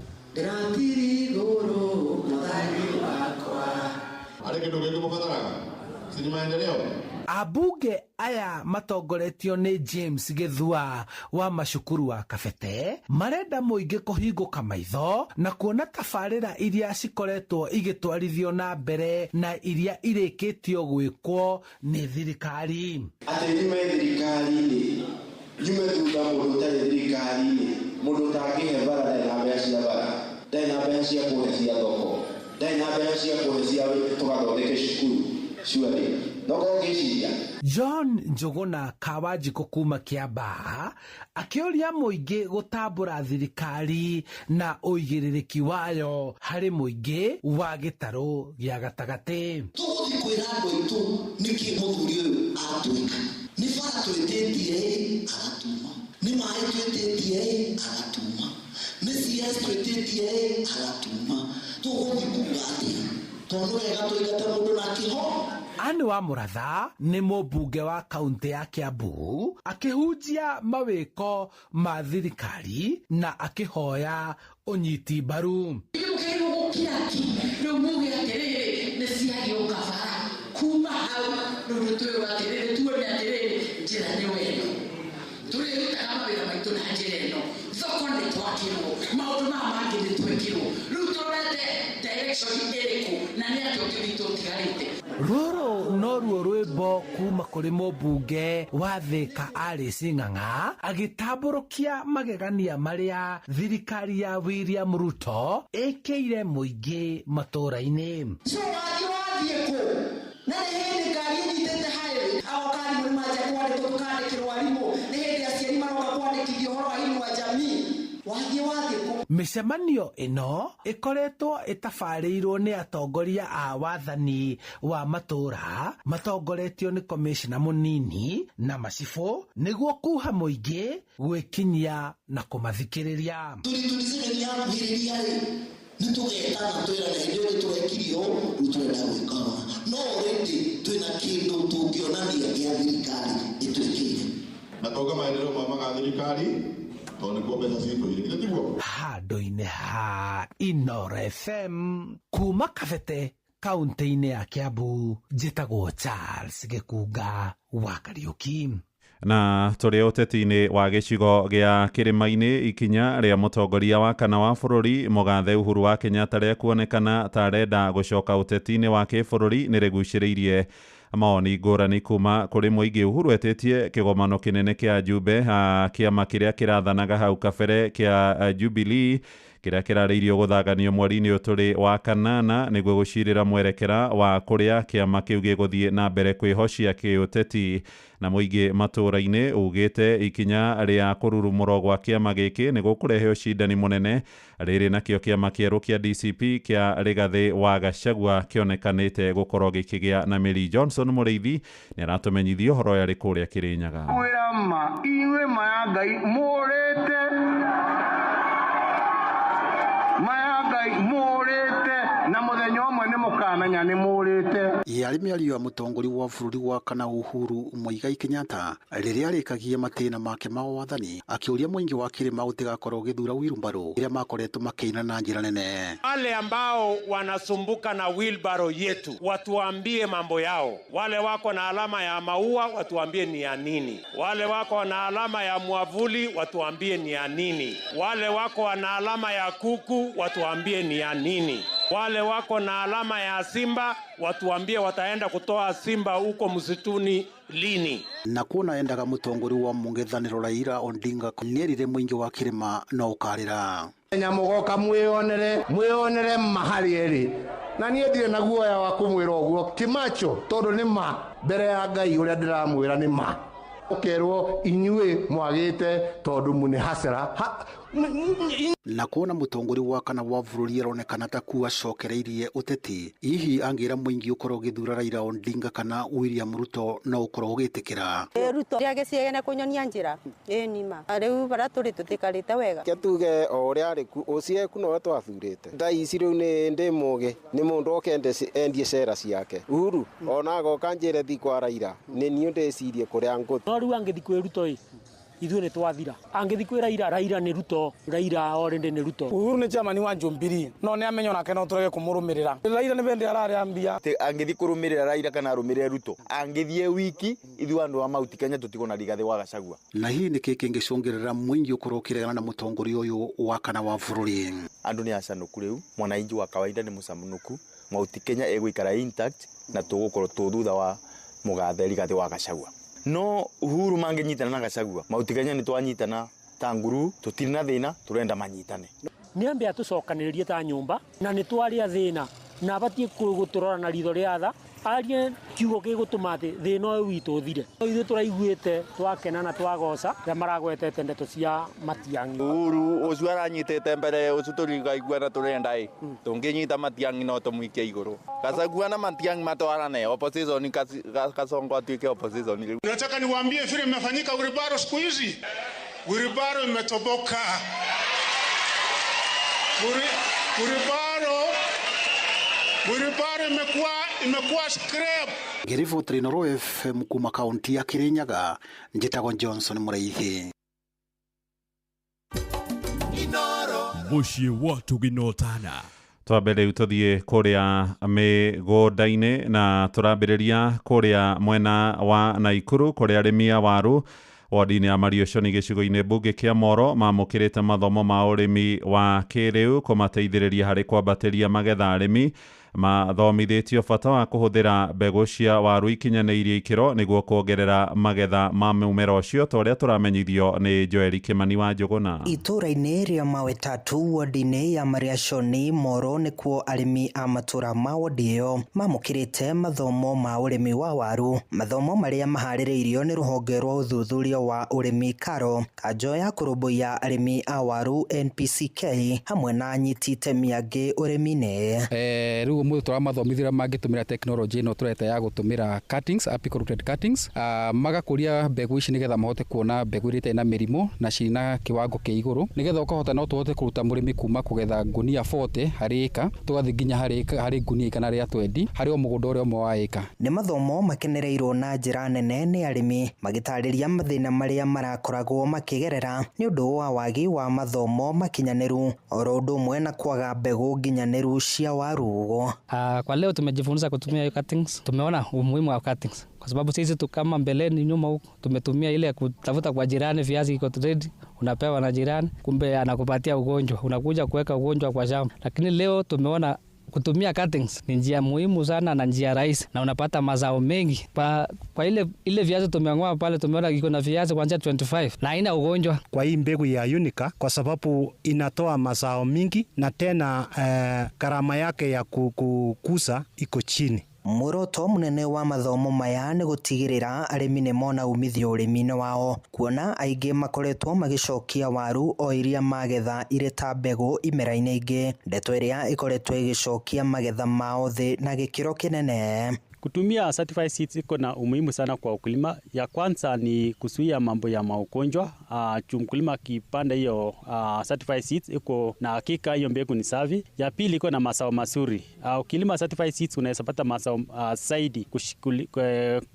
Ambunge aya matongoretio nĩ James Gĩthua wa macukuru wa Kabete marenda mũingĩ kũhingũka maitho na kuona tabarĩra iria cikoretwo igĩtwarithio na mbere na iria irĩkĩtio gwĩkwo nĩ thirikari. Atĩ nyume thirikari-inĩ, nyume thutha mũndũ ũtarĩ thirikari-inĩ, mũndũ ũtangĩhe bara ndarĩ na mbeca cia bara, ndarĩ na mbeca cia kũhe cia thoko, ndarĩ na mbeca cia kũhe cia tũgathondeke cukuru. John Njũgũna Kawanjikũ kuma Kĩambaa akĩũria mũingĩ gũtambũra thirikari na ũigĩrĩrĩki wayo harĩ mũingĩ wa gĩtarũ gĩa gatagatĩ. Tũgũthiĩ kwĩra andũ aitũ nĩkĩ mũthuri ũyũ atwĩka. Nĩ bara twĩtĩtie agatuma, nĩ maĩ twĩtĩtie agatuma, nĩ CS twĩtĩtie agatuma. Tũgũthiĩ kuga atĩa? Tondũ wega tũingate mũndũ na kĩho. Anne wa Mũratha nĩ mũmbunge wa kaunti ya Kiambu akĩhunjia mawĩko ma thirikari na akĩhoya ũnyiti mbaru. Rĩu muge atĩrĩrĩ nĩ ciagĩũka bara kuma hau rĩu nĩtwĩrwo atĩrĩrĩ tuone atĩrĩrĩ njĩra nĩ wendo tũrĩrutaga mawĩra maitũ na njĩra ĩno thoko nĩ twakĩrwo maũndũ maya mangĩ nĩ twĩkĩrwo rĩu tũrorete direction ĩrĩkũ na nĩ atĩa ũngĩ witũ ũtigarĩte. Rũrũ noruo rwĩmbo kuma kũrĩ mũmbunge wa Thika Alice Ng'ang'a agĩtambũrũkia magegania marĩa thirikari ya William Ruto ĩkĩire mũingĩ matũũra-inĩ. So wathiĩ wathiĩ kũ na nĩ hĩndĩ ngari ĩnyitĩte highway agoka arimũ nĩ manjia kwandĩkwo tũkandĩkĩrwo arimũ nĩ hĩndĩ aciari maroka kwandĩkithio ũhoro wa Inua Jamii wathiĩ wathiĩ kũ. Mĩcemanio ĩno ĩkoretwo ĩtabarĩirwo nĩ atongoria a wathani wa matũũra matongoretio nĩ komishona mũnini na macibũ nĩguo kuha mũingĩ gwĩkinyia na kũmathikĩrĩria. Tũrituriseme yakuhĩrĩria rĩ nĩ tũgetana twĩrane hĩndĩ ĩyo nĩtũrekire ũũ rĩu tũrenda gwĩka ũna no already twĩna kĩndũ tũngĩonania gĩa thirikari ĩtwĩkĩire. Na tonga maendeleo maumaga thirikari tondũ nĩkuo mbeca citũire, githĩ tiguo? Handũ-inĩ ha Inoro FM kuma Kabete kaunti-inĩ ya Kiambu, njĩtagwo Charles Gĩkunga wa Kariũki. Na tũrĩ ũteti-inĩ wa gĩcigo gĩa kĩrĩma-inĩ, ikinya rĩa mũtongoria wa kana wa bũrũri mũgathe Uhuru wa Kenyatta rĩa kuonekana ta arenda gũcoka ũteti-inĩ wa kĩbũrũri nĩ rĩgucĩrĩirie mawoni ngũrani kuma kũrĩ mũingĩ. Uhuru etĩtie kĩgomano kĩnene kĩa njumbe kĩama kĩrĩa kĩrathanaga hau kabere kĩa Jubilee kĩrĩa kĩrarĩirio gũthaganio mweri-inĩ ũyũ tũrĩ wa kanana nĩguo gũcirĩra mwerekera wa kũrĩa kĩama kĩu gĩgũthiĩ na mbere kwĩhocia kĩũteti. Na mũingĩ matũũra-inĩ ugĩte ikinya rĩa kũrurumũrwo gwa kĩama gĩkĩ nĩ gũkũrehe ũcindani mũnene. Rĩrĩ nakĩo kĩama kĩerũ kĩa DCP kĩa Rigathĩ wa Gachagua kĩonekanĩte gũkorwo gĩkĩgĩa na mĩri. Johnson Mũrĩithi nĩ aratũmenyithia ũhoro ũyũ arĩ kũrĩa Kĩrĩnyaga. Kwĩra ma inyuĩ ma ya Ngai mũrĩte, ma ya Ngai mũrĩte, na mũthenya ũmwe nĩ mũkamenya nĩ mũrĩte. Yarĩ mĩario ya mũtongoria wa bũrũri wa kana Uhuru Muigai Kenyatta rĩrĩa arĩkagia matĩna make ma wathani akĩũria mũingĩ wa kĩrĩma ũtigakorwo ũgĩthura wheelbarrow ĩrĩa makoretwo makĩina na njĩra nene. Wale ambao wanasumbuka na wheelbarrow yetu watuambie mambo yao. Wale wako na alama ya maua watuambie ni ya nini. Wale wako na alama ya mwavuli watuambie ni ya nini. Wale wako na alama ya kuku watuambie ni ya nini. Wale wako na alama ya simba watuambie wataenda kutoa simba huko msituni lini. Na kuona endaga mũtongoria wa mũng'ethanĩro Raila Odinga nĩerire mũingĩ wa kĩrĩma no ũkarĩra. Mũgoka mwĩonere mwĩonere ma harĩ erĩ, na niĩ ndirĩ na guoya wa kũmwĩra ũguo kĩmacho, tondũ nĩ ma mbere ya Ngai ũrĩa ndĩramwĩra nĩ ma. Ũkerwo inyuĩ mwagĩte tondũ mũnĩ hasara. Na kuona mũtongoria wa kana wa bũrũri aronekana ta kuo acokereirie ũteti, hihi angĩra mũingĩ ũkorwo ũgĩthura Raila Odinga kana William Ruto no ũkorwo ũgĩtĩkĩra? Ruto agĩciagene kũnyonia njĩra ĩ nima rĩu bara tũrĩ tũtikarĩte wega. Ke tuge o ũrĩa arĩ ku ũcieku nowe twathurĩte thaa ici rĩu nĩ ndĩ mũgĩ nĩ mũndũ oke endie cera ciake. Uhuru ona agoka njĩre thi kwa Raila nĩ niĩ ndĩcirie kũrĩa ngũthiĩ. No rĩu angĩthi kwĩ Ruto ĩ ithuĩ nĩ twathira. Angĩthi kwĩ Raila, Raila nĩ Ruto, Raila already nĩ Ruto. Uhuru nĩ chairman wa Jubilee no nĩ amenyo nake no tũrege kũmũrũmĩrĩra. Raila nĩ bende ararĩa mbia. Angĩthi kũrũmĩrĩra Raila kana arũmĩrĩre Ruto, angĩthiĩ wiki ithuĩ andũ a Mount Kenya tũtigona Rigathĩ wa Gachagua. Na hihi nĩkĩ kĩngĩcũngĩrĩra mũingĩ ũkorwo ũkĩregana na mũtongoria ũyũ wa kana wa bũrũri? Andũ nĩ acanũku rĩu, mwananchi wa kawaida nĩ mũcanũku. Mount Kenya ĩgũikara intact na tũgũkorwo tũ thutha wa mũgathe Rigathĩ wa Gachagua. No Uhuru mangĩnyitana na Gachagua, Mount Kenya nĩ twanyitana ta nguru, tũtirĩ na thĩna, tũrenda manyitane. Nĩ ambe atũcokanĩrĩrie ta nyũmba na nĩ twarĩa thĩna na abatiĩ gũtũrora na ritho rĩa tha, arie kiugo gĩgũtũma atĩ thĩna ũyũ witũ ũthire. Ithuĩ tũraiguĩte twakena na twagoca rĩa maragwetete ndeto cia Matiang'i. Uhuru ũcio aranyitĩte mbere ũcio tũrikaiguana tũrenda ĩ tũngĩnyita Matiang'i no tũmũikie igũrũ. Gachagua na Matiang'i matwarane opposition, Kasongo atuĩke opposition rĩu. Nataka niwaambie vile imefanyika wheelbarrow siku hizi. Wheelbarrow imetoboka. Wheelbarrow imekuwa scrap. Ngĩribotera Inooro FM kuma kaunti ya Kirinyaga, njĩtagwo Johnson Mũrĩithi. Mũciĩ wa Tũginotana. Twambe rĩu tũthiĩ kũrĩa mĩgũnda-inĩ na tũrambĩrĩria kũrĩa mwena wa Naikuru kũrĩa arĩmi a waru wodi-inĩ ya Mariũconi gĩcigo-inĩ mbunge kĩa Moro mamũkĩrĩte mathomo ma ũrĩmi wa kĩrĩu kũmateithĩrĩria harĩ kwambatĩria magetha. Arĩmi Mathomithĩtio bata wa kũhũthĩra mbegũ cia waru ikinyanĩirie ikĩro nĩguo kuongerera magetha ma mũmera ũcio, ta ũrĩa tũramenyithio nĩ Joeli Kĩmani wa Njũgũna. Itũũra-inĩ rĩa Mawe Tatu wodi-inĩ ya Mariashoni Moro nĩkuo arĩmi a matũũra ma wodi ĩyo mamũkĩrĩte mathomo ma ũrĩmi wa waru, mathomo marĩa maharĩrĩirio nĩ rũhonge rwa ũthuthuria wa ũrĩmi KARO, kanjo ya kũrũmbũiya arĩmi a waru NPCK hamwe na anyiti itemi angĩ ũrĩmi-inĩ. Rĩu ũmũthĩ tũramathomithia ũrĩa mangĩtũmĩra tekinoronjĩ ĩno tũreta ya gũtũmĩra cuttings, apical rooted cuttings, magakũria mbegũ ici nĩgetha mahote kuona mbegũ iria itarĩ na mĩrimũ na ciĩna kĩwango kĩa igũrũ, nĩgetha ũkahota no tũhote kũruta mũrĩmi kuma kũgetha ngunia 40 harĩ ĩka tũgathiĩ nginya harĩ ngunia 120 harĩ o mũgũnda ũrĩa ũmwe wa ĩka. Nĩ mathomo makenereirwo na njĩra nene nĩ arĩmi magĩtarĩria mathĩna marĩa marakoragwo makĩgerera nĩ ũndũ wa wagi wa mathomo makinyanĩru oro ũndũ ũmwe na kwaga mbegũ nginyanĩru cia waru. Kwa leo tumejifunza kutumia hiyo cuttings, tumeona umuhimu wa cuttings kwa sababu sisi tu kama mbeleni nyuma huko tumetumia ile kutafuta kwa jirani, viazi iko ready unapewa na jirani, kumbe anakupatia ugonjwa, unakuja kuweka ugonjwa kwa shamba. Lakini leo tumeona kutumia cuttings ni njia muhimu sana na njia rahisi na unapata mazao mengi. Kwa ile viazi tumeangoa pale, tumeona iko na viazi kuanzia 25 na haina ugonjwa. Kwa hii mbegu ya Unica kwa sababu inatoa mazao mingi na tena gharama yake ya kukuza iko chini. Muoroto munene wa mathomo maya nĩ gũtigĩrĩra arĩmi nĩ mona umithio ũrĩmi-inĩ wao, kuona aingĩ makoretwo magĩcokia waru o iria magetha irĩ ta mbegũ imera-inĩ ingĩ, ndeto ĩrĩa ĩkoretwo ĩgĩcokia magetha mao thĩ na gĩkĩro kĩnene. Kutumia certified seeds iko na umuhimu sana kwa ukulima. Ya kwanza ni kuzuia mambo ya maugonjwa. Mkulima akipanda hiyo certified seeds iko na hakika hiyo mbegu ni safi. Ya pili iko na mazao mazuri. Ukilima certified seeds unaweza pata mazao zaidi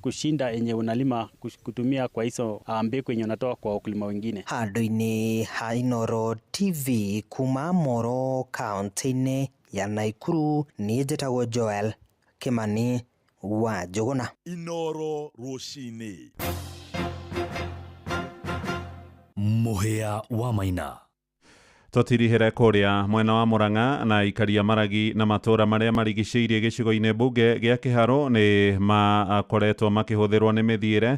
kushinda yenye unalima kutumia kwa hizo mbegu yenye unatoa kwa wakulima wengine. Handũ-inĩ ha Inooro TV kuma Moro kaunti-inĩ ya Nakuru, niĩ njĩtagwo Joel Kĩmani wa Njũgũna. Inooro rũcinĩ. Mũhĩa wa Maina. Tũtirihĩre kũrĩa mwena wa Murang'a na ikaria Maragi na matũũra marĩa marigicĩirie gĩcigo-inĩ mbunge gĩa Kĩharũ nĩ makoretwo makĩhũthĩrwo nĩ mĩthiĩre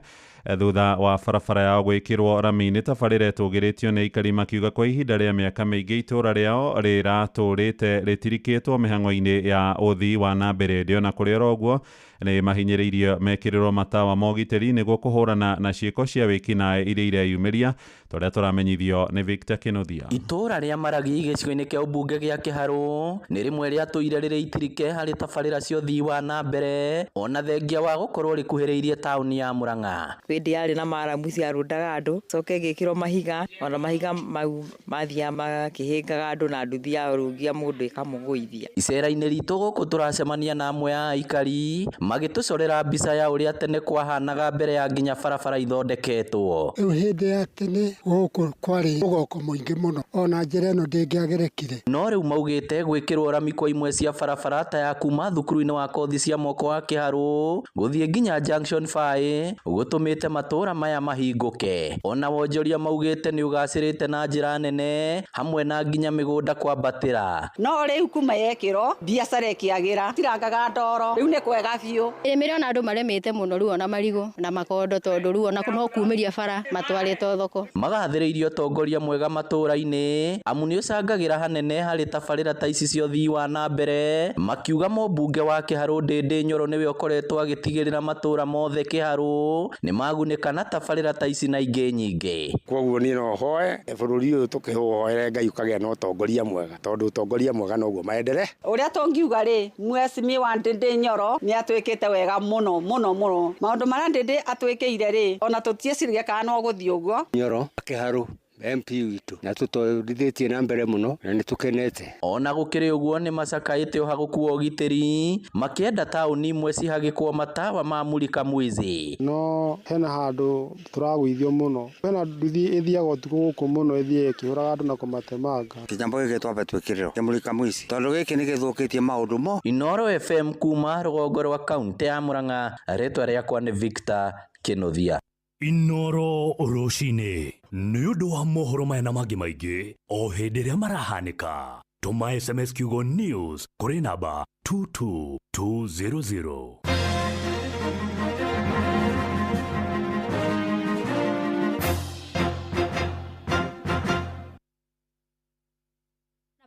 thutha wa barabara yao gwĩkĩrwo rami. Nĩ tabarĩra ĩtũgĩrĩtio nĩ aikari makiuga kwa ihinda rĩa mĩaka mĩingĩ itũũra rĩao rĩratũrĩte rĩtirikĩtwo mĩhang'o-inĩ ya ũthii wa na mbere. Ndĩ ona kũrĩ oro ũguo nĩ mahinyĩrĩirio mekĩrĩrwo matawa ma ũgitĩri nĩguo kũhũrana na ciĩko cia wĩkinaĩ iria ireyumĩria, ta ũrĩa tũramenyithio nĩ Victor Kĩnuthia. Itũũra rĩa Maragi gĩcigo-inĩ kĩa ũmbunge gĩa Kĩharũ nĩ rĩmwe rĩatũire rĩrĩ itirike harĩ tabarĩra cia ũthii wa na mbere ona thengia wa gũkorwo rĩkuhĩrĩirie taũni ya Murang'a. Hĩndĩ yarĩ na maramu ciarũndaga andũ, coke ĩgĩkĩrwo mahiga, ona mahiga mau mathiaga makĩhĩngaga andũ na nduthi yarũngia mũndũ ĩkamũgũithia. Icera-inĩ ritũ gũkũ tũracemania na amwe a aikari magĩtũcorera mbica ya ũrĩa tene kwahanaga mbere ya nginya barabara ithondeketwo. Rĩu hĩndĩ ya tene gũkũ kwarĩ mũgoko mũingĩ mũno, ona njĩra ĩno ndĩngĩagerekire. No rĩu maugĩte gwĩkĩrwo rami kwa imwe cia barabara ta ya kuma thukuru-inĩ wa kothi cia moko wa Kĩharũ gũthiĩ nginya Junction 5 gũtũmĩte matũũra maya mahingũke. Ona wonjoria maugĩte nĩ ũgacĩrĩte na njĩra nene hamwe na nginya mĩgũnda kwambatĩra. No rĩu kuma yekĩrwo biacara ĩkĩagĩra, tirangaga ndoro, rĩu nĩ kwega biũ. Ĩrĩmĩre ona andũ marĩmĩte mũno rĩu ona marigũ na makondo, tondũ rĩu ona no kumĩria bara matwarĩtwo thoko. Magathĩrĩirie ũtongoria mwega matũũra-inĩ amu nĩ ũcangagĩra hanene harĩ tabarĩra ta ici cia ũthii wa na mbere, makiuga mũmbunge wa Kĩharũ Ndĩndĩ Nyoro nĩwe ũkoretwo agĩtigĩrĩra matũũra mothe Kĩharũ nĩ magunĩka na tabarĩra ta ici na ingĩ nyingĩ. Koguo niĩ no hoe bũrũri ũyũ tũkĩhoere Ngai ũkagĩa na ũtongoria mwega, tondũ ũtongoria mwega noguo maendelee. Ũrĩa tũngiuga rĩ, mheshimiwa Ndĩndĩ Nyoro nĩ atwĩkĩte wega mũno mũno mũno. Maũndũ marĩa Ndĩndĩ atwĩkĩire rĩ, ona tũtieciragia kana no gũthiĩ ũguo. Nyoro Kĩharũ MP witũ na tũtwarithĩtie na mbere mũno na nĩ tũkenete. Ona gũkĩrĩ ũguo nĩ macakaĩte ũhagũku wa ũgitĩri makĩenda taũni imwe cihagĩkwo matawa ma mulika mwizi. No hena handũ tũragũithio mũno, hena nduthi ĩthiaga ũtukũ gũkũ mũno ĩthiĩ ĩkĩhũraga andũ na kũmatemanga. Kĩnyambo gĩkĩ twambe twĩkĩrĩrwo kĩa mulika mwizi tondũ gĩkĩ nĩ gĩthũkĩtie maũndũ mo. Inooro FM kuma rũgongo rwa kaunti ya Murang'a, rĩtwa rĩakwa nĩ Victor Kĩnuthia. Inooro rũcinĩ nĩ ũndũ wa mohoro maya na mangĩ maingĩ o hĩndĩ ĩrĩa marahanĩka. Tũma SMS kiugo news kũrĩ namba 22200.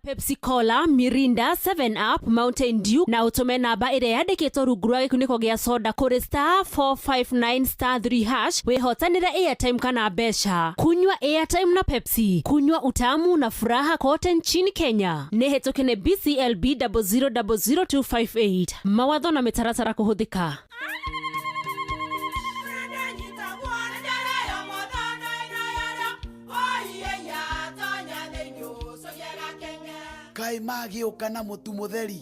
Pepsi Cola, Mirinda, 7 Up, Mountain Dew na utume namba ĩrĩa yandĩkĩtwo rungu rwa gĩkunĩko gĩa soda kũrĩ star 459 star 3 hash wĩhotanĩre airtime kana mbeca. Kunywa airtime na Pepsi, kunywa utamu na furaha kote nchini Kenya. Nĩ hĩtũke nĩ BCLB 0000258. Mawatho na mĩtaratara kũhũthĩka. Kaĩ magĩũka na mũtu mũtheri?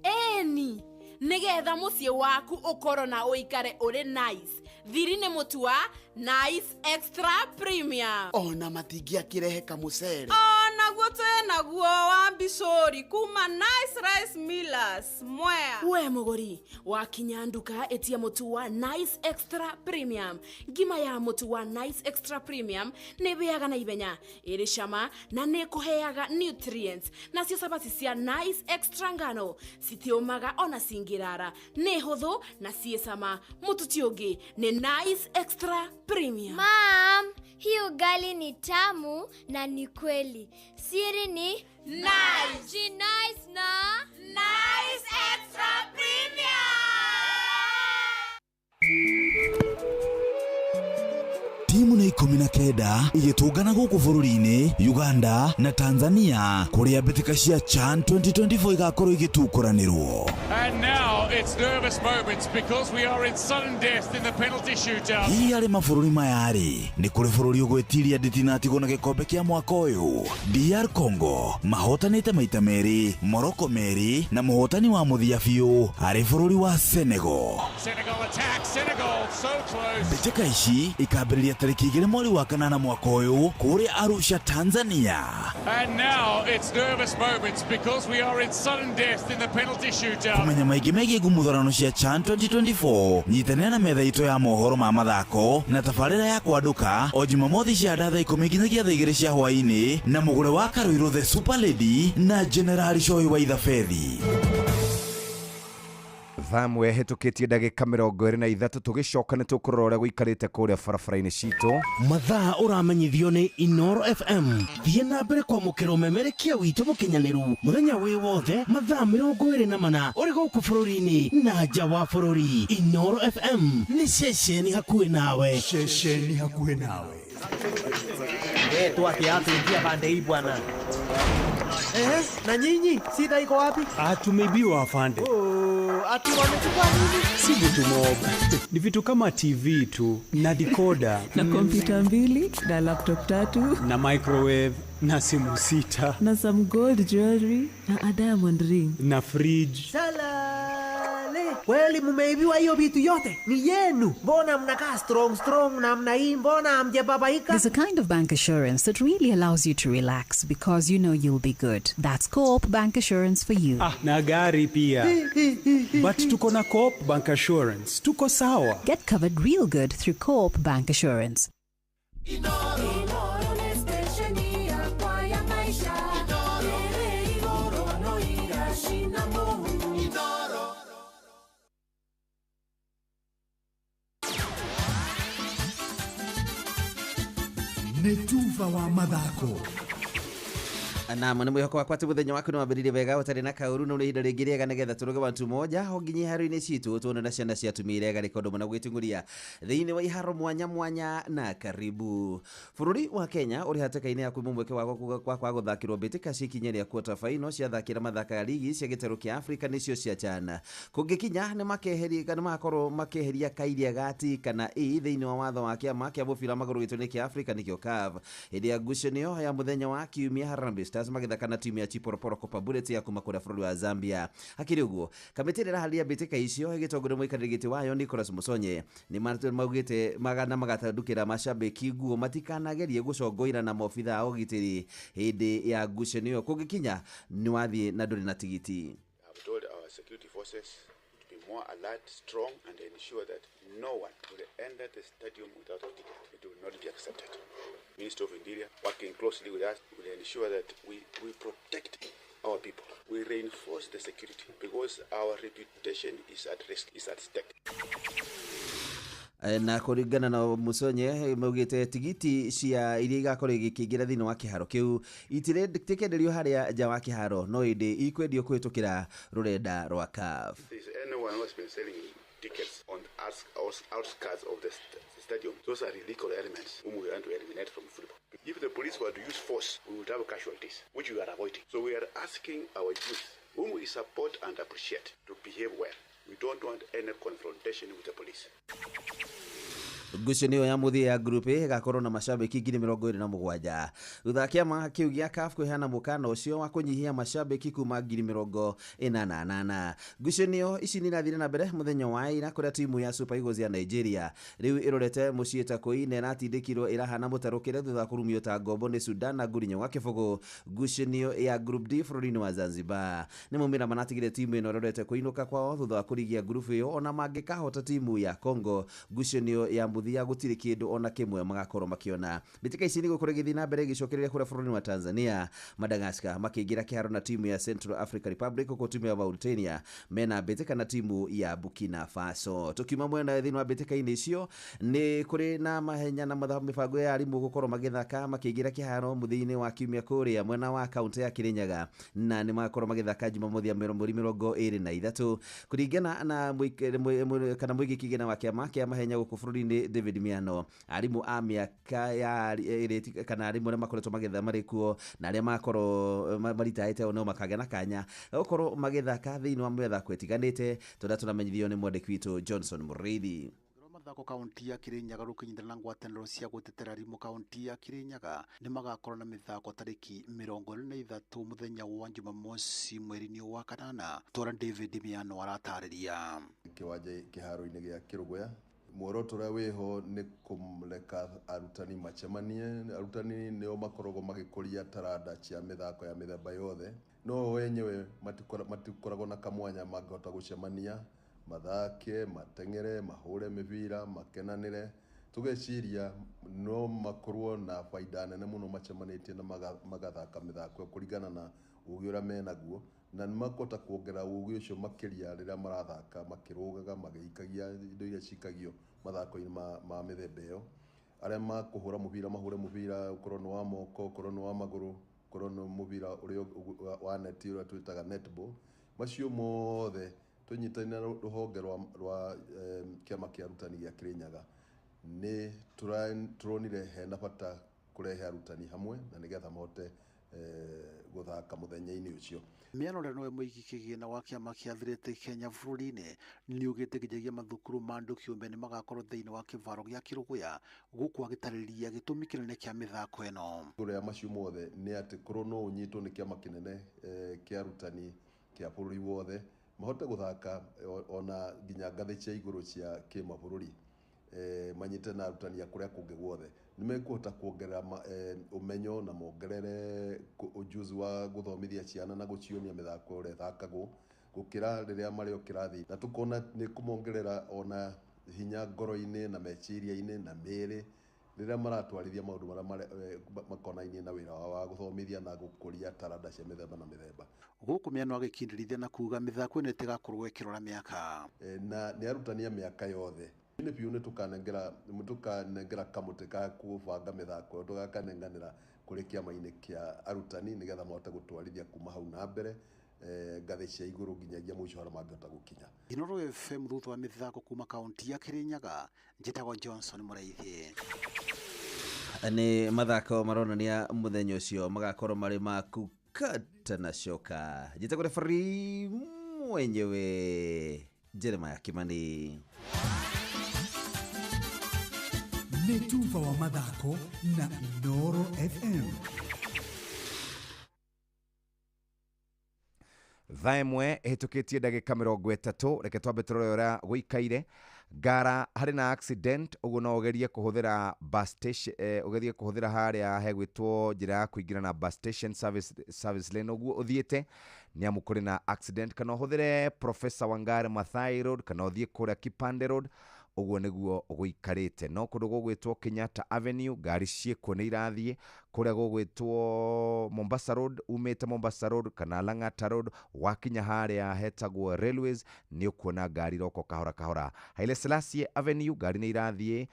Ĩni, nĩgetha mũciĩ waku ũkorwo na ũikare ũrĩ nice. Thiri nĩ mũtu wa Nice Extra Premium. Ona matingĩakĩrehe kamũcere. Onaguo twĩnaguo wa mbicũri kuma Nice Rice Millers Mwea. We mũgũri, wakinya nduka ĩtia mũtu wa Nice Extra Premium. Ngima ya mũtu wa Nice Extra Premium nĩ ĩhĩaga na ihenya, ĩrĩ cama na nĩ ĩkũheaga nutrients. Nacio cabaci cia Nice Extra ngano citiũmaga ona cingĩrara, nĩ hũthũ na ciĩ cama. Mũtu ti ũngĩ nĩ Nice Extra Premium. Mom, hii ugali ni tamu na ni kweli. Siri ni Nice. Ji nice na Nice Extra Premium. Timu nĩ 19 igĩtũngana gũkũ bũrũri-inĩ Uganda na Tanzania kũrĩa mbĩtĩka cia CHAN 2024 igakorwo igĩtukũranĩrwo. And now it's nervous moments because we are in sudden death in the penalty shootout. Hihi harĩ mabũrũri maya rĩ, nĩ kũrĩ bũrũri ũgwĩtiria ndĩtinatigwo na gĩkombe kĩa mwaka ũyũ? DR Congo mahotanĩte maita merĩ, Morocco merĩ na mũhotani wa mũthia biũ arĩ bũrũri wa Senegal. Senegal attack, Senegal so close. Mbĩtĩka ici ikambĩrĩria tarĩki 2 mweri wa kanana mwaka ũyũ kũrĩa Arusha, Tanzania. And now it's nervous moments because we are in sudden death in the penalty shootout. Kũmenya maingĩ megiĩ ngumutharano cia CHAN 2024 nyitanĩra na metha itũ ya mohoro ma mathako na tabarĩra ya kwandũka o Jumamothi cia thaa 10 nginyagia thaa 2 cia hwaĩ-inĩ na mũgũre wa Karũirũ the Super Lady na General Coĩ wa Ithabethi. Thaa ĩmwe ĩhĩtũkĩtie ndagĩka 23 tũgĩcoka nĩ tũkũrora ũrĩa gũikarĩte kũrĩa barabara-inĩ citũ. Mathaa ũramenyithio nĩ Inoro FM. Thiĩ na mbere kwamũkĩra ũmemerekia witũ mũkinyanĩru mũthenya wĩ wothe mathaa 24 ũrĩ gũkũ bũrũri-inĩ na nja wa bũrũri. Inoro FM nĩ ceceni hakuhĩ nawe. Ceceni hakuhĩ nawe. Toa kiatu, ingia pande hii bwana. Na nyinyi shida iko wapi? Tumeibiwa afande. Ati wamechukua nini? Si vitu mob. Ni vitu kama TV tu na decoder na kompyuta 2 na laptop 3 na microwave na simu 6 na some gold jewelry na a diamond ring na fridge. Salale. Kweli mumeibiwa hiyo vitu yote? Ni yenu. Mbona mnakaa strong strong namna hii? Mbona hamjababaika? There's a kind of bank assurance that really allows you to relax because you know you'll be good. That's Co-op Bank Assurance for you. Na gari pia. But tuko na Co-op Bank Assurance. Tuko sawa. Get covered real good through Co-op Bank Assurance. Nĩ tuba wa mathako. Naam, nĩ mwĩhoko wakwa atĩ mũthenya waku nĩ wambĩrĩirie wega ũtarĩ na kaũru na ũrĩ ihinda rĩngĩ rĩega nĩgetha tũrũge wantu moja o nginya iharo-inĩ citũ tuone na ciana cia atumia iria garĩka ũndũ mũna gwĩtungũria thĩinĩ wa iharo mwanya mwanya na karibu. Bũrũri wa Kenya ũrĩ hatĩka-inĩ ya kuuma mweke wa kwaga gũthakĩrwo mbĩtĩka cia ikinya rĩa quarter final ciathakĩra mathaka ya ligi cia gĩtarũ kĩa Afrika nĩcio cia CHAN. Kũngĩkinya nĩ makorwo makĩeheria kairia ga T kana E thĩinĩ wa watho wa kĩama kĩa mũbira wa magũrũ gĩtũ-inĩ kĩa Afrika nĩkĩo CAF. Hĩndĩ ya ngucanio ya mũthenya wa kiumia Harambee Stars magĩthaka na timu ya Chipolopolo Copper Bullets ya kuma kũrĩa bũrũri wa Zambia. Hakĩrĩ ũguo kamĩtĩ ĩrĩa ĩraharĩria mbĩtĩka icio ĩgĩtongorio mũikarĩri gĩtĩ wayo Nicholas Musonye nĩ maugĩte magana magatandũkĩra macambĩki nguo matikanagerie gũcongoira na maobitha a ũgitĩri hĩndĩ ya ngucanio ĩyo. Kũngĩkinya nĩ wathiĩ na ndũrĩ na tigiti. I've told our security forces to be more alert, strong, and ensure that no one will enter the stadium without a ticket. It will not be accepted. Minister of Interior, working closely with us, will ensure that we protect our people. We reinforce the security because our reputation is at risk, is at stake. Na kũringana na Musonye maugĩte tigiti cia iria igakorwo igĩkĩingĩra thĩinĩ wa kĩharo kĩu itirĩkenderio harĩa nja wa kĩharo no ĩndĩ ikwendio kũhĩtũkĩra rũrenda rwa CAF. If there's anyone who has been selling tickets on the outskirts of the stadium, those are illegal elements whom we want to eliminate from football. If the police were to use force, we would have casualties, which we are avoiding. So we are asking our youth, whom we support and appreciate, to behave well. We don't want any confrontation with the police. Ngucanio ya mũthia ya group A ĩgakorwo na macambĩki 27,000 thutha kĩama kĩu gĩa CAF kũheana mũkana ũcio wa kũnyihia macambĩki kuma 88,000. Ngucanio ici nĩ irathire na mbere mũthenya wa ira kũrĩa timu ya Super Eagles ya Nigeria rĩu ĩrorete mũciĩ ta kũi na ĩratindĩkirwo ĩrahana mũtarũkĩre thutha wa kũrumio ta ngombo nĩ Sudan na nguri wa kĩbũgũ. Ngucanio ya Group D bũrũri-inĩ wa Zanzibar nĩ maumĩra manatigire timu ĩno ĩrorete kũinũka kwao thutha wa kũrigia ngurubu ĩyo ona mangĩkahota timu ya Congo. Ngucanio ya mũthia gũtirĩ kĩndũ ona kĩmwe magakorwo makĩona. Mbĩtĩka ici nĩgũkorwo igĩthiĩ na mbere igĩcokereria kũrĩa bũrũri wa Tanzania, Madagascar makĩingĩra kĩharo na timu ya Central Africa Republic huko timu ya Mauritania mena mbĩtĩka na timu ya Burkina Faso. Tukiuma mwena thĩinĩ wa mbĩtĩka-inĩ icio nĩ kũrĩ na mahenya na mathabu mĩbango ya arimũ gũkorwo magĩthaka makĩingĩra kĩharo mũthia-inĩ wa kiumia kũrĩa mwena wa kaũntĩ ya Kirinyaga na nĩ magakorwo magĩthaka Jumamothi ya mweri 23 kũringana na kana mũigi kĩgĩna wa kĩama kĩa mahenya gũkũ bũrũri-inĩ David Miano. Arimũ a mĩaka ya ĩrĩ kana arimũ arĩa makoretwo magĩtha marĩ kuo na arĩa makorwo maritaĩte o nao makagĩa na kanya gũkorwo magĩthaka thĩinĩ wa mĩthako ĩtiganĩte tondũ tũramenyithio nĩ mwandĩki witũ Johnson Mũrĩithi. Mathako kaunti ya Kirinyaga rũkĩnyitanĩra na ngwatanĩro cia gũtetera arimũ kaunti ya Kirinyaga nĩ magakorwo na mĩthako tarĩki 23 mũthenya wa Jumamosi mweri-inĩ wa kanana. Tora David Miano aratarĩria. Kĩwanja kĩharo-inĩ gĩa Kĩrũgũya muoroto ũrĩa wĩho nĩ kũreka arutani macemanie. Arutani nĩo makoragwo magĩkũria taranda cia mĩthako ya mĩthemba yothe, no wenyewe matikoragwo na kamwanya mangĩhota gũcemania mathake, mateng'ere, mahũre mĩbira, makenanĩre. Tũgeciria no makorwo na baida nene mũno macemanĩtie na magathaka mĩthako kũringana na ũgĩ ũrĩa menaguo, na nĩ makũhota kuongerera ũgĩ ũcio makĩria rĩrĩa marathaka makĩrũgaga, magĩikagia indo iria cikagio mathako-inĩ ma mĩthemba ĩyo. Arĩa makũhũra mũbira mahũre mũbira, ũkorwo nĩ wa moko, ũkorwo nĩ wa magũrũ, ũkorwo nĩ mũbira ũrĩa wa neti ũrĩa twĩtaga netball. Macio mothe tũnyitanĩire na rũhonge rwa kĩama kĩa arutani gĩa Kirinyaga nĩ tũronire hena bata kũrehe arutani hamwe na nĩgetha mahote gũthaka mũthenya-inĩ ũcio. Miano ũrĩa nĩwe mũigi kĩgĩna wa kĩama kĩa Athletic Kenya bũrũri-inĩ nĩugĩte nginyagia mathukuru ma andũ kĩũmbe nĩ magakorwo thĩinĩ wa kĩvaro gĩa Kĩrũgũya gũkũ agĩtarĩria gĩtũmi kĩnene kĩa mĩthako ĩno. Igũrũ ya macio mothe nĩ atĩ korwo no ũnyitwo nĩ kĩama kĩnene kĩa arutani kĩa bũrũri wothe mahote gũthaka ona nginya ngathĩ cia igũrũ cia kĩmabũrũri, manyite na arutani a kũrĩa kũngĩ guothe nĩ mekũhota kuongerera ũmenyo na mongerere ujuzi wa gũthomithia ciana na gũcionia mĩthako ũrĩa ĩthakagwo gũkĩra rĩrĩa marĩ o kĩrathi, na tũkona nĩ kũmongerera ona hinya ngoro-inĩ na meciria-inĩ na mĩĩrĩ rĩrĩa maratwarithia maũndũ marĩa makonainie na wĩra wao wa gũthomithia na gũkũria taranda cia mĩthemba na mĩthemba. Gũkũ Miano agĩkindĩrithia na kuga mĩthako ĩno ĩtigakorwo ĩkĩrora mĩaka na nĩ arutani a mĩaka yothe. Nĩ biũ nĩ tũkanengera kamũtĩ ka kũbanga mĩthako ĩyo tũgakanenganĩra kũrĩ kĩama-inĩ kĩa arutani nĩgetha mahote gũtwarithia kuma hau na mbere ngathĩ cia igũrũ nginyagia mũico harĩa mangĩhota gũkinya. Inooro FM thutha wa mĩthako kuma kaunti ya Kirinyaga, njĩtagwo Johnson Mũraithi. Nĩ mathako maronania mũthenya ũcio magakorwo marĩ ma kũkata na coka. Njĩtagwo referee mwenyewe Jeremiah Kimani. Nĩ tuba wa mathako na Inooro FM. Thaa ĩmwe ĩhĩtũkĩtie ndagĩka 30, reke twambe tũrore ũrĩa gũikaire. Ngara harĩ na accident, ũguo no ũgerie kũhũthĩra bus station, ũgerie kũhũthĩra harĩa hegwĩtwo njĩra ya kũingĩra na bus station service lane ũguo ũthiĩte nĩ amu kũrĩ na accident, kana ũhũthĩre Professor Wangari Maathai Road, kana ũthiĩ kũrĩa Kipande Road, Ũguo nĩguo gũikarĩte. No kũndũ gũgwĩtwo Kenyatta Avenue ngari ciĩkuo nĩ irathiĩ. Kũrĩa gũgwĩtwo Mombasa Road, umĩte Mombasa Road kana Lang'ata Road wakinya harĩa hetagwo Railways nĩ ũkuona ngari iroko kahora kahora. Haile Selassie Avenue ngari nĩ irathiĩ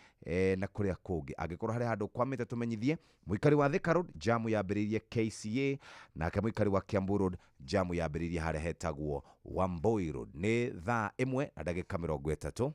na kũrĩa kũngĩ. Angĩkorwo harĩ handũ kwamĩte tũmenyithie. Mũikari wa Thika Road jamu yambĩrĩirie KCA, nake mũikari wa Kiambu Road jamu yambĩrĩirie harĩa hetagwo Wambui Road. Nĩ thaa 1 na ndagĩka 30.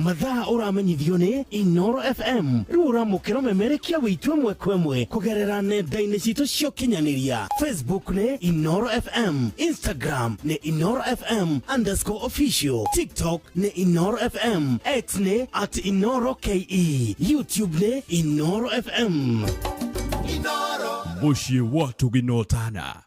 Mathaa ũramenyithio nĩ Inoro FM. Rĩu ũramũkĩra ũmemerekia witũ ĩmwe kwa ĩmwe kũgerera nenda-inĩ citũ cia ũkinyanĩria. Facebook nĩ Inoro FM, Instagram nĩ Inoro FM _official, TikTok nĩ Inoro FM, X nĩ @InoroKE, YouTube nĩ Inoro FM. Mũciĩ wa Tũginotana.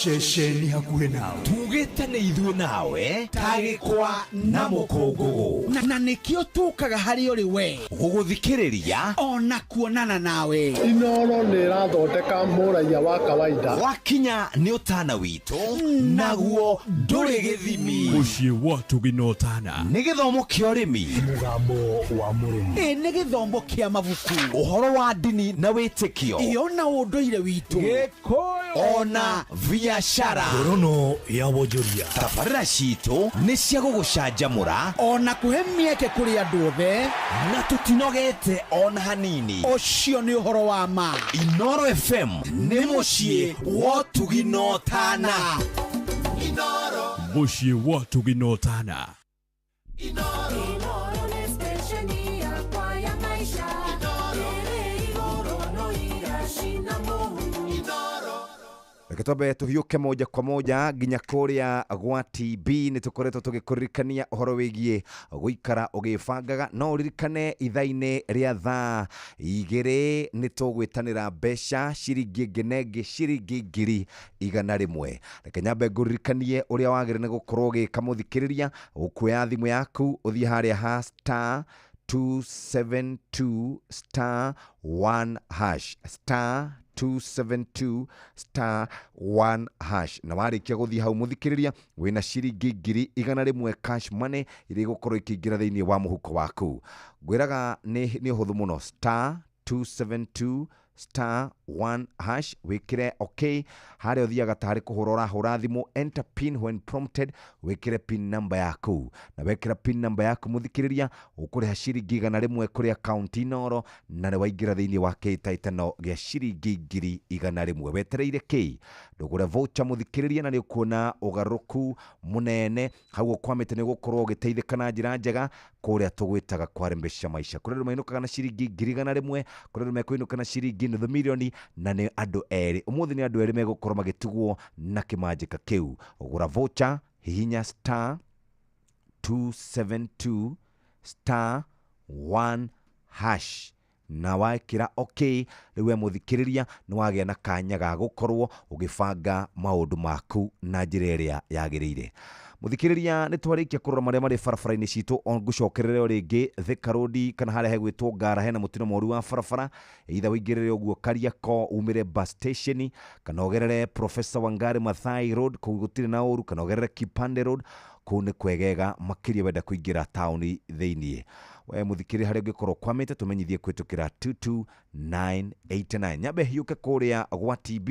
Ceceni hakuhĩ nawe. Tugĩte nĩ ithuĩ nawe ta gĩkwa na mũkũngũgũ. Na nĩkĩo tũkaga harĩ ũrĩ we gũgũthikĩrĩria ona kuonana nawe. Inoro nĩ ĩrathondeka mũraiya wa kawaida. Wakinya nĩ ũtana witũ naguo ndũrĩ gĩthimi. Mũciĩ wa Tũginotana. Nĩ gĩthomo kĩa ũrĩmi, mũgambo wa mũrĩmi, ĩ nĩ gĩthomo kĩa mabuku, ũhoro wa ndini na wĩtĩkio, ĩ ona ũndũire witũ, Gĩkũyũ, ona biashara. Ngorono ya wonjoria. Tabarĩra citũ nĩ cia gũgũcanjamũra ona kũhe mĩeke kũrĩ andũ othe, na tũtinogete ona hanini. Ũcio nĩ ũhoro wa ma. Inoro FM nĩ mũciĩ wa Tũginotana. Mũciĩ wa Tũginotana. Reke twambe tũhiũke moja kwa moja nginya kũrĩa gwa TB. Nĩ tũkoretwo tũgĩkũririkania ũhoro wĩgiĩ gũikara ũgĩbangaga. No ũririkane ithaa-inĩ rĩa thaa 2 nĩ tũgwĩtanĩra mbeca ciringi ĩngĩ na ĩngĩ ciringi 100,000. Reke nyambe ngũririkanie ũrĩa wagĩrĩire nĩ gũkorwo ũgĩka mũthikĩrĩria. Ũkuoya thimũ yaku ũthiĩ harĩa ha star 272 star 1 hash, star 272 star 1 hash. Na warĩkia gũthiĩ hau mũthikĩrĩria wĩna ciringi 100,000 cash money iria igũkorwo ikĩingĩra thĩinĩ wa mũhuko waku. Ngwĩraga nĩ ũhũthũ mũno, star 272 star 1 hash, wĩkĩre okay. Harĩa ũthiaga tarĩ kũhũra ũrahũra thimũ, enter pin when prompted, wĩkĩre pin number yaku. Na wekĩra pin number yaku mũthikĩrĩria ũkũrĩha ciringi 100 kũrĩ akaunti Inoro, na nĩ waingĩra thĩinĩ wa kĩhĩtahĩtano gĩa ciringi 100,000. Wetereire kĩ? Ndũgũre voucher mũthikĩrĩria, na nĩ ũkuona ũgarũrũku mũnene hau ũkwamĩte. Nĩ ũgũkorwo ũgĩteithĩka na njĩra njega kũrĩa tũgwĩtaga kwarembesha maisha. Kũrĩ andũ mainũkaga na ciringi 100,000, kũrĩ andũ mekũinũka na ciringi 500,000, na nĩ andũ erĩ. Ũmũthĩ nĩ andũ erĩ megũkorwo magĩtugwo na kĩmanjĩka kĩu. Gũra voucher, hihinya star 272 star 1 hash, na wekĩra okay rĩu we mũthikĩrĩria nĩ wagĩa na kanya ga gũkorwo ũgĩbanga maũndũ maku na njĩra ĩrĩa yagĩrĩire. Mũthikĩrĩria, nĩ twarĩkia kũrora marĩa marĩ barabara-inĩ citũ. Ngũcokerere o rĩngĩ Thika Road kana harĩa hegwĩtwo Ngara hena mũtino mũru wa barabara. Either ũingĩrĩre ũguo Kariako umĩre bus station, kana ũgerere Professor Wangari Maathai Road kũu gũtirĩ na ũru, kana ũgerere Kipande Road kũu nĩ kwegega makĩria wenda kũingĩra taũni thĩiniĩ. We mũthikĩrĩria, harĩa ũngĩkorwo kwamĩte tũmenyithie kũhĩtũkĩra 22989. Nyambe hiũke kũrĩa gwa TB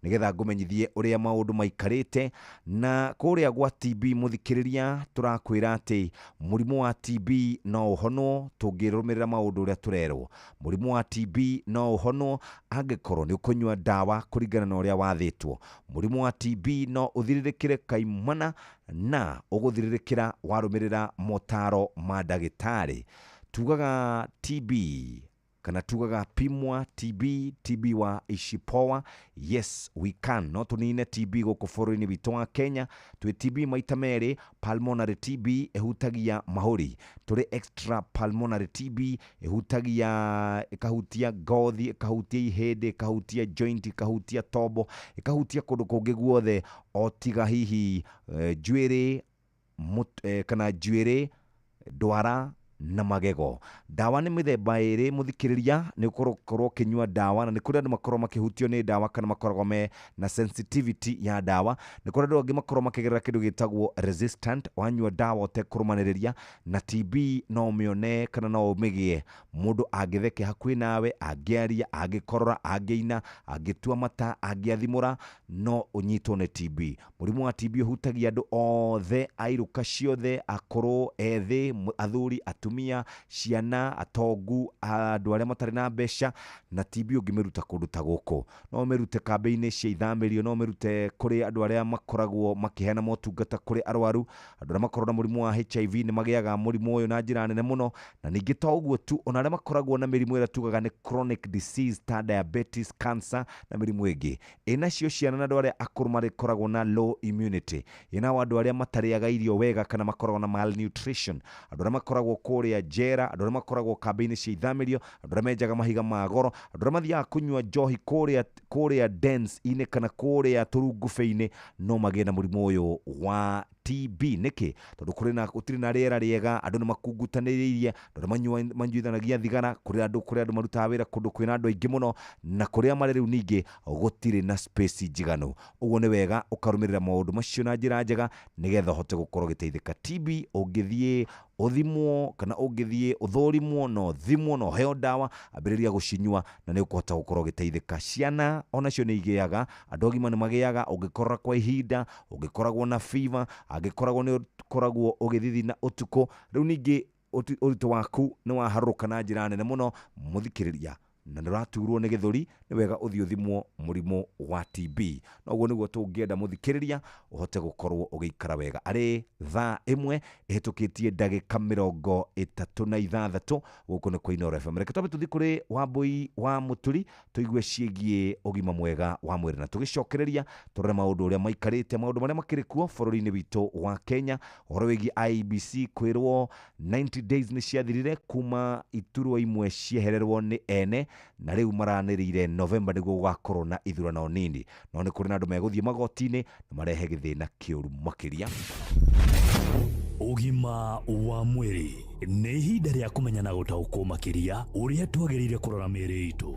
nĩgetha ngũmenyithie ũrĩa maũndũ maikarĩte. Na kũrĩa gwa TB mũthikĩrĩria, tũrakwĩra atĩ mũrimũ wa TB no ũhonwo tũngĩrũmĩrĩra maũndũ ũrĩa tũrerwo. Mũrimũ wa TB no ũhonwo angĩkorwo nĩ ũkũnyua ndawa kũringana na ũrĩa wathĩtwo. Mũrimũ wa TB no ũthirĩrĩkĩre kaimana na ũgũthirĩrĩkĩra warũmĩrĩra motaro ma ndagĩtarĩ. Tugaga TB kana tugaga pimwa TB, TB wa ishipoa. Yes we can. No tũnine TB gũkũ bũrũri-inĩ witũ wa Kenya. Twĩ TB maita merĩ. Pulmonary TB ĩhutagia mahũri, tũrĩ extra pulmonary TB ĩhutagia, ĩkahutia ngothi, ĩkahutia ihĩndĩ, ĩkahutia joint, ĩkahutia tombo, ĩkahutia kũndũ kũngĩ guothe o tiga hihi njuĩrĩ kana njuĩrĩ, ndwara Na magego. Ndawa nĩ mĩthemba ĩrĩ, mũthikĩrĩria, nĩ ũkorwo ũkĩnyua ndawa, na nĩ kũrĩ andũ makoragwo makĩhutio nĩ ndawa kana makoragwo me na sensitivity ya ndawa. Nĩ kũrĩ andũ angĩ makoragwo makĩgerera kĩndũ gĩtagwo resistant, wanyua ndawa ũtekũrũmanĩrĩria. Na TB no ũmĩone kana no ũmĩgĩe mũndũ angĩtheke hakuhĩ nawe, angĩaria, angĩkorora, angĩina, angĩtua mata, angĩathimũra, no ũnyitwo nĩ TB. Mũrimũ wa TB ũhutagia andũ othe a iruka ciothe, akũrũ, ethĩ, athuri, atumia, ciana, atongu, andũ arĩa matarĩ na mbeca. Na TB ũngĩmĩruta kũndũ ta gũkũ, no ũmĩrute kambĩ-inĩ cia ithamĩrio, no ũmĩrute kũrĩ andũ arĩa makoragwo makĩheana motungata kũrĩ arwaru. Andũ arĩa makoragwo na mũrimũ wa HIV nĩ magĩaga mũrimũ ũyũ na njĩra nene mũno. Na ningĩ to ũguo tu, ona arĩa makoragwo na mĩrimũ ĩrĩa tugaga nĩ chronic disease ta diabetes, cancer na mĩrimũ ĩngĩ. Ĩnacio ciana na andũ arĩa akũrũ marĩkoragwo na low immunity. Ĩnao andũ arĩa matarĩaga irio wega kana makoragwo na malnutrition, andũ arĩa makoragwo kũrĩa njera, andũ arĩa makoragwo kambĩ-inĩ cia ithamĩrio, andũ arĩa menjaga mahiga ma goro, andũ arĩa mathiaga kũnyua njohi kũrĩa dens-inĩ kana kũrĩa tũrungubĩ-inĩ, no magĩe na mũrimũ ũyũ wa TB. Nĩkĩ? Tondũ kũrĩ na gũtirĩ na rĩera rĩega, andũ nĩ makungutanĩirie, andũ arĩa manyuithanagia thigara, kũrĩ andũ marutaga wĩra kũndũ kwĩna andũ aingĩ mũno, na kũrĩa marĩ rĩu ningĩ gũtirĩ na space njiganu. Ũguo nĩ wega ũkarũmĩrĩra maũndũ macio na njĩra njega nĩgetha ũhote gũkorwo ũgĩteithĩka. TB ũngĩthiĩ ũthimwo kana ũngĩthiĩ ũthũrimwo, no ũthimwo na ũheo ndawa, ambĩrĩria gũcinyua na nĩ ũkũhota gũkorwo ũgĩteithĩka. Ciana onacio nĩ igĩaga, andũ agima nĩ magĩaga, ũngĩkorora kwa ihinda, ũngĩkoragwo na fever, angĩkoragwo nĩ ũkoragwo ũgĩthithina ũtukũ, rĩu ningĩ ũritũ waku nĩ waharũrũka na njĩra nene mũno, mũthikĩrĩria, na nĩ ũraturwo nĩ gĩthũri, nĩ wega ũthiĩ ũthimwo mũrimũ wa TB. Na ũguo nĩguo tũngĩenda, mũthikĩrĩria, ũhote gũkorwo ũgĩikara wega. Arĩ thaa 1 ĩhĩtũkĩtie ndagĩka 36 gũkũ nĩ kwa Inooro FM. Reke twambe tũthiĩ kũrĩ Wambũi wa Mũturi tũigue ciĩgiĩ ũgima mwega wa mwĩrĩ, na tũgĩcokereria tũrore maũndũ ũrĩa maikarĩte, maũndũ marĩa makĩrĩ kuo bũrũri-inĩ witũ wa Kenya, ũhoro wĩgiĩ IEBC kwĩrwo 90 days nĩ ciathirire kuma iturwa imwe ciehererwo nĩ ene, na rĩu maranĩrĩire November nĩguo gũgakorwo na ithurano nini. No nĩ kũrĩ na andũ megũthiĩ magoti-inĩ na marehe gĩthĩna kĩũru makĩria. Ũgima wa mwĩrĩ nĩ ihinda rĩa kũmenya na gũtaũkwo makĩria ũrĩa twagĩrĩire kũrora mĩĩrĩ itũ.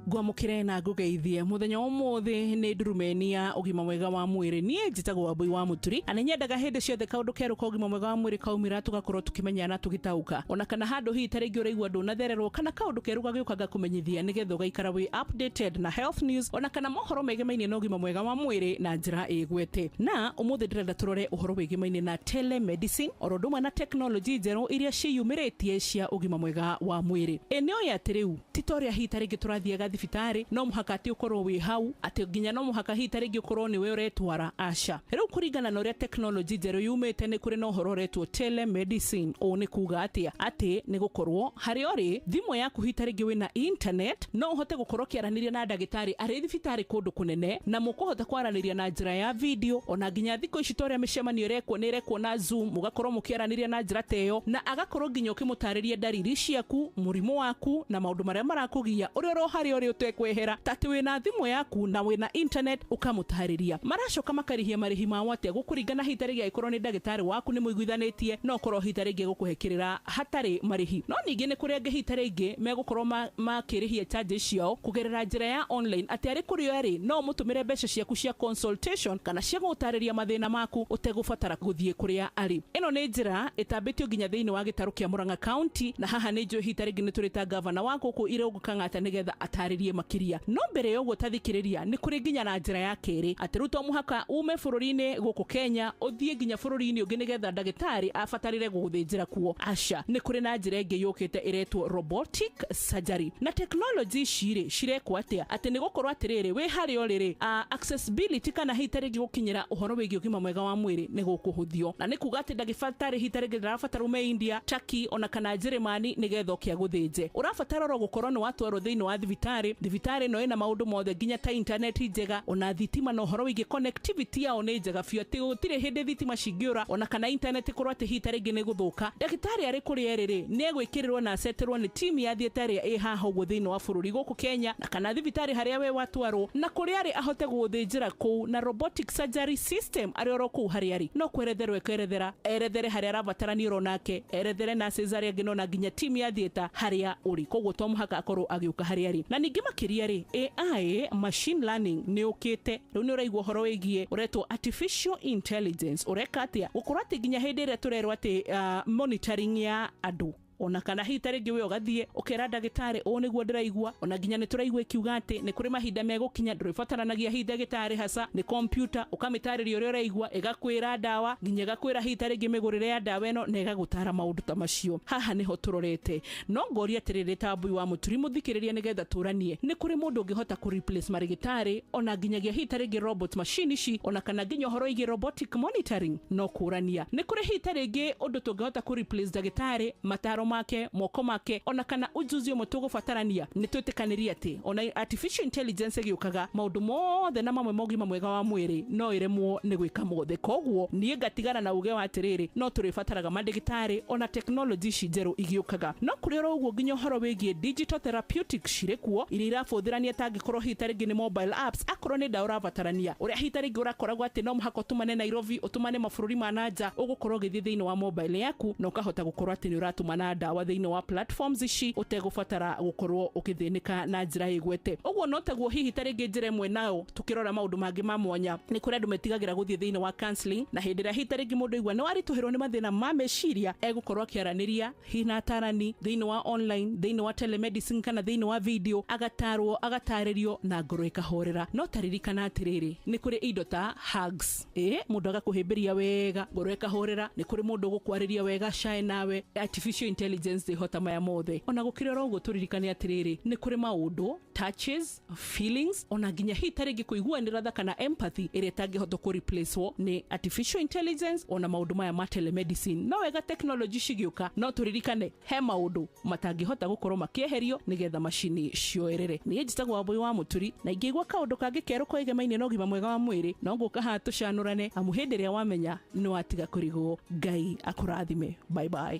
Ngwamũkĩre na ngũgeithie mũthenya wa ũmũthĩ nĩ ndurumeni ya ũgima mwega wa mwĩrĩ. Niĩ njĩtagwo Wambũi wa Mũturi, na nĩnyendaga hĩndĩ ciothe kaũndũ kerũ ka ũgima mwega wa mwĩrĩ kaumĩra tũgakorwo tũkĩmenya na tũgĩtaũka, ona kana handũ hihi ta rĩngĩ ũraigua ndũnathererwo kana kaũndũ kerũ gagĩũka gakũmenyithia nĩgetha ũgaikara wĩ updated na health news ona kana mohoro megemainie na ũgima mwega wa mwĩrĩ na njĩra ĩgwete. Na ũmũthĩ ndĩrenda tũrore ũhoro wĩgemainie na telemedicine oro ũndũ ũmwe na tekinoronjĩ njerũ iria ciĩyumĩrĩtie cia ũgima mwega wa mwĩrĩ. Ĩ nĩũĩ atĩ rĩu ti ta ũrĩa hihi ta rĩngĩ tũrathiaga thibitarĩ, no mũhaka atĩ ũkorwo wĩ hau, atĩ nginya no mũhaka hihi ta rĩngĩ ũkorwo nĩwe ũretwara. Aca, rĩu kũringana na ũrĩa tekinoronjĩ njerũ yumĩte nĩ kũrĩ na ũhoro ũretwo telemedicine. Ũũ nĩ kuga atĩa? Atĩ nĩ gũkorwo harĩa ũrĩ thimũ yaku hihi ta rĩngĩ wĩna internet, no ũhote gũkorwo ũkĩaranĩria na ndagĩtarĩ arĩ thibitarĩ kũndũ kũnene, na mũkũhota kwaranĩria na njĩra ya video, ona nginya thikũ ici ta ũrĩa mĩcemanio ĩrekwo nĩ ĩrekwo na Zoom, mũgakorwo mũkĩaranĩria na njĩra ta ĩyo, na agakorwo nginya ũkĩmũtarĩria ndariri ciaku, mũrimũ waku na maũndũ marĩa marakũgia, ũrĩa ũro harĩa ũrĩ ũtekwehera, ta atĩ wĩna thimũ yaku na wĩna internet ũkamũtarĩria. Maracoka makarĩhia marĩhi mao atĩa? Gũkũringana hihi ta rĩngĩ angĩkorwo nĩ ndagĩtarĩ waku nĩ mũiguithanĩtie, no ũkorwo hihi ta rĩngĩ gũkũhe kĩrĩra hatarĩ marĩhi. No ningĩ nĩ kũrĩ angĩ hihi ta rĩngĩ megũkorwo makĩrĩhia charges ciao kũgerera njĩra ya online, atĩ arĩ kũrĩa arĩ no ũmũtũmĩre mbeca ciaku cia consultation kana cia gũgũtarĩria mathĩna maku ũtegũbatara gũthiĩ kũrĩa arĩ. Ĩno nĩ njĩra ĩtambĩtio nginya thĩinĩ wa gĩtarũ kĩa Murang'a County, na haha nĩ njũĩ hihi ta rĩngĩ nĩ tũrĩ ta gavana wa gũkũ Irũngũ Kang'ata nĩgetha atarĩrie makĩria. No mbere ya ũguo tathikĩrĩria, nĩ kũrĩ nginya na njĩra ya kerĩ, atĩ rĩu to mũhaka ume bũrũri-inĩ gũkũ Kenya ũthiĩ nginya bũrũri-inĩ ũngĩ nĩgetha ndagĩtarĩ abatarĩre gũgũthĩnjĩra kuo. Aca, nĩ kũrĩ na njĩra ĩngĩ yũkĩte ĩretwo robotic surgery. Na tekinoronjĩ ici rĩ cirekwo atĩa? Atĩ nĩ gũkorwo atĩrĩrĩ, wĩ harĩa ũrĩ rĩ, accessibility kana hihi ta rĩngĩ gũkinyĩra ũhoro wĩgiĩ ũgima mwega wa mwĩrĩ nĩ gũkũhũthio, na nĩ kuga atĩ ndagĩtarĩ hihi ta rĩngĩ ndarabatara ume India, Turkey ona kana Njĩrĩmani nĩgetha ũke agũthĩnje. Ũrabatara oro gũkorwo nĩ watwarwo thĩinĩ wa thibitarĩ thibitarĩ. Thibitarĩ ĩno ĩna maũndũ mothe, nginya ta intaneti njega, ona thitima na ũhoro wĩgiĩ connectivity yao nĩ njega biũ, atĩ gũtirĩ hĩndĩ thitima cingĩũra ona kana intaneti korwo atĩ hihi ta rĩngĩ nĩ gũthũka. Ndagĩtarĩ arĩ kũrĩa erĩ rĩ, nĩ egwĩkĩrĩrwo na aceterwo nĩ timu ya theatre ĩrĩa ĩ haha ũguo thĩinĩ wa bũrũri gũkũ Kenya, na kana thibitarĩ harĩa we watwarwo, na kũrĩa arĩ ahote gũgũthĩnjĩra kũu na robotic surgery system arĩ oro kũu harĩa arĩ. No kweretherwo ekerethera, erethere harĩa arabatarania oro nake, erethere nurses arĩa angĩ, no na nginya timu ya theatre harĩa ũrĩ. Koguo to mũhaka akorwo agĩũka harĩa arĩ. Na ningĩ makĩria rĩ, AI machine learning nĩ ũkĩte rĩu, nĩ ũraigua ũhoro wĩgiĩ ũretwo artificial intelligence. Ũreka atĩa gũkorwo atĩ nginya hĩndĩ ĩrĩa tũrerwo atĩ monitoring ya andũ, ona kana hihi ta rĩngĩ we ũgathiĩ ũkera ndagĩtarĩ ũũ nĩguo ndĩraigua, ona nginya nĩ tũraigua ĩkiuga atĩ nĩ kũrĩ mahinda megũkinya ndũrĩbataranagia hihi ndagĩtarĩ haca, nĩ kompyuta ũkamĩtarĩria ũrĩa ũraigua, ĩgakwĩra ndawa, nginya ĩgakwĩra hihi ta rĩngĩ mĩgũrĩre ya ndawa ĩno, na ĩgagũtara maũndũ ta macio. Haha nĩho tũrorete. No ngoria atĩrĩrĩ, ta Mbui wa Mũturi mũthikĩrĩria, nĩgetha tũranie, nĩ kũrĩ mũndũ ũngĩhota kũ replace marĩgĩtarĩ, ona nginyagia hihi ta rĩngĩ robot machine ici, ona kana nginya ũhoro wĩgiĩ robotic monitoring? No kũrania, nĩ kũrĩ hihi ta rĩngĩ ũndũ tũngĩhota kũ replace ndagĩtarĩ, mataro make, moko make, ona kana ujuzi ũmwe tũgũbatarania? Nĩ twĩtĩkanĩrie atĩ ona artificial intelligence ĩgĩũkaga, maũndũ mothe na mamwe ma ũgima mwega wa mwĩrĩ no ĩremwo nĩ gwĩka mothe. Koguo niĩ ngatigana na uge wa atĩrĩrĩ, no tũrĩbataraga mandĩgĩtarĩ ona tekinoronjĩ ici njerũ igĩũkaga. No kũrĩ oro ũguo, nginya ũhoro wĩgiĩ digital therapeutics cirĩ kuo, iria irabũthĩrania, tangĩkorwo hihi ta rĩngĩ nĩ mobile apps, akorwo nĩ ndawa ũrabatarania, ũrĩa hihi ta rĩngĩ ũrakoragwo atĩ no mũhaka ũtũmane Nairobi, ũtũmane mabũrũri ma nanja, ũgũkorwo ũgĩthiĩ thĩinĩ wa mobile yaku na ũkahota gũkorwo atĩ nĩ ũratũmana ndawa thĩinĩ wa platforms ici ũtegũbatara gũkorwo ũkĩthĩnĩka na njĩra ĩgwete ũguo. No taguo hihi ta rĩngĩ njĩra ĩmwe nayo tũkĩrora maũndũ mangĩ ma mwanya, nĩ kũrĩ andũ metigagĩra gũthiĩ thĩinĩ wa counseling, na hĩndĩ ĩrĩa hihi ta rĩngĩ mũndũ aigua nĩ waritũhĩrwo nĩ mathĩna ma meciria, egũkorwo akĩaranĩria hihi na atarani thĩinĩ wa online, thĩinĩ wa telemedicine, kana thĩinĩ wa video, agatarwo, agatarĩrio na ngoro ĩkahorera. No taririkana atĩrĩrĩ, nĩ kũrĩ indo ta hugs, ĩ mũndũ agakũhĩmbĩria wega, ngoro ĩkahorera, nĩ kũrĩ mũndũ ũgũkwarĩria wega cae nawe. Artificial intelligence ndĩhota maya mothe. Ona gũkĩrĩ oro ũguo, tũririkane atĩrĩrĩ, nĩ kũrĩ maũndũ, touches, feelings, ona nginya hihi ta rĩngĩ kũiguanĩra tha kana empathy, ĩrĩa ĩtangĩhota kũ replacewo nĩ artificial intelligence ona maũndũ maya ma telemedicine. No wega technology cigĩũka, no tũririkane he maũndũ matangĩhota gũkorwo makĩeherio nĩgetha macini cioerere. Niĩ njĩtagwo Wambũi wa Mũturi, na ingĩigua kaũndũ kangĩ kerũ koigemainie na ũgima mwega wa mwĩrĩ, no ngũka haha tũcanũrane, amu hĩndĩ ĩrĩa wamenya nĩ watiga kũrigwo. Ngai akũrathime. Bye bye.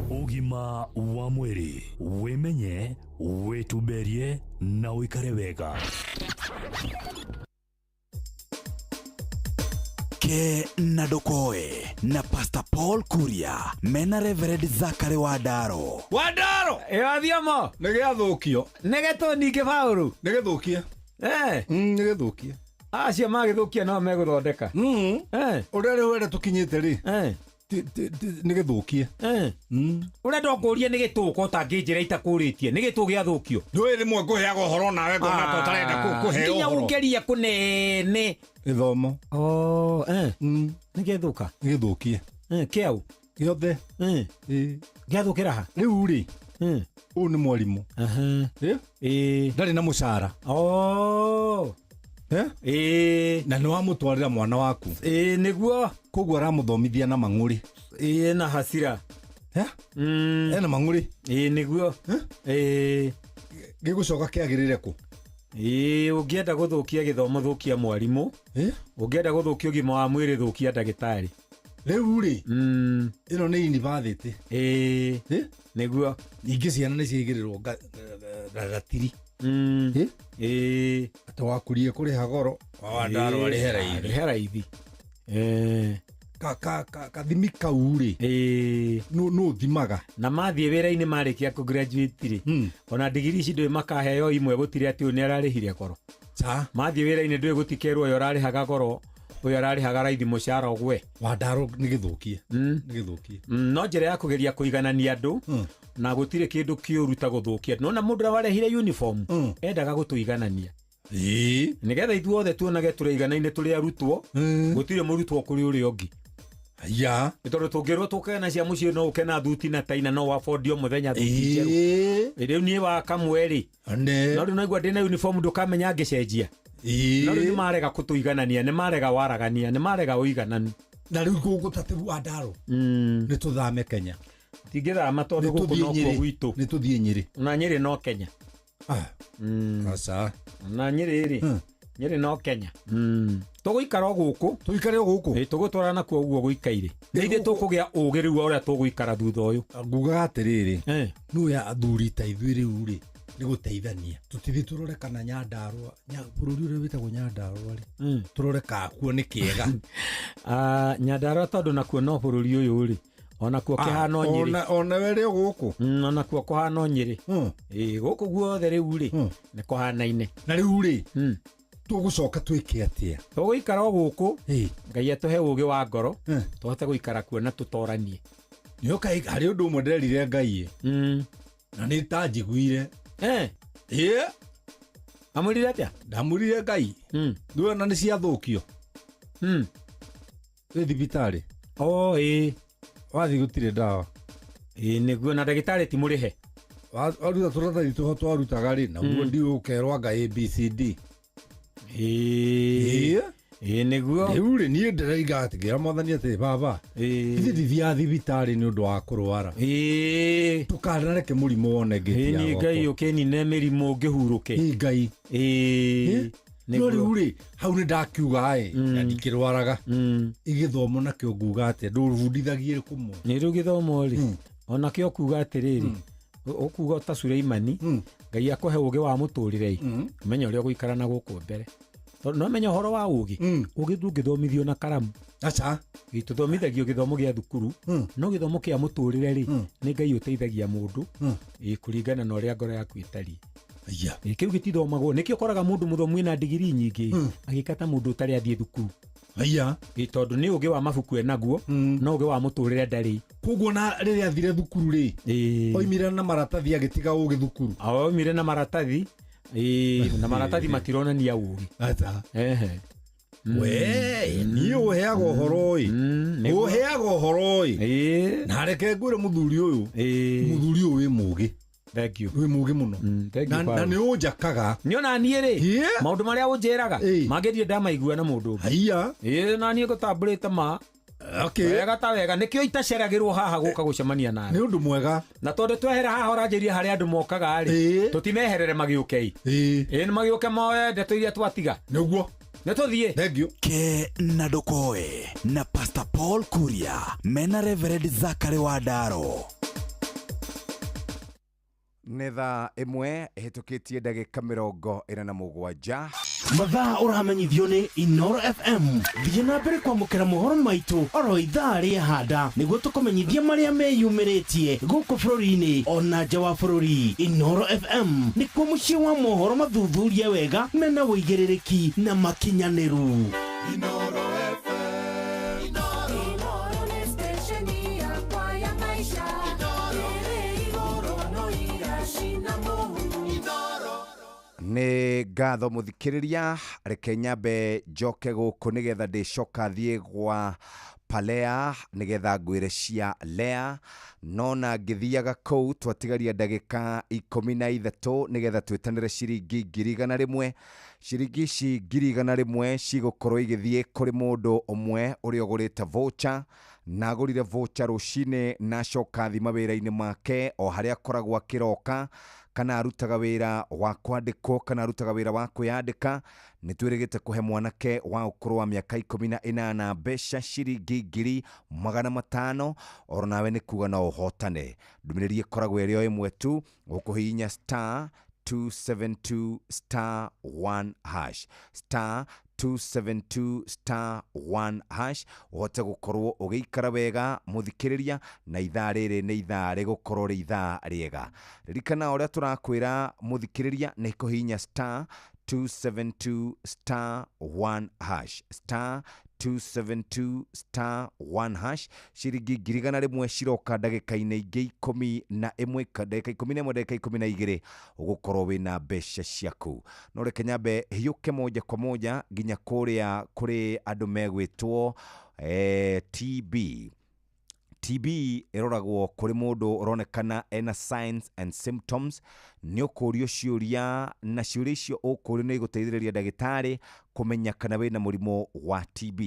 Ũgima wa mwĩrĩ: wĩmenye, wĩtumberie na ũikare wega. Ke na ndũkoe na Pastor Paul Kuria mena Reverend Zakary Wandaro. Wandaro. Ĩ Athiamo. Nĩ gĩathũkio. Nĩ gĩtũ ningĩ Paũlũ. Nĩ gĩthũkie. Nĩ gĩthũkie. Acio magĩthũkia no megũthondeka. Ũrĩa rĩu ere tũkinyĩte rĩ, nĩ gĩthũkie. Ũrenda ũkũrie nĩ gĩtũka ũtangĩnjĩra itakũrĩtie nĩ gĩtũ gĩathũkio. Ndũĩ rĩmwe ngũheaga ũhoro nawe ngona ta ũtarenda kũheo nginya ũhoro. Ũngerie kũnene. Gĩthomo. Oh, nĩ gĩathũka. Nĩ gĩthũkie. Kĩau. Gĩothe. Gĩathũkĩra ha? Rĩu rĩ, ũyũ nĩ mwarimũ. Ndarĩ na mũcara. Oh. Na nĩ wamũtwarĩra mwana waku. Nĩguo. Koguo aramũthomithia na mang'ũrĩ. Na hasira. Ena mang'ũrĩ. Nĩguo. Gĩgũcoka kĩagĩrĩre kũ? Ũngĩenda gũthũkia gĩthomo, thũkia mwarimũ. Ũngĩenda gũthũkia ũgima wa mwĩrĩ, thũkia ndagĩtarĩ. Rĩu rĩ, ĩno nĩ university. Nĩguo. Ningĩ ciana nĩ ciaigĩrĩrwo ratiri. Atĩ wakurie kũrĩha goro, Wandaro arĩhe raithi. Arĩhe raithi. Kathimi kau rĩ, nũ ũthimaga? Na mathiĩ wĩra-inĩ marĩkia kũ graduate rĩ, ona ndigiri ici ndũĩ makaheo imwe, gũtirĩ atĩ ũyũ nĩ ararĩhire goro. Mathiĩ wĩra-inĩ ndũĩ gũtikerwo ũyũ ũrarĩhaga goro, ũyũ ararĩhaga raithi, mũcara ũgwe. Wandaro nĩ gĩthũkie. Nĩ gĩthũkie. No njĩra ya kũgeria kũiganania andũ, na gũtirĩ kĩndũ kĩũru ta gũthũkia. Nona mũndũ ũrĩa warehire uniform endaga gũtũiganania, nĩgetha ithuothe tuonage tũrĩiganaine tũrĩ arutwo, gũtirĩ mũrutwo kũrĩ ũrĩa ũngĩ. Ya. Nĩ tondũ tũngĩrwo tũkena na cia mũciĩ, no ũke na thuti na taina, no wabondi o mũthenya thuti njerũ. Rĩu niĩ wa kamwe rĩ, no rĩu naigua ndĩna uniform, ndũkamenya ngĩcenjia. No rĩu nĩ marega kũtũiganania, nĩ marega waragania, nĩ marega ũigananu. Na rĩu gũgũtatĩru Wandaro, nĩ tũthame Kenya. Tingĩthama tondũ Nĩ gũkũ tũthiĩ nokuo Nyĩrĩ. gwitũ. Nĩ tũthiĩ Nyĩrĩ. Na Nyĩrĩ no Kenya. Aca. Na Nyĩrĩ rĩ, Nyĩrĩ no Kenya. Tũgũikara o gũkũ. Tũikare o gũkũ. Ĩ tũgũtwarana nakuo ũguo gũikaire. Nĩ ithuĩ tũkũgĩa ũgĩ rĩu wa ũrĩa tũgũikara thutha ũyũ. Ngugaga atĩrĩrĩ, nũ ya athuri ta ithuĩ rĩu rĩ, nĩ gũteithania. Tũtithiĩ tũrore kana Nyandarũa, bũrũri ũrĩa wĩtagwo Nyandarũa rĩ, tũrore kana kuo nĩ kĩega. Nyandarũa tondũ nakuo no bũrũri ũyũ rĩ, onakuo kĩhano Nyĩrĩ. Ona we rĩ gũkũ. Onakuo kũhana Nyĩrĩ. Ĩ gũkũ guothe rĩu rĩ, nĩ kũhanaine. Na rĩu rĩ, tũgũcoka twĩke atĩa? Tũgũikara o gũkũ, Ngai atũhe ũgĩ wa ngoro, tũhote gũikara kuo na tũtoranie. Nĩ ũka harĩ ũndũ ũmwe nderire Ngai na nĩ ta njiguire. Ĩ Amwĩrire atĩa? Ndamwĩrire Ngai. Nĩwona nĩ ciathũkio. Wĩ thibitarĩ. O ĩ. Wathiĩ gũtirĩ ndawa. Ĩ nĩguo, na ndagĩtarĩ ti mũrĩhe. Waruta tũratathi tũho twarutaga rĩ, naguo ndiũ ũkerwo anga ABCD. Ĩ nĩguo. Rĩu rĩ, niĩ ndĩraiga atĩ ngĩra mwathani atĩ baba, ithuĩ ndithiaga thibitarĩ nĩ ũndũ wa kũrwara. Ndũkanareke mũrimũ wone ngĩti ya Nĩ Ngai ũkĩnine mĩrimũ ngĩhurũke. Ĩ Ngai. No rĩu rĩ, hau nĩ ndakiuga ĩ, na ndikĩrwaraga. Igĩthomo nakĩo nguga atĩa, ndũbundithagie kũmwe. Nĩ rĩu gĩthomo rĩ, onakĩo kuga atĩrĩrĩ, ũkuga ta Suleimani, Ngai akũhe ũgĩ wa mũtũrĩre, ũmenye ũrĩa ũgũikara na gũkũ mbere. No menya ũhoro wa ũgĩ, ũgĩ ndũngĩthomithio na karamu. Aca. Tũthomithagio gĩthomo gĩa thukuru, no gĩthomo kĩa mũtũrĩre rĩ, nĩ Ngai ũteithagia mũndũ kũringana na ũrĩa ngoro yaku ĩtariĩ. Kĩu gĩtithomagwo, nĩkĩo ũkoraga mũndũ mũthomu ena ndigiri nyingĩ agĩka ta mũndũ ũtarĩ athiĩ thukuru. Tondũ nĩ ũgĩ wa mabuku enaguo, no ũgĩ wa mũtũrĩre ndarĩ. Koguo na rĩrĩa athire thukuru rĩ, oimire na maratathi agĩtiga ũgĩ thukuru. Oimire na maratathi, na maratathi matironania ũgĩ. Aca. We, niĩ ũheaga ũhoro ĩ. Ũheaga ũhoro ĩ. Na reke ngwĩre mũthuri ũyũ. Mũthuri ũyũ wĩ mũgĩ. Thank you. Wĩ mũgĩ mũno. Na nĩ ũnjakaga. Nĩ ona niĩ rĩ, maũndũ marĩa ũnjĩraga, mangĩthiĩ ndamaigua na mũndũ ũngĩ. Haiya. Na niĩ ngũtambũrĩte ma. Wega ta wega, nĩkĩo itaceragĩrwo haha gũka gũcemania nawe. Nĩ ũndũ mwega. Na tondũ twehera haha ũranjĩria harĩa andũ mokaga rĩ, tũtimeherere magĩũke. Ĩ nĩ magĩũke moe ndeto iria twatiga. Nĩguo. Nĩ tũthiĩ. Thank you. Ke na ndũkoe na Pastor Paul Kuria mena Reverend Zachary Wandaro. Nĩ thaa 1 ĩhĩtũkĩtie ndagĩka 47. Mathaa ũramenyithio nĩ Inoro FM. Thiĩ na mbere kwamũkĩra mohoro maitũ oro ithaa rĩa handa nĩguo tũkũmenyithia marĩa meyumĩrĩtie gũkũ bũrũri-inĩ ona nja wa bũrũri. Inoro FM nĩkuo mũciĩ wa mohoro mathuthurie wega mena ũigĩrĩrĩki na makinyanĩru. Inoro FM. Inoro nĩ station yakwa ya maisha. Nĩ ngatho mũthikĩrĩria, reke nyambe njoke gũkũ nĩgetha ndĩcoka thiĩ gwa Palea nĩgetha ngwĩre cia Lea. No na ngĩthiaga kũu twatigaria ndagĩka 13 nĩgetha twĩtanĩre ciringi 100,000. Ciringi ici 100,000 cigũkorwo igĩthiĩ kũrĩ mũndũ ũmwe ũrĩa ũgũrĩte voucher, na agũrire voucher rũcinĩ na acoka thiĩ mawĩra-inĩ make o harĩa akoragwo akĩroka, kana arutaga wĩra wa kwandĩkwo kana arutaga wĩra wa kwĩyandĩka. Nĩ twĩrĩgĩte kũhe mwanake wa ũkũrũ wa mĩaka 18 mbeca ciringi 500,000. Oro nawe nĩ kuga no ũhotane. Ndũmĩrĩri ĩkoragwo ĩrĩ o ĩmwe tu, ũkũhihinya star 272 star 1 hash, star 272 star 1 hash, ũhote gũkorwo ũgĩikara wega mũthikĩrĩria, na ithaa rĩrĩ nĩ ithaa rĩgũkorwo rĩ ithaa rĩega. Ririkana ũrĩa tũrakwĩra mũthikĩrĩria nĩ kũhihinya star 272 star 1 hash, star 272 star 1 hash. Ciringi 100,000 ciroka ndagĩka-inĩ ingĩ 11, ndagĩka 11, ndagĩka 12 ũgũkorwo wĩna mbeca ciaku. No reke nyambe hiũke moja kwa moja nginya kũrĩa kũrĩ andũ megwĩtwo TB. TB ĩroragwo kũrĩ mũndũ ũronekana ena signs and symptoms, Nĩ ũkũrio ciũria na ciũria icio ũkũrio nĩ igũteithĩrĩria ndagĩtarĩ kũmenya kana wĩna mũrimũ wa TB.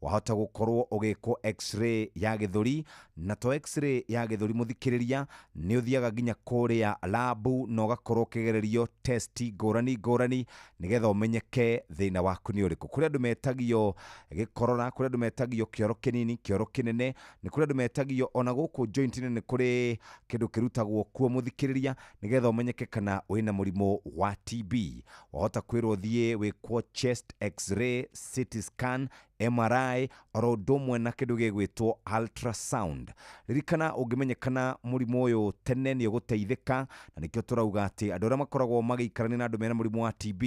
Wahota gũkorwo ũgĩkwo x-ray ya gĩthũri, na to x-ray ya gĩthũri mũthikĩrĩria, nĩ ũthiaga nginya kũrĩa labu na ũgakorwo ũkĩgererio testi ngũrani ngũrani nĩgetha ũmenyeke thĩna waku nĩ ũrĩkũ. Kũrĩ andũ metagio gĩkorora, kũrĩ andũ metagio kĩoro kĩnini, kĩoro kĩnene, nĩ kũrĩ andũ metagio ona gũkũ joint-inĩ nĩ kũrĩ kĩndũ kĩrutagwo kuo mũthikĩrĩria nĩgetha ũmenyeke kana wĩna mũrimũ wa TB. Wahota kwĩrwo ũthiĩ wĩkwo chest x-ray, CT scan, MRI oro ũndũ ũmwe na kĩndũ gĩgwĩtwo ultrasound. Ririkana ũngĩmenyekana mũrimũ ũyũ tene nĩ ũgũteithĩka, na nĩkĩo tũrauga atĩ andũ arĩa makoragwo magĩikarania na andũ mena mũrimũ wa TB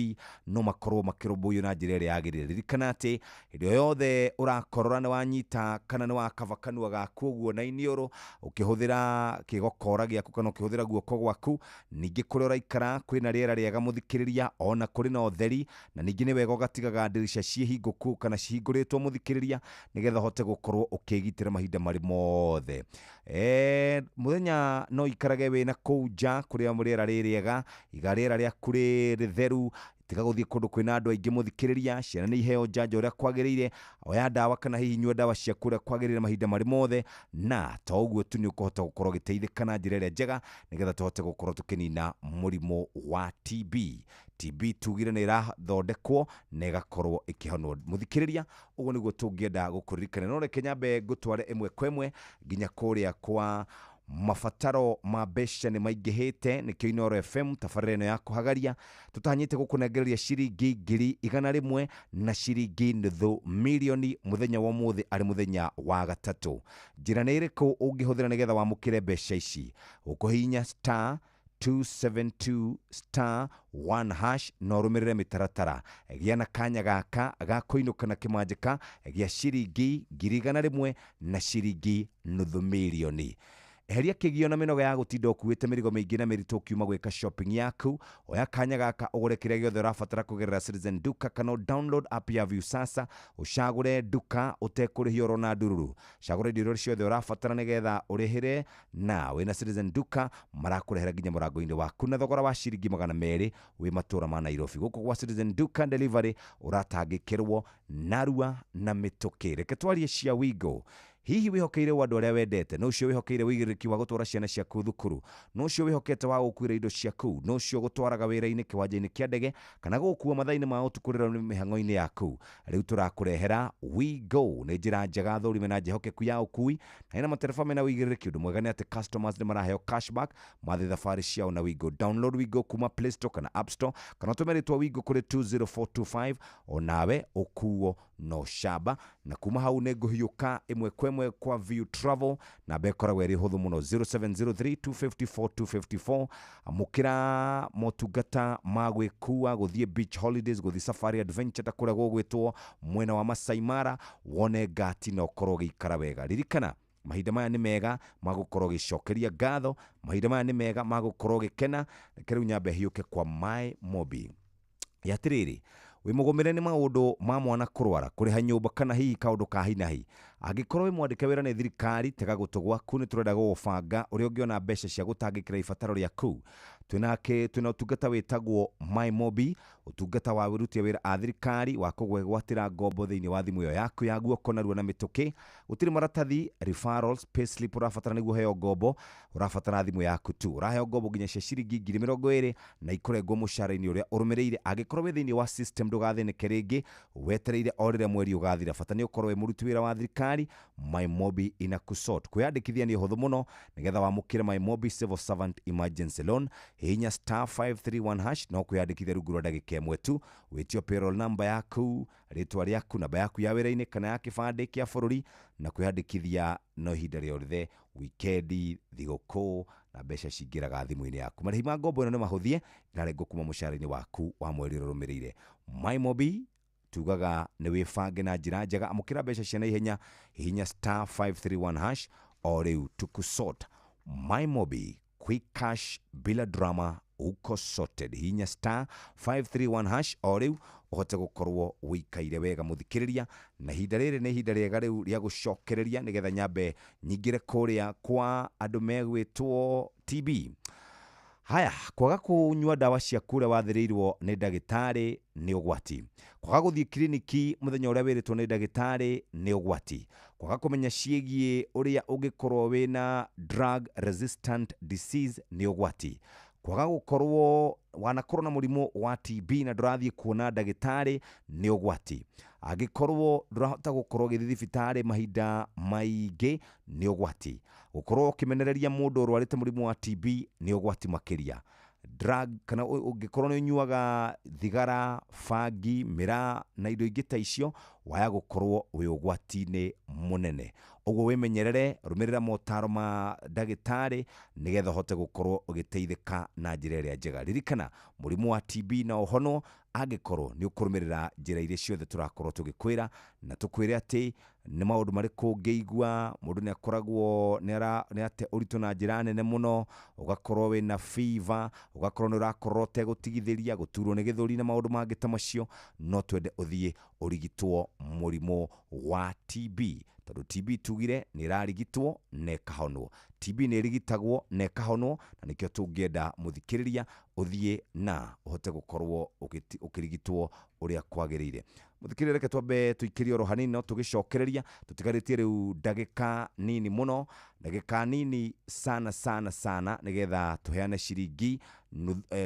no makorwo makĩrũmbũiyo na njĩra ĩrĩa yagĩrĩire. Ririkana atĩ hĩndĩ o yothe ũrakorora nĩ wanyita kana nĩ wakaba kanua gaku ũguo na iniũrũ ũkĩhũthĩra kĩgokora gĩaku kana ũkĩhũthĩra guoko gwaku, ningĩ kũrĩa ũraikara kwĩna rĩera rĩega mũthikĩrĩria, ona kũrĩ na ũtheri, na ningĩ nĩ wega ũgatigaga ndirica ciĩhingũku kana cihingũrĩtwo mũthikĩrĩria nĩgetha ũhote gũkorwo ũkĩgitĩra mahinda marĩ mothe. Mũthenya no ikarage wĩna kũu nja kũrĩa rĩera rĩ rĩega, iga rĩera rĩaku rĩ rĩtheru, tiga gũthiĩ kũndũ kwĩna andũ aingĩ mũthikĩrĩria, ciana nĩ iheo njanjo ũrĩa kwagĩrĩire, oya ndawa kana hihi nyua ndawa ciaku ũrĩa kwagĩrĩire mahinda marĩ mothe, na to ũguo tu nĩ ũkũhota gũkorwo ũgĩteithĩka na njĩra ĩrĩa njega nĩgetha tũhote gũkorwo tũkĩnina mũrimũ wa TB. TB tugire nĩ ĩrathondekwo na ĩgakorwo ĩkĩhonwo. Mũthikĩrĩria, ũguo nĩguo tũngĩenda gũkũririkania, no reke nyambe ngũtware ĩmwe kwa ĩmwe nginya kũrĩa kwa mabataro ma mbeca nĩ maingĩhĩte, nĩkĩo Inooro FM tabarĩra ĩno ya kũhagaria tũtanyĩte gũkũnengereria ciringi 100,000 na ciringi 500,000 mũthenya wa ũmũthĩ arĩ mũthenya wa gatatũ. Njĩra nĩ ĩrĩkũ ũngĩhũthĩra nĩgetha wamũkĩre mbeca ici? Ũkũhihinya star 272 star 1 hash na ũrũmĩrĩre mĩtaratara. Gĩa na kanya gaka ga kũinũka na kĩmanjĩka gĩa ciringi 100,000 na ciringi 500,000. Eheria kĩgio na mĩnoga ya gũtinda ũkuĩte mĩrigo mĩingĩ na mĩritũ ũkiuma gwĩka shopping yaku. Oya kanya gaka ũgũre kĩrĩa gĩothe ũrabatara kũgerera Citizen Duka kana download app ya Viusasa, ũcagũre nduka ũtekũrĩhio oro na ndururu. Cagũra indo iria ciothe ũrabatara nĩgetha ũrĩhĩre, na wĩna Citizen Duka marakũrehera nginya mũrango-inĩ waku na thogora wa ciringi 200 wĩ matũra ma Nairobi. Gũkũ gwa Citizen Duka delivery ũratangĩkĩrwo narua na mĩtũkĩ. Reke twarie cia Wigo. Hihi wĩhokeire andũ arĩa wendete, no ũcio wĩhokeire ũigĩrĩrĩki wa gũtwara ciana ciaku thukuru, no ũcio wĩhokete wa gũkuĩra indo ciaku, no ũcio gũtwaraga wĩra-inĩ kĩwanja-inĩ kĩa ndege kana gũgũkua mathaa-inĩ ma ũtukũ rĩrĩa ũrĩ mĩhang'o-inĩ yaku. Rĩu tũrakũrehera WeGo, nĩ njĩra njega thũrime na njĩhokeku ya ũkui na ĩna matereba mena ũigĩrĩrĩki. Ũndũ mwega nĩ atĩ customers nĩ maraheo cashback mathiĩ thabarĩ ciao na WeGo. Download WeGo kuma Play Store kana App Store kana ũtũme rĩtwa WeGo kũrĩ 20425 onawe ũkuo no camba. Na kuma hau nĩ ngũhiũka ĩmwe kwa ĩmwe kwa View Travel, namba ĩkoragwo ĩrĩ hũthũ mũno 0703 254 254. Amũkĩra motungata ma gwĩkua, gũthiĩ beach holidays, gũthiĩ safari adventure ta kũrĩa gũgwĩtwo mwena wa Masai Mara, wone ngati na ũkorwo ũgĩikara wega. Ririkana mahinda maya nĩ mega ma gũkorwo ũgĩcokeria ngatho, mahinda maya nĩ mega ma gũkorwo ũgĩkena. Reke rĩu nyambe hiũke kwa My Mobi. Ya atĩrĩrĩ, wĩ mũgũmĩre nĩ maũndũ ma mwana kũrwara, kũrĩha nyũmba kana hihi kaũndũ ka hi na hi. Angĩkorwo wĩ mwandĩke wĩra nĩ thirikari, tega gũtũ gwaku, nĩ tũrenda gũgũbanga ũrĩa ũngĩona mbeca cia gũtangĩkĩra ibataro rĩaku. Twĩna ũtungata wĩtagwo My Mobi, ũtungata wa wĩruti wĩra a thirikari wa kũgwetwatĩra ngombo thĩinĩ wa thimũ ĩyo yaku ya guoko narua na mĩtũkĩ. Gũtirĩ maratathi, referrals, payslip ũrabatara nĩguo ũheo ngombo, ũrabatara thimũ yaku tu. Ũraheo ngombo nginya cia ciringi 20,000 na ikũrengwo mũcara-inĩ ũrĩa ũrũmĩrĩire. Angĩkorwo wĩ thĩinĩ wa system ndũgathĩnĩke rĩngĩ, wetereire o rĩrĩa mweri ũgathira. Bata nĩ ũkorwo wĩ mũruti wĩra wa thirikari. My Mobi inakusort. Kwĩyandĩkithia nĩ ũhũthũ mũno nĩgetha wamũkĩre My Mobi Civil Servant Emergency Loan. Hihinya star 531 hash no kwĩyandĩkithia rungu rwa ndagĩka ĩmwe tu. Wĩtio payroll number yaku, rĩtwa rĩaku, namba yaku ya wĩra-inĩ kana ya kĩbandĩ kĩa bũrũri, na kwĩyandĩkithia no ihinda rĩothe, wikendi, thigũkũ, na mbeca cingĩraga thimũ-inĩ yaku. Marĩhi ma ngombo ĩno nĩ mahũthie, ĩrarengwo kuma mũcara-inĩ waku wa mweri ũrĩa ũrũmĩrĩire. My Mobi tugaga nĩ wĩbange na njĩra njega. Amũkĩra mbeca cia naihenya, hihinya star 531 hash o rĩu tukusort. My Mobi, quick cash bila drama, uko sorted. Hihinya star 531 hash o rĩu ũhote gũkorwo wĩikaire wega mũthikĩrĩria. Na ihinda rĩrĩ nĩ ihinda rĩega rĩu rĩa gũcokereria nĩgetha nyambe nyingĩre kũrĩa kwa andũ megwĩtwo TB. Haya, kwaga kunyua ndawa ciaku ũrĩa wathĩrĩirwo nĩ ndagĩtarĩ nĩ ũgwati. Kwaga gũthiĩ kiriniki mũthenya ũrĩa wĩrĩtwo nĩ ndagĩtarĩ nĩ ũgwati. Kwaga kũmenya ciĩgiĩ ũrĩa ũngĩkorwo wĩna drug resistant disease nĩ ũgwati. Kwaga gũkorwo wanakorwo na mũrimũ wa TB na ndũrathiĩ kuona ndagĩtarĩ nĩ ũgwati. Angĩkorwo ndũrahota gũkorwo ũgĩthiĩ thibitarĩ mahinda maingĩ nĩ ũgwati. Gũkorwo ũkĩmenereria mũndũ ũrwarĩte mũrimũ wa TB nĩ ũgwati makĩria. Drug kana ũngĩkorwo nĩ ũnyuaga thigara, bangi, mĩraa na indo ingĩ ta icio, waya gũkorwo wĩ ũgwati-inĩ mũnene. Ũguo wĩmenyerere, rũmĩrĩra motaro ma ndagĩtarĩ nĩgetha ũhote gũkorwo ũgĩteithĩka na njĩra ĩrĩa njega. Ririkana mũrimũ wa TB no ũhonwo angĩkorwo nĩ ũkũrũmĩrĩra njĩra iria ciothe tũrakorwo tũgĩkwĩra, na tũkwĩre atĩ nĩ maũndũ marĩkũ ũngĩigua mũndũ nĩ akoragwo nĩ ate ũritũ na njĩra nene mũno, ũgakorwo wĩna fever, ũgakorwo nĩ ũrakorwo ũtegũtigithĩria, gũturwo nĩ gĩthũri na maũndũ mangĩ ta macio, no twende ũthiĩ ũrigitwo mũrimũ wa TB, tondũ TB tugire nĩ ĩrarigitwo na ĩkahonwo. TB nĩ ĩrigitagwo na ĩkahonwo, na nĩkĩo tũngĩenda mũthikĩrĩria ũthiĩ na ũhote gũkorwo ũkĩrigitwo ũrĩa kwagĩrĩire. Mũthikĩrĩria, reke twambe tũikĩrie oro hanini no tũgĩcokereria, tũtigarĩtie rĩu ndagĩka nini mũno, ndagĩka nini sana sana sana, nĩgetha tũheane ciringi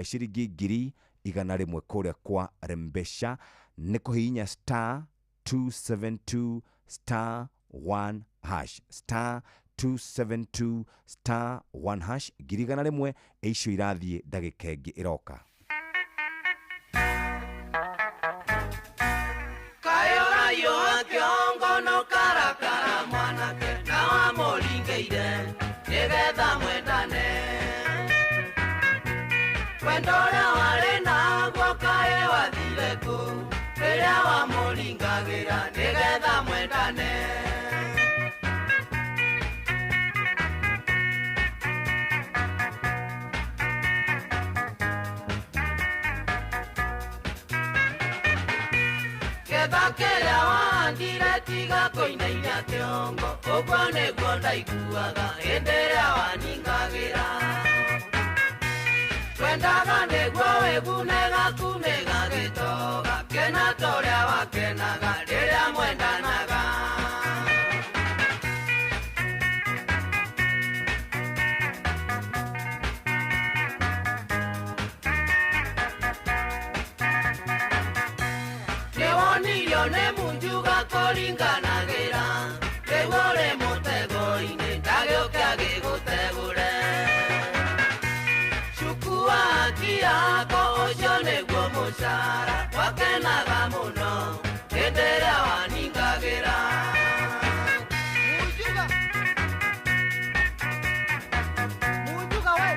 ciringi 100,000 kũrĩa kwa Rembesha. Nĩ kũhihinya star 272 star 1 hash, star 272 star 1 hash, 100,000 icio irathiĩ ndagĩka ĩngĩ ĩroka. Koinaina kĩongo ũguo nĩguo ndaiguaga hĩndĩ ĩrĩa waningagĩra. Twendaga nĩguo wĩgune gaku nĩ gagĩtoga, kena ta ũrĩa wakenaga rĩrĩa mwendanaga. Nĩwonirio nĩ munjuga kũringanagĩra, rĩu ũrĩ mũtego-inĩ ndagĩũke agĩgũtegũre. Cukua haki yako ũcio nĩguo mũcara, wakenaga mũno hĩndĩ ĩrĩa waningagĩra. Munjuga. Munjuga we.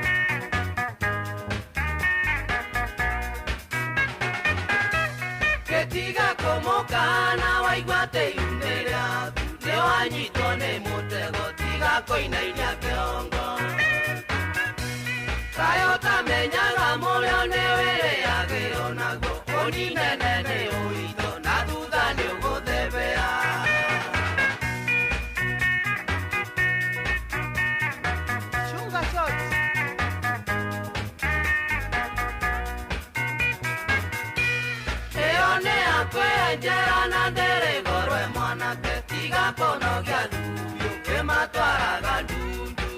Gĩtiga kũmũkana waigua atĩ ihu-inĩ rĩaku nĩwanyitwo nĩ mũtego, tiga kũinainia kĩongo. Kaĩ ũtamenyaga mũrĩo nĩwĩrĩagĩrwo naguo, ũninene nĩ ũritũ na thutha nĩũgũthebea. Chunga shots. Ĩyo nĩ yakwenjera na ndĩrĩ goro mwanake, tiga kũnogia thuri ũkĩmatwaraga ndundu.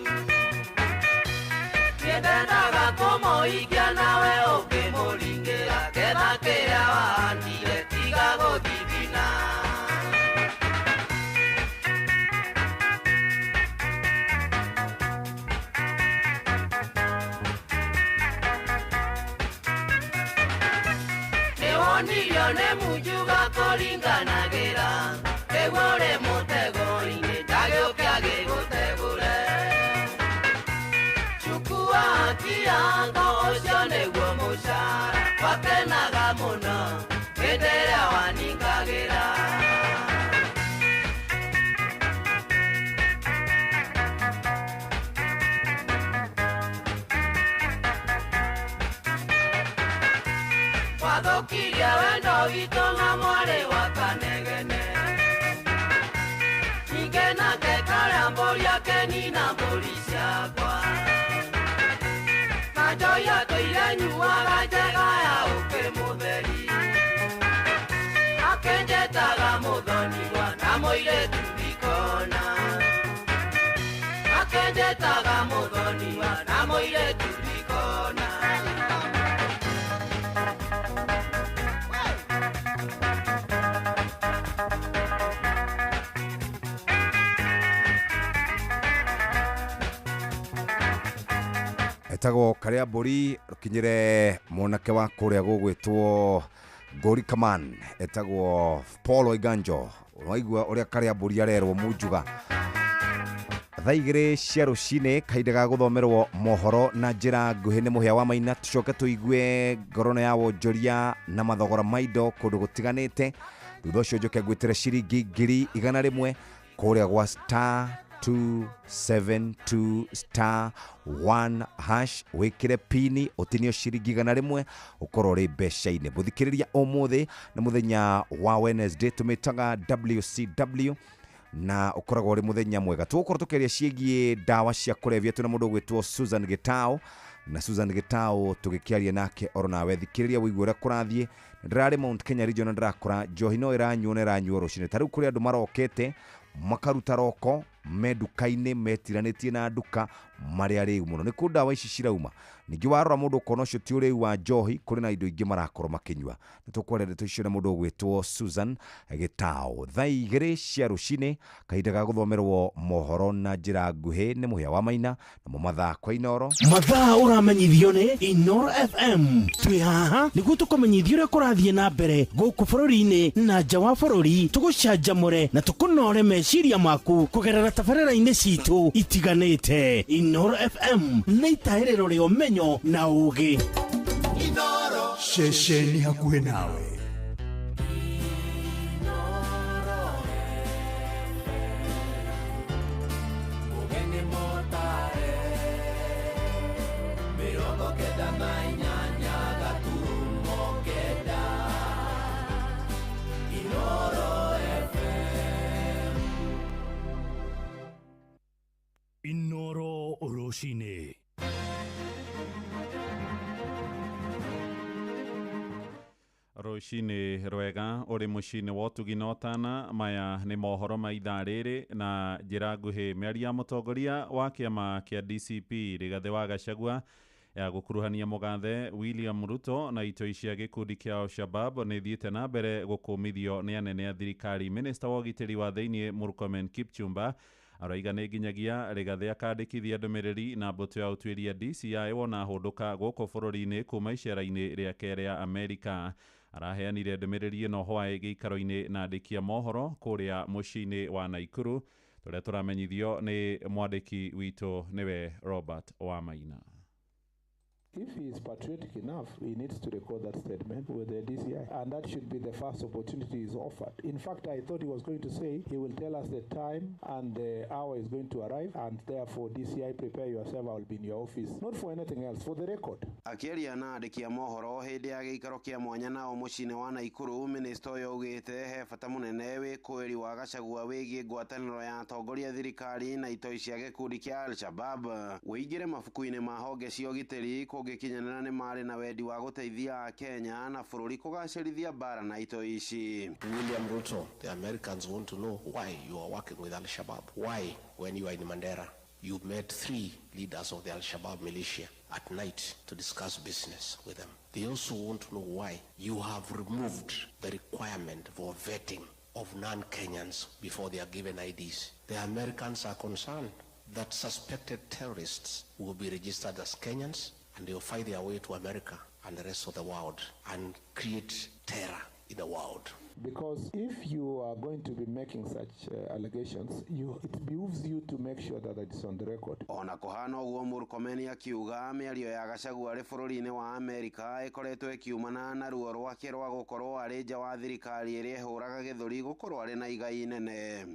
Niĩ ndendaga kũmũhikia nawe ũkĩmũringĩra, ketha kĩrĩa wahandire tiga gũthithina. Nĩwonirio nĩ munjuga kũringanagĩra, rĩu ũrĩ mũtego-inĩ ndagĩũke agĩgũtegũre. Chukua haki yako ũcio nĩguo mũcara, wakenaga mũno hĩndĩ ĩrĩa waningagĩra. Wathũkirie wendo witũ na mwarĩ wa Kanegene, ningĩ nake karĩa mbũri akenina mbũri ciakwa. Na Makenjetaga muthoniwa na mũirĩtu ndikona. Makenjetaga muthoniwa na mũirĩtu ndikona. Etagwo Karia Mbũri rũkinyĩre mwanake wa kũrĩa gũgwĩtwo Ngũri Kaman, etagwo Paul Oiganjo. Waigua ũrĩa Karia Mbũri arerwo munjuga thaa igĩrĩ cia rũcinĩ, kahinda ga gũthomerwo mohoro na njĩra nguhĩ nĩ Mũhĩa wa Maina. Tũcoke tũigue ngorono ya wonjoria na mathogora ma indo kũndũ gũtiganĩte. Thutha ũcio njoke ngwĩtĩre ciringi 100,000 kũrĩa gwa star 272 star 1 hash, wĩkĩre pini ũtinio ciringi 100 ũkorwo ũrĩ mbeca-inĩ. Mũthikĩrĩria, ũmũthĩ nĩ mũthenya wa Wednesday, tũmĩtaga WCW, na ũkoragwo ũrĩ mũthenya mwega. Tũgũkorwo tũkĩaria ciĩgiĩ ndawa cia kũrebia twĩna mũndũ ũgwĩtwo Susan Gitau, na Susan Gitau tũgĩkĩaria nake oro nawe thikĩrĩria wĩigue ũrĩa kũrathiĩ. Ndĩrarĩ Mount Kenya region na ndĩrakora njohi no ĩranyuo na ĩranyuo rũcinĩ. Ta rĩu kũrĩ andũ marokete makaruta roko me nduka-inĩ, metiranĩtie na nduka, marĩa rĩu mũno nĩ kũ ndawa ici cirauma. Ningĩ warora mũndũ ũkona ũcio ti ũrĩu wa njohi, kũrĩ na indo ingĩ marakorwo makĩnyua. Nĩ tũkwaria ndeto icio na mũndũ ũgwĩtwo Susan Gitau thaa igĩrĩ cia rũcinĩ, kahinda ga gũthomerwo mohoro na njĩra nguhĩ nĩ Mũhĩa wa Maina, namo mathaa kwa Inoro. Mathaa ũramenyithio nĩ Inoro FM. Twĩ haha nĩguo tũkũmenyithia ũrĩa kũrathiĩ na mbere gũkũ bũrũri-inĩ na nja wa bũrũri, tũgũcanjamũre na tũkũnore meciria maku kũgerera tabarĩra-inĩ citũ itiganĩte. Inoro FM nĩ itahĩrĩro rĩa ũmenyo na ũũgĩ. Ceceni hakuhĩ nawe. Ũgeni mũtare, 98 gaturumo 9, Inoro FM. Inoro rũcinĩ. Rũcinĩ rwega ũrĩ mũciĩ-inĩ wa ũtugi na ũtana. Maya nĩ mohoro ma ithaa rĩrĩ na njĩra nguhĩ. Mĩario ya mũtongoria wa kĩama kĩa DCP Rigathĩ wa Gachagua ya gũkuruhania mũgathe William Ruto na itoi cia gĩkundi kĩa Al-Shabab nĩ thiĩte na mbere gũkũmithio nĩ anene a thirikari. Minista wa ũgitĩri wa thĩinĩ Murkomen Kipchumba araiga nĩ nginyagia Rigathĩ akandĩkithia ndũmĩrĩri na mbũtũ ya ũtuĩria DCI wona hũndũka gũkũ bũrũri-inĩ kuma icera-inĩ rĩake rĩa Amerika. Araheanire ndũmĩrĩri ĩno hwaĩ gĩikaro-inĩ na andĩki a mohoro kũrĩa mũciĩ-inĩ wa Naikuru, tũrĩa tũramenyithio nĩ mwandĩki witũ nĩwe Robert Wamaina. If he is patriotic enough, he needs to record that statement with the DCI, and that should be the first opportunity is offered. In fact, I thought he was going to say he will tell us the time and the hour is going to arrive, and therefore DCI, prepare yourself, I will be in your office. Not for anything else, for the record. Akĩaria na andĩki a mohoro hĩndĩ ya gĩikaro kĩa mwanya nao mũciĩ-inĩ wa Naikuru, minista ũyũ augĩte he bata mũnene wĩkũĩri wa Gachagua wĩgiĩ ngwatanĩro ya atongoria thirikari na itoi cia gĩkundi kĩa Al-Shabab wĩingĩre mabuku-inĩ ma honge cia ũgitĩri kũngĩkinyanĩra nĩ marĩ na wendi wa gũteithia Akenya na bũrũri kũgacĩrithia mbara na itoi ici. William Ruto, the Americans want to know why you are working with Al-Shabaab. Why, when you are in Mandera, you met 3 leaders of the Al-Shabaab militia at night to discuss business with them. They also want to know why you have removed the requirement for vetting of non-Kenyans before they are given IDs. The Americans are concerned that suspected terrorists will be registered as Kenyans and they will find their way to America and the rest of the world and create terror in the world. Because if you are going to be making such allegations, it behooves you to make sure that it's on the record. Ona kuhana ũguo Murkomen akiuga mĩario ya Gachagua arĩ bũrũri-inĩ wa Amerika ĩkoretwo ĩkiumana na ruo rwake rwa gũkorwo arĩ nja wa thirikari ĩrĩa ĩhũraga gĩthũri gũkorwo arĩ na igai inene.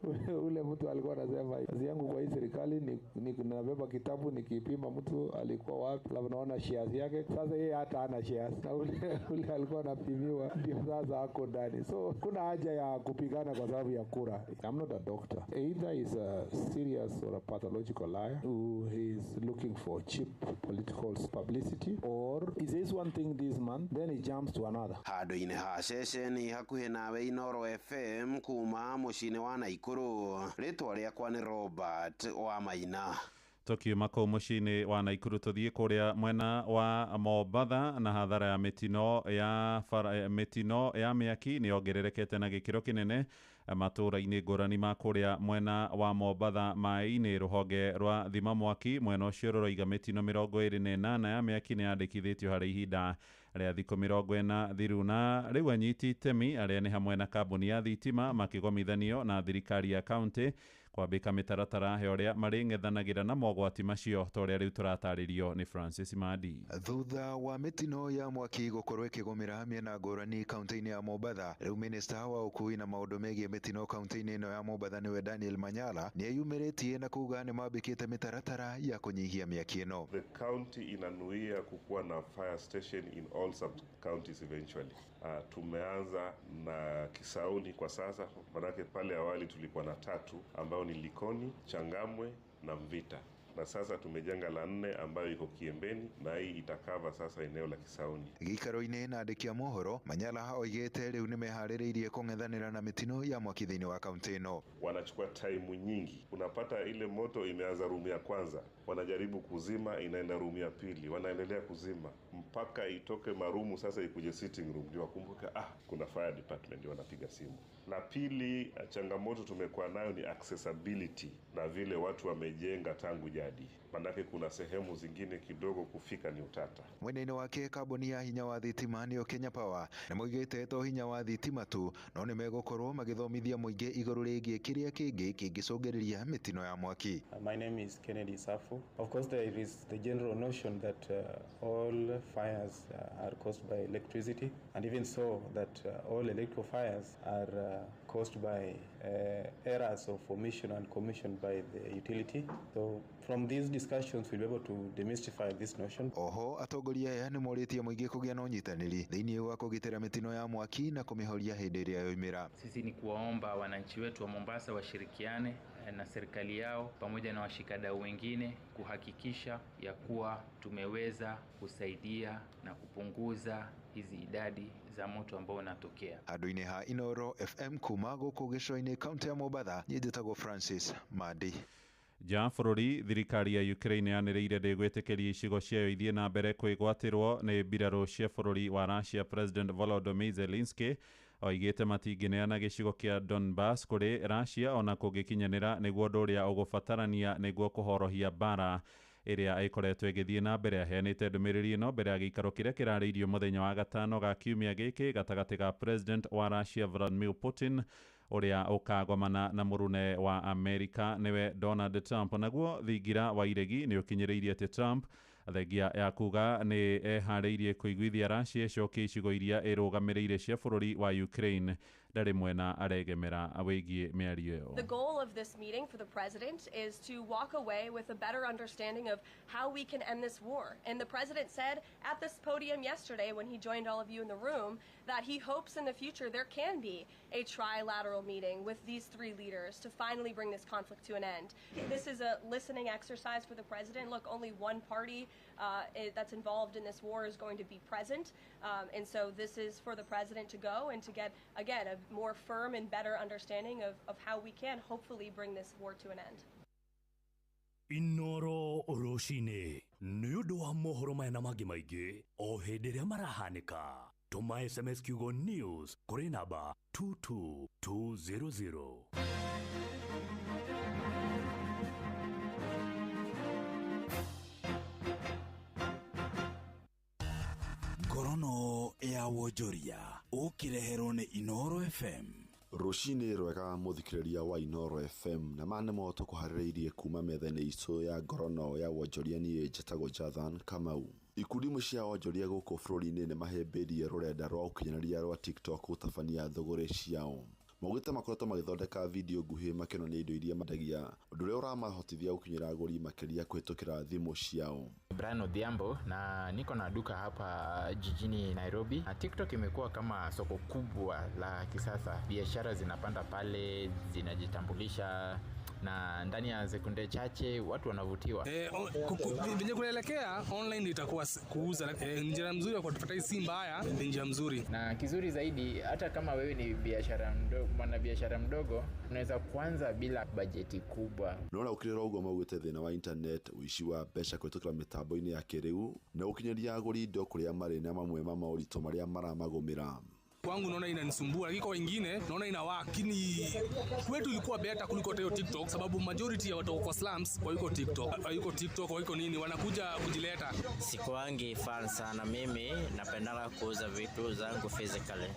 Ule mtu alikuwa anasema kazi yangu kwa hii serikali ni nabeba kitabu nikipima mtu alikuwa wapi, alafu naona shares yake. Sasa yeye hata hana shares, na ule alikuwa anapimiwa ndio sasa ako ndani. So Kuna haja ya kupigana kwa sababu ya kura. I'm not a doctor. Either is a serious or a pathological liar who is looking for cheap political publicity, or he says one thing this month, then he jumps to another. Handũ-inĩ ha ceceni hakuhĩ nawe Inoro FM kuma mũciĩ-inĩ wa Naikuru, rĩtwa rĩakwa nĩ Robert wa Maina. Tukiuma kũu mũciĩ-inĩ wa Naikuru tũthiĩ kũrĩa mwena wa Mombatha na hathara ya mĩtino ya bara, mĩtino ya mĩaki nĩ yongererekete na gĩkĩro kĩnene matũũra-inĩ ngũrani ma kũrĩa mwena wa Mombatha maĩ-inĩ. Rũhonge rwa thima mwaki mwena ũcio rũroiga mĩtino 28 ya mĩaki nĩ yandĩkithĩtio harĩ ihinda rĩa thikũ 40 thiru, na rĩu anyiti itemi arĩa nĩ hamwe na kambuni ya thitima makĩgomithanio na thirikari ya kaunti kwambĩka mĩtaratara ya ũrĩa marĩng'ethanagĩra na mogwati macio ta ũrĩa rĩu tũratarĩrio nĩ Francis Madi. Thutha wa mĩtino ya mwaki gũkorwo ĩkĩgũmĩra mĩena ngũrani kaunti-inĩ ya Mombatha, rĩu minista wa ũkui na maũndũ megiĩ mĩtino kaunti-inĩ ĩno ya Mombatha nĩwe Daniel Manyala nĩeyumĩrĩtie na kuga nĩmambĩkĩte mĩtaratara ya kũnyihia mĩaki ĩno. The county inanuia kukuwa na fire station in all sub counties eventually. Tumeanza na Kisauni kwa sasa, manake pale awali tulikuwa na 3 ambayo ni Likoni, Changamwe na Mvita, na sasa tumejenga la 4 ambayo iko Kiembeni, na hii itakava sasa eneo la Kisauni. Gĩikaro-inĩ na andĩki a mohoro, Manyala oigĩte rĩu nĩmeharĩrĩirie kũng'ethanĩra na mĩtino ya mwaki thĩinĩ wa kaunti ĩno. Wanachukua taimu nyingi, unapata ile moto imeanza rumu ya kwanza, wanajaribu kuzima, inaenda rumu ya pili, wanaendelea kuzima mpaka itoke marumu, sasa ikuje sitting room, ndio wakumbuka kuna fire department, ndio wanapiga simu. La pili, changamoto tumekuwa nayo ni accessibility na vile watu wamejenga tangu jadi, manake kuna sehemu zingine kidogo kufika ni utata. Mwena-inĩ wake kambuni ya hinya wa thitima nĩyo Kenya Power nĩmoigĩte to hinya wa thitima tu no nĩmegũkorwo magĩthomithia mũingĩ igũrũ rĩgiĩ kĩrĩa kĩngĩ kĩngĩcũngĩrĩria mĩtino ya mwaki. My name is Kennedy Safu. Of course there is the general notion that all fires are caused by electricity, and even so that all electrical fires are caused by errors of omission and commission by the utility. So from these discussions we'll be able to demystify this notion. Oho atongoria aya nĩmorĩtie mũingĩ kũgĩa na ũnyitanĩri thĩinĩ wa kũgitĩra mĩtino ya mwaki na kũmĩhoria hĩndĩ ĩrĩa yoimĩra. Sisi ni kuwaomba wananchi wetu wa Mombasa washirikiane na serikali yao pamoja na washikadau wengine kuhakikisha ya kuwa tumeweza kusaidia na kupunguza hizi idadi za moto ambao unatokea. Handũ-inĩ ha Inoro FM kuma gũkũ gĩcũa-inĩ kaunti ya Mombatha, niĩ njĩtagwo Francis Mandi. Nja bũrũri, thirikari ya Ukraine yanĩrĩire ndĩgwĩtĩkĩria icigo ciayo ithiĩ na mbere kwĩgwatĩrwo nĩ mbirarũ cia bũrũri wa Russia. President Volodymyr Zelensky oigĩte matingĩneana gĩcigo kĩa Donbass kũrĩ Russia ona kũngĩkinyanĩra nĩguo ũndũ ũrĩa ũgũbatarania nĩguo kũhorohia mbara ĩrĩa ĩkoretwo ĩgĩthiĩ na mbere. Aheanĩte ndũmĩrĩri ĩno mbere ya gĩikaro kĩrĩa kĩrarĩirio mũthenya wa gatano ga kiumia gĩkĩ gatagatĩ ga President wa Russia Vladimir Putin ũrĩa ũkagomana na mũrune wa Amerika nĩwe Donald Trump. Naguo thingira wa iregi nĩ ũkinyĩrĩirie atĩ Trump thengia ya kuga nĩ eharĩirie kũiguithia Russia ĩcokie icigo iria ĩrũgamĩrĩire cia bũrũri wa Ukraine ndarĩ mwena aregemera wĩgiĩ mĩario ĩyo. The goal of this meeting for the president is to walk away with a better understanding of how we can end this war. And the president said at this podium yesterday when he joined all of you in the room that he hopes in the future there can be a trilateral meeting with these three leaders to finally bring this conflict to an end. This is a listening exercise for the president. Look, only one party that's involved in this war is going to be present. And so this is for the president to go and to get, again, a more firm and better understanding of how we can hopefully bring this war to an end. Inoro rũcinĩ nĩ ũndũ wa mohoro maya na mangĩ maingĩ o hĩndĩ ĩrĩa marahanĩka, tũma SMS kiugo news kũrĩ namba 22200. Ngorono ya wonjoria ũkĩreherwo nĩ Inoro FM. Rũcinĩ rwega mũthikĩrĩria wa Inoro FM, na ma nĩmo tũkũharĩrĩirie kuma metha-inĩ itũ ya ngorono ya wonjoria. Niĩ njĩtagwo Jathan Kamau. Ikundi imwe cia wonjoria gũkũ bũrũri-inĩ nĩ mahĩmbĩirie rũrenda rwa ũkinyanĩria rwa TikTok gũtabania thũgũrĩ ciao. Maugĩte makoretwo magĩthondeka video nguhĩ makĩonania indo iria mendagia, ũndũ ũrĩa ũramahotithia gũkinyĩra agũri makĩria kũhĩtũkĩra thimũ ciao. Brian Odhiambo na niko na duka hapa jijini Nairobi. Na TikTok imekuwa kama soko kubwa la kisasa. Biashara zinapanda pale, zinajitambulisha na ndani ya sekunde chache watu wanavutiwa. Venye kunaelekea online itakuwa kuuza njia mzuri ya kuadvertise si mbaya, ni njia mzuri. Na kizuri zaidi, hata kama wewe ni biashara mdogo, mwanabiashara mdogo, unaweza kuanza bila bajeti kubwa. No na ũkĩrĩ ũguo maugĩte thĩna wa internet, ũici wa mbeca kũhĩtũkĩra mĩtambo-inĩ ya kĩrĩu na gũkinyĩria agũri indo kũrĩa marĩ na mamwe ma moritũ marĩa maramagũmĩra. Kwangu naona inanisumbua, lakini kwa wengine naona ina work. Lakini kwetu ilikuwa better kuliko hiyo TikTok, sababu majority ya watu kwa slums hawayuko TikTok, hawayuko TikTok, hawayuko nini, wanakuja kujileta. Sikuangi fan sana mimi, napendanga kuuza vitu zangu physically.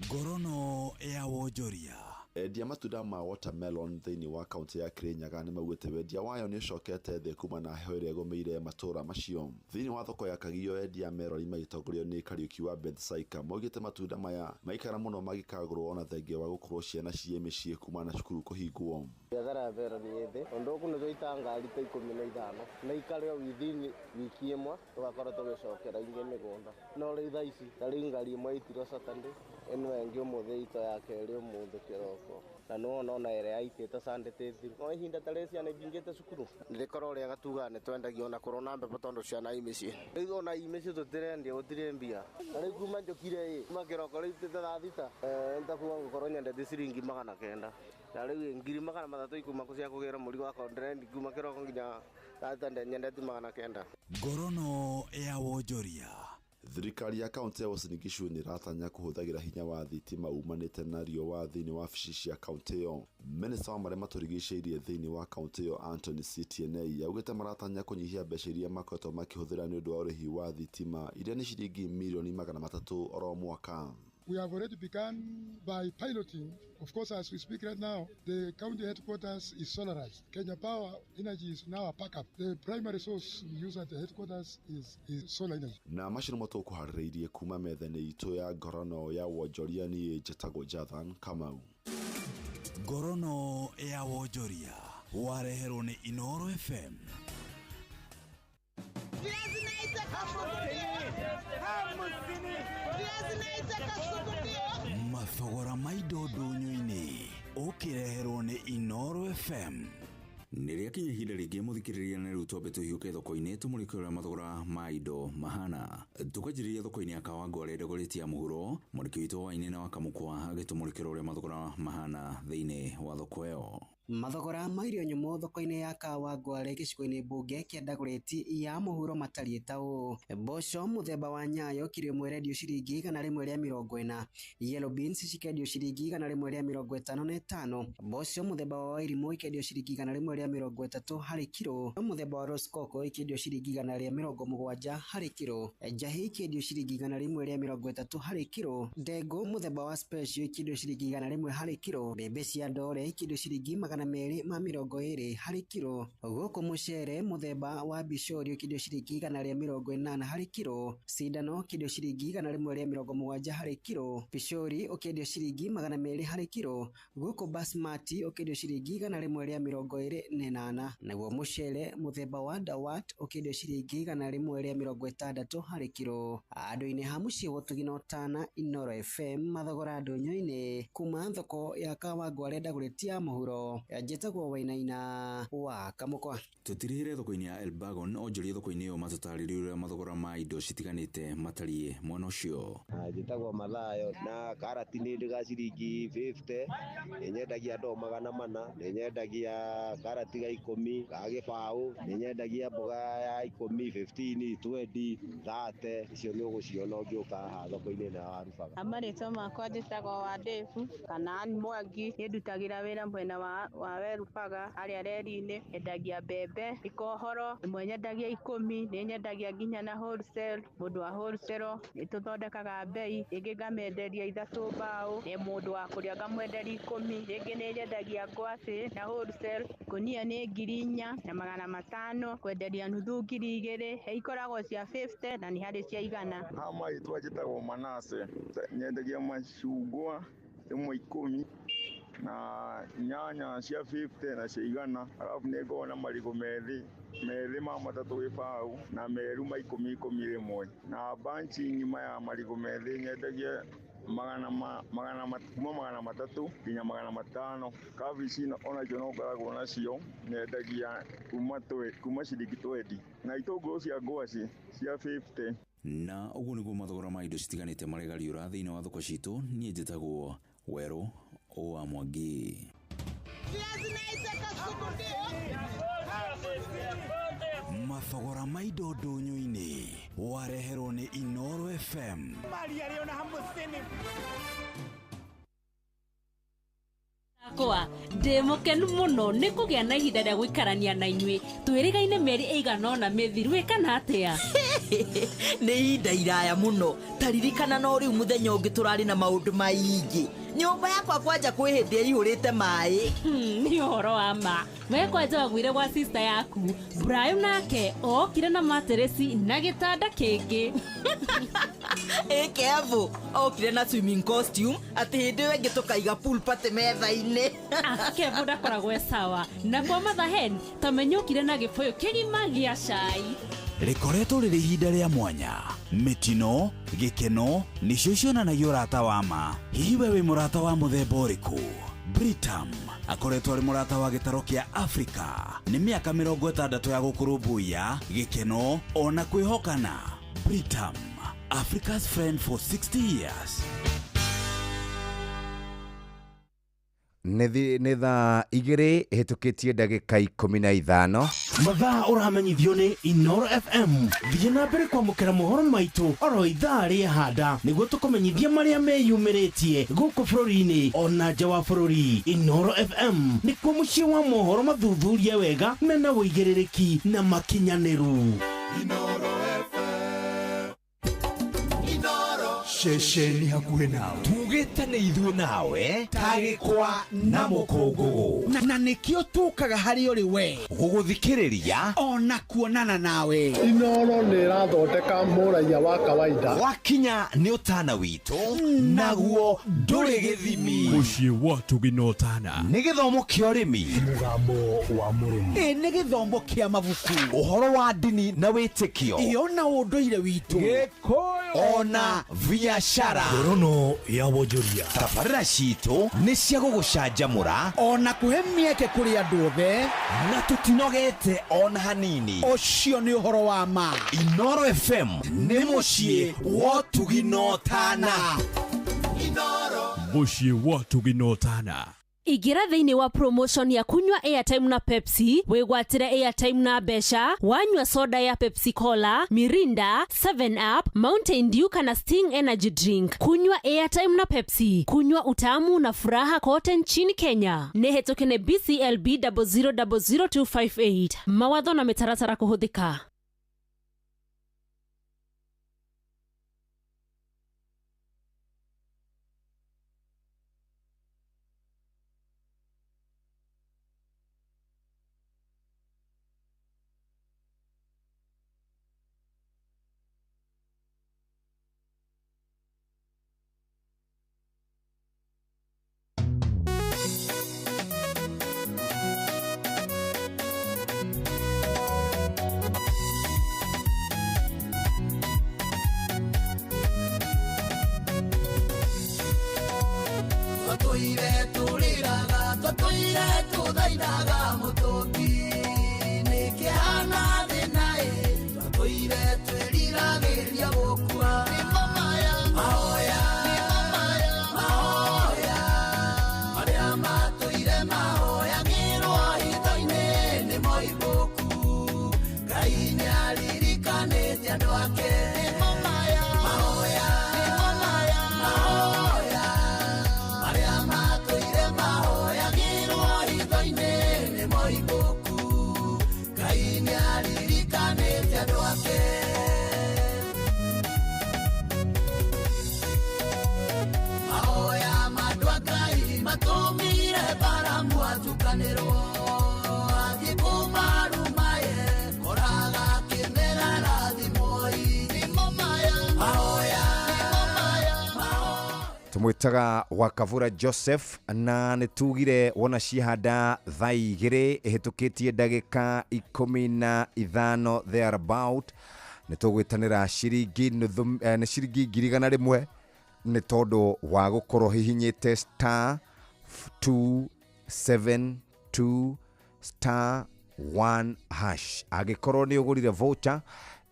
Ngorono ya wonjoria. Endia matunda ma watermelon thĩinĩ wa kaunti ya Kirinyaga nĩ maugĩte wendia wayo nĩ ũcokete thĩ kuma na heho ĩrĩa ĩgũmĩire matũra macio. Thĩinĩ wa thoko ya Kagio, endia merori magĩtongorio nĩ Kariũki wa Bethsaika maugĩte matunda maya maikara mũno magĩkagũrwo ona thengia wa gũkorwo ciana ciĩ mĩciĩ kuma na cukuru kũhingwo. Biathara ya meroni ĩ thĩ ũndũ ũkũ nĩ twaita ngari ta 15 na ikare within wiki ĩmwe tũgakorwo tũgĩcokera ingĩ mĩgũnda, no rĩu thaa ici ta rĩu ngari ĩmwe ĩitirwo Saturday, ĩno ĩngĩ ũmũthĩ ito ya kerĩ ũmũthĩ kĩroko, na nĩwona ona ĩrĩa yaitĩte Sunday tĩ thiru. No ihinda ta rĩrĩ ciana ingĩte cukuru nĩrĩkorwo rĩega tugaga nĩ twendagia ona kũrona mbembe tondũ ciana i mĩciĩ, rĩu ona i mĩciĩ tũtirendia gũtirĩ mbia, na rĩu kuma njũkire ĩ kuma kĩroko rĩu tĩ thaa 6 nĩtakuga ngũkorwo nyendete ciringi 900 na rĩu 300 ikuma cia kũgĩra mũrigo wakwa ndĩrendi kuma kĩroko nginya thaa 6 nyendete 900. Ngorono ya wonjoria. Thirikari ya kaunti ya Uasin Gishu nĩ ĩratanya kũhũthagĩra hinya wa thitima umanĩte na riũa thĩinĩ wa wabici cia kaunti ĩyo. Minista wa marĩa matũrigicĩirie thĩinĩ wa kaunti ĩyo Anthony Sitienei augĩte maratanya kũnyihia mbeca iria makoretwo makĩhũthĩra nĩ ũndũ wa ũrĩhi wa thitima iria nĩ ciringi mirioni 300 oro mwaka. We have already begun by piloting. Of course, as we speak right now, the county headquarters is solarized. Kenya Power Energy is now a backup. The primary source we use at the headquarters is solar energy. Na macio nĩmo tũkũharĩrĩirie kuma metha-inĩ itũ ya ngorono ya wonjoria. Niĩ njĩtagwo Jathan Kamau. Ngorono ya wonjoria wareherwo nĩ Inooro FM. Mathogora ma indo ndũnyũ-inĩ ũkĩreherwo nĩ Inooro FM. Nĩ rĩakinya ihinda rĩngĩ mũthikĩrĩria na rĩu twambe tũhiũke thoko-inĩ tũmũrĩke ũrĩa mathogora ma indo mahana. Tũkanjĩrĩria thoko-inĩ ya Kawangware Dagoretti ya mũhuro, mwandĩki witũ wa Wainĩ na wa Kamũkwa agĩtũmũrĩkĩra ũrĩa mathogora mahana thĩinĩ wa thoko ĩyo. Mathogora ma irio nyũmũ thoko-inĩ ya Kawangware gĩcigo-inĩ mbunge kĩa Dagoretti ya mũhuro matariĩ ta ũũ: mboco mũthemba wa nyayo kiro ĩmwe ĩrendio ciringi 140, yellow beans cikendio ciringi 155, mboco mũthemba wa wairimũ ikendio ciringi 130 harĩ kiro, mũthemba wa rosecoco ikendio ciringi 170 harĩ kiro, njahĩ ikendio ciringi 130 harĩ kiro, ndengũ mũthemba wa special ikendio ciringi 100 harĩ kiro, mbembe cia ndore ikendio ciringi 220 harĩ kiro, gũkũ mũcere mũthemba wa bishori ũkĩendio ciringi 180 harĩ kiro, cindano ũkĩendio ciringi 170 harĩ kiro, bishori ũkĩendio ciringi 200 harĩ kiro, gũkũ basmati ũkĩendio ciringi 128, naguo mũcere mũthemba wa dawat ũkĩendio ciringi 160 harĩ kiro. Andũ-inĩ ha mũciĩ wa Ũtugi na Ũtana, Inooro FM, mathogora ndũnyũ-inĩ kuma thoko ya Kawangware Dagoretti ya mũhuro. Njĩtagwo Wainaina wa Kamũkwa. Tũtirihĩre thoko-inĩ ya Elbagon onjoria thoko-inĩ ĩyo matũtarĩrie ũrĩa mathogora ma indo citiganĩte matariĩ mwena ũcio. Njĩtagwo Mathayo na karati nĩ ndĩga ciringi 50, nĩ nyendagia ndoo 400, nĩ nyendagia karati ga 10 ga gĩbaũ, nĩ nyendagia mboga ya 10, 15, 20, 30, icio nĩ ũgũciona ũngĩũka haha thoko-inĩ ĩno ya Rubaga. Marĩtwa makwa njĩtagwo Wandebu kana Ann Mwangi, niĩ ndutagĩra wĩra mwena wa Werubaga harĩa reri-inĩ, nyendagia mbembe ikohoro, ĩmwe nyendagia 10, nĩ nyendagia nginya na wholesale, mũndũ wa wholesale nĩ tũthondekaga mbei, rĩngĩ ngamenderia 3 mbaũ, nĩ mũndũ wa kũrĩa ngamwenderia 10, rĩngĩ nĩ nyendagia ngwacĩ na wholesale, ngũnia nĩ 4,500, kwenderia nuthu 2,000, he ikoragwo cia 50 na nĩ harĩ cia 100. Ha marĩtwa njĩtagwo Manase, nyendagia macungwa ĩmwe 10, Na nyanya cia 50 na cia 100. Arabu nĩ ngoragwo na marigũ methĩ methĩ ma 3 gĩbaũ na meru ma 10 10 rĩmwe. Na banchi ng'ima ya marigũ methĩ nyendagia kuma 300 nginya 500. Kabici onacio no ngoragwo nacio nyendagia kuma ciringi 20. Na itũngũrũ cia ngwacĩ cia 50. Na ũguo nĩguo mathogora ma indo citiganĩte maregariũra thĩinĩ wa thoko citũ. Niĩ njĩtagwo Werũ wa Mwangi. Mathogora ma indo ndũnyũ-inĩ wareherwo nĩ Inoro FM. Akwa ndĩ mũkenu mũno nĩ kũgĩa na ihinda rĩa gũikarania na inyuĩ twĩrĩgaine mĩeri ĩigana ũna mĩthiru ĩ kana atĩa. Nĩ ihinda iraya mũno ta ririkana no rĩu mũthenya ũngĩ tũrarĩ na maũndũ maingĩ. Nyũmba yakwa kwanja kwĩ hĩndĩ ĩihũrĩte maĩ. Nĩ ũhoro wa ma. We kwanja wagwire gwa sister yaku Brian nake okire na materesi na gĩtanda kĩngĩ. Ĩ Kevo okire na swimming costume atĩ hĩndĩ ĩyo ĩngĩ tũkaiga pool party metha-inĩ. Kevo ndakoragwo e sawa. Na kwa Mother Hen tamenya okire na gĩbũyũ kĩgima gĩa cai. Rĩkoretwo rĩrĩ ihinda rĩa mwanya. Mĩtino, gĩkeno nĩcio cionanagia ũrata wa ma. Hihi we wĩ mũrata wa mũthemba ũrĩkũ? Britam akoretwo arĩ mũrata wa gĩtaro kĩa Afrika. Nĩ mĩaka 60 ya gũkũrũmbũiya, gĩkeno ona kwĩhokana. Britam, Africa's friend for 60 years. Nĩ thaa 2 ĩhĩtũkĩtie ndagĩka 15. Mathaa ũramenyithio nĩ Inoro FM. Thiĩ na mbere kwamũkĩra mohoro maitũ oro ithaa rĩa handa nĩguo tũkũmenyithia marĩa meyumĩrĩtie gũkũ bũrũri-inĩ ona nja wa bũrũri. Inoro FM nĩkuo mũciĩ wa mohoro mathuthurie wega mena ũigĩrĩrĩki na makinyanĩru. Inoro FM. Inoro ceceni hakuhĩ nawe tugĩte nĩ ithuĩ nawe tagĩkwa na mũkũngũgũ na nĩkĩo tũkaga harĩ ũrĩ we gũgũthikĩrĩria ona kuonana nawe. Inoro nĩ ĩrathondeka mũraiya wa kawaida. Wakinya nĩ ũtana witũ naguo ndũrĩ gĩthimi. Mũciĩ wa Tũgĩ na Ũtana nĩ gĩthomo kĩa ũrĩmi, mũgambo wa mũrĩmi, ĩ nĩ gĩthomo kĩa mabuku, ũhoro wa ndini na wĩtĩkio, ĩ ona ũndũire witũ, Gĩkũyũ ona biacara. Ngorono ya wonjoria. Tabarĩra citũ nĩ cia gũgũcanjamũra ona kũhe mĩeke kũrĩ andũ othe, na tũtinogete ona hanini. Ũcio nĩ ũhoro wa ma. Inoro FM nĩ mũciĩ wa ũtugi na ũtana. Mũciĩ wa ũtugi na ũtana. Ingĩra thĩinĩ wa promotion ya kunywa airtime na Pepsi, wĩgwatĩre airtime na mbeca, wanyua soda ya Pepsi Cola, Mirinda, 7 Up, Mountain Dew kana Sting Energy Drink. Kunywa airtime na Pepsi, kunywa utamu na furaha kote nchini Kenya. Nĩ hetũke nĩ BCLB 0000258. Mawatho na mĩtaratara kũhũthĩka. Tũmwĩtaga Wakavura Joseph na nĩ tugire wona ciahanda thaa igĩrĩ ĩhĩtũkĩtie ndagĩka 15 thereabout nĩ tũgwĩtanĩra ciringi nuthu, nĩ ciringi 100,000 nĩ tondũ wa gũkorwo hihinyĩte star 272 star 1 hash. Angĩkorwo nĩ ũgũrire voucher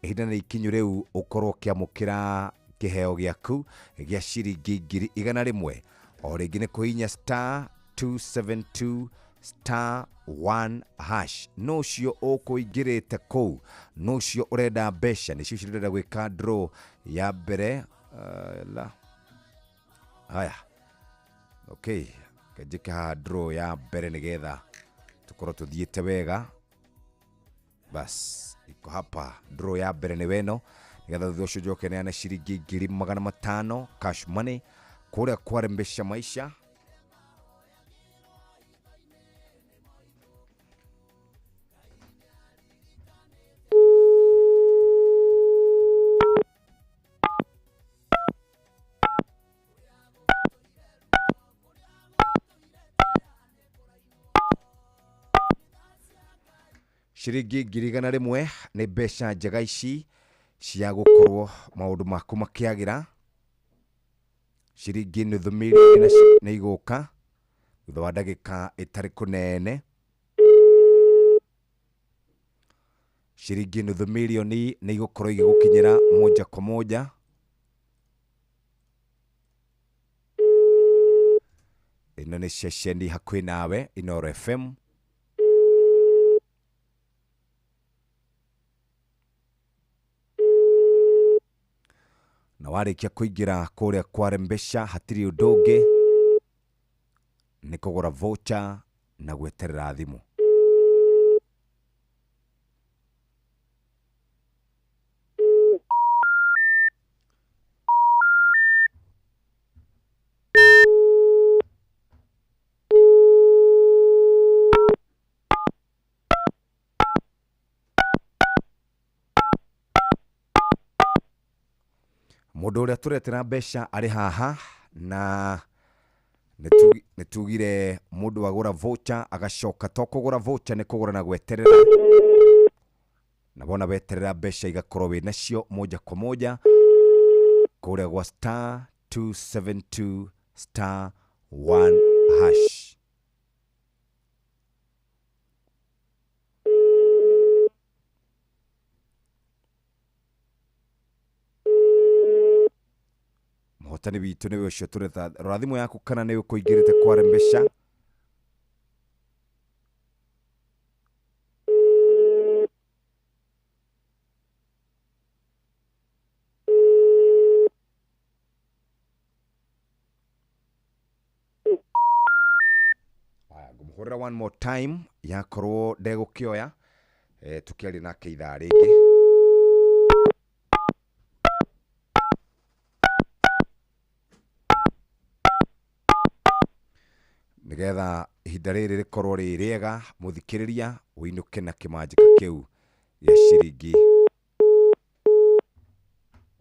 ihinda nĩ ikinyu rĩu ũkorwo ũkĩamũkĩra kĩheo gĩaku gĩa ciringi 100,000. O rĩngĩ nĩ kũhihinya star 272 star 1 hash. No ũcio ũkũingĩrĩte kũu, no ũcio ũrenda mbeca, nĩcio icio ndĩrenda gwĩka draw ya mbere. La haya, okay, kenjĩke haha draw ya mbere nĩgetha tũkorwo tũthiĩte wega. Bas, iko hapa draw ya mbere nĩ weno nĩgetha thutha ũcio njoke neane ciringi 500,000 cash money kũrĩa kwarembesha maisha. Ciringi 100,000 nĩ mbeca njega ici cia gũkorwo maũndũ maku makĩagĩra. Ciringi 500,000 nĩ igũka thutha wa ndagĩka ĩtarĩ kũnene. Ciringi 500,000 nĩ igũkorwo igĩgũkinyĩra moja kwa moja. Ĩno nĩ ceceni hakuhĩ nawe, Inooro FM. Na warĩkia kũingĩra kũrĩa kwarembesha hatirĩ ũndũ ũngĩ nĩ kũgũra voucher na gweterera thimũ. Mũndũ ũrĩa tũretera mbeca arĩ haha na nĩ tugire mũndũ agũra voucher agacoka to kũgũra voucher nĩ kũgũra na gweterera, na wona weterera mbeca igakorwo wĩ nacio moja kwa moja kũrĩa gwa star 272 star 1 hash. Mũhotani witũ nĩwe ũcio tũretha. Rora thimũ yaku kana nĩ ũkũingĩrĩte kwarembesha. Aya, ngũmũhũrĩra one more time yakorwo ndegũkĩoya tũkĩaria nake ithaa rĩngĩ. Nĩgetha ihinda rĩrĩ rĩkorwo rĩ rĩega mũthikĩrĩria ũinũke na kĩmanjĩka kĩu gĩa ciringi.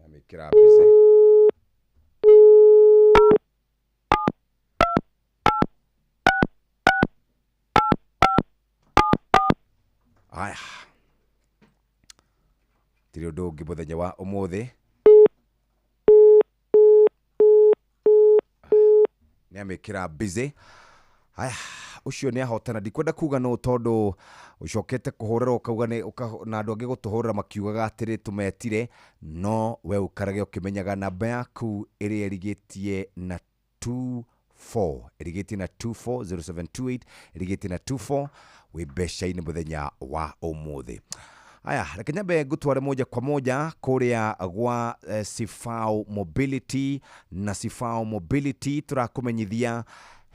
Amĩkĩra busy. Aya, tirĩ ũndũ ũngĩ mũthenya wa ũmũthĩ nĩ amĩkĩra busy. Aya, ũcio nĩ ahotana. Ndikwenda kuga no tondũ ũcokete kũhũrĩra ũkauga nĩ na andũ angĩ gũtũhũrĩra makiugaga atĩrĩ tũmetire, no we ũkarage ũkĩmenyaga namba yaku ĩrĩa ĩrigĩtie na 24 ĩrigĩtie na 240728 ĩrigĩtie na 24 wĩ mbeca-inĩ mũthenya wa ũmũthĩ. Aya, reke nyambe ngũtware moja kwa moja kũrĩa gwa Sifao Mobility. Na Sifao Mobility tũrakũmenyithia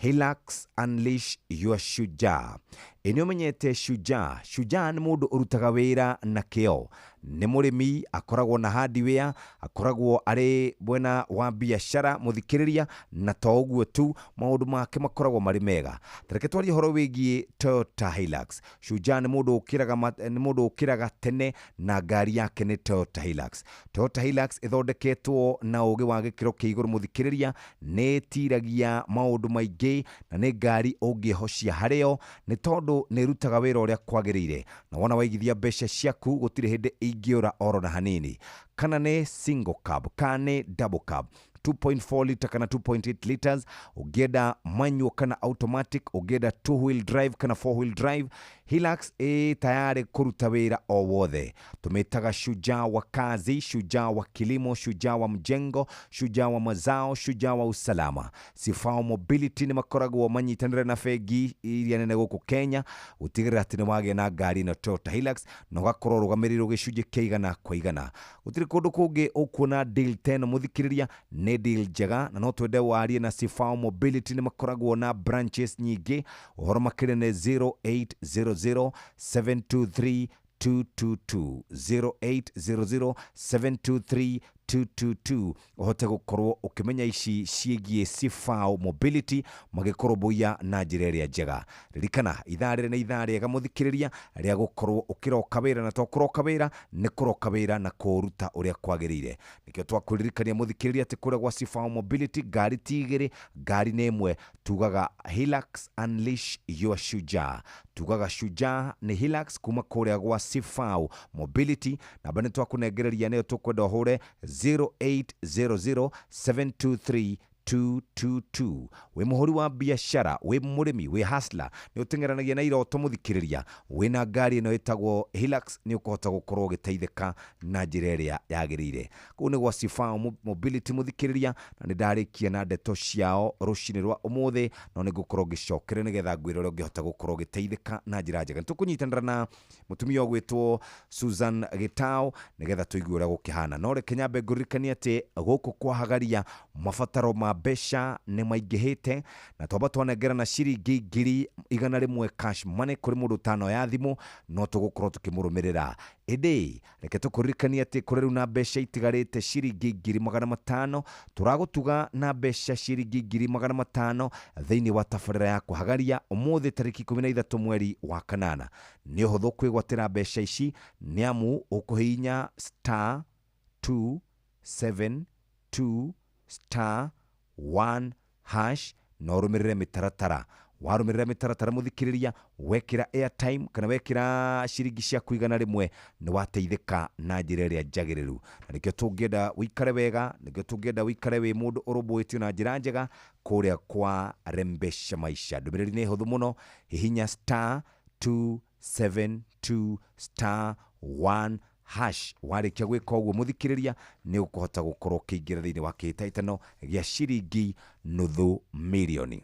Hilux Unleash Your Shujaa. Ĩ nĩ ũmenyete Shujaa? Shujaa nĩ mũndũ ũrutaga wĩra na kĩo, nĩ mũrĩmi, akoragwo na hardware, akoragwo arĩ mwena wa biacara mũthikĩrĩria, na to ũguo tu, maũndũ make makoragwo marĩ mega. Ta reke twarie ũhoro wĩgiĩ Toyota Hilux. Shujaa nĩ mũndũ ũkĩraga nĩ mũndũ ũkĩraga tene na ngari yake nĩ Toyota Hilux. Toyota Hilux ĩthondeketwo na ũgĩ wa gĩkĩro kĩa igũrũ mũthikĩrĩria, nĩ ĩtiragia maũndũ maingĩ na nĩ ngari ũngĩhocia harĩyo nĩ tondũ nĩ ĩrutaga wĩra ũrĩa kwagĩrĩire, na wona waigithia mbeca ciaku gũtirĩ hĩndĩ ingĩũra oro na hanini. Kana nĩ single cab, kana nĩ double cab, 2.4 liter kana 2.8 liters, ũngĩenda manual kana automatic, ũngĩenda two wheel drive kana four wheel drive, Hilux ĩ tayari kũruta wĩra o wothe. Tũmĩtaga shujaa wa kazi, shujaa wa kilimo, shujaa wa mjengo, shujaa wa mazao, shujaa wa usalama. Sifao Mobility nĩ makoragwo manyitanĩre na bengi iria nene gũkũ Kenya gũtigĩrĩra atĩ nĩ wagĩa na ngari ĩno Toyota Hilux na ũgakorwo ũrũgamĩrĩirwo gĩcunjĩ kĩa igana kwa igana. Gũtirĩ kũndũ kũngĩ ũkuona deal ta ĩno mũthikĩrĩria, nĩ deal njega na no twende warie na Sifao Mobility. Nĩ makoragwo na branches nyingĩ. Ũhoro makĩria nĩ 0800 723 222, 0800 723 222, ũhote gũkorwo ũkĩmenya ici ciĩgiĩ Sifao Mobility magĩkũrũmbũiya na njĩra ĩrĩa njega. Ririkana ithaa rĩrĩ nĩ ithaa rĩega mũthikĩrĩria rĩa gũkorwo ũkĩroka wĩra, na to kũroka wĩra, nĩ kũroka wĩra na kũũruta ũrĩa kwagĩrĩire. Nĩkĩo twakũririkania mũthikĩrĩria atĩ kũrĩa gwa Sifao Mobility ngari ti igĩrĩ, ngari nĩ ĩmwe. Tugaga Hilux Unleash Your Shujaa, tugaga Shujaa nĩ Hilux kuma kũrĩa gwa Sifao Mobility. Namba nĩ twakũnengereria nĩyo tũkwenda ũhũre 0800 723 222. Wĩ mũhũri wa biacara, wĩ mũrĩmi, wĩ hustler, nĩ ũteng'eranagia na iroto mũthikĩrĩria, wĩna ngari ĩno ĩtagwo Hilux nĩ ũkũhota gũkorwo ũgĩteithĩka na njĩra ĩrĩa yagĩrĩire. Kũu nĩ gwa Sifao Mobility mũthikĩrĩria, na nĩ ndarĩkia na ndeto ciao rũcinĩ rwa ũmũthĩ, no nĩ ngũkorwo ngĩcokere nĩgetha ngwĩre ũrĩa ũngĩhota gũkorwo ũgĩteithĩka na njĩra njega. Nĩ tũkũnyitanĩra na mũtumia ũgwĩtwo Susan Gitau nĩgetha tũigue ũrĩa gũkĩhana, no reke nyambe ngũririkanie atĩ gũkũ kwahagaria mabataro ma mbeca nĩ maingĩhĩte, na twamba twanengerana ciringi 100,000 cash money kũrĩ mũndũ ũtanoya thimũ, no tũgũkorwo tũkĩmũrũmĩrĩra. Ĩndĩ reke tũkũririkanie atĩ kũrĩ rĩu na mbeca itigarĩte ciringi 500,000, tũragũtuga na mbeca ciringi 500,000 thĩinĩ wa tabarĩra ya kũhagaria ũmũthĩ tarĩki 13 mweri wa kanana. Nĩ ũhũthũ kwĩgwatĩra mbeca ici nĩ amu ũkũhihinya star 272 star 1 hash na ũrũmĩrĩre mĩtaratara. Warũmĩrĩra mĩtaratara mũthikĩrĩria, wekĩra airtime kana wekĩra ciringi ciaku 100 nĩ wateithĩka na njĩra ĩrĩa njagĩrĩru. Na nĩkĩo tũngĩenda ũikare wega, nĩkĩo tũngĩenda ũikare wĩ mũndũ ũrũmbũĩtio na njĩra njega kũrĩa kwa Rembesha Maisha. Ndũmĩrĩri nĩ hũthũ mũno, hihinya star 272 star 1 hash. Warĩkia gwĩka ũguo mũthikĩrĩria, nĩ ũkũhota gũkorwo ũkĩingĩra thĩinĩ wa kĩhĩtahĩtano gĩa ciringi 500,000.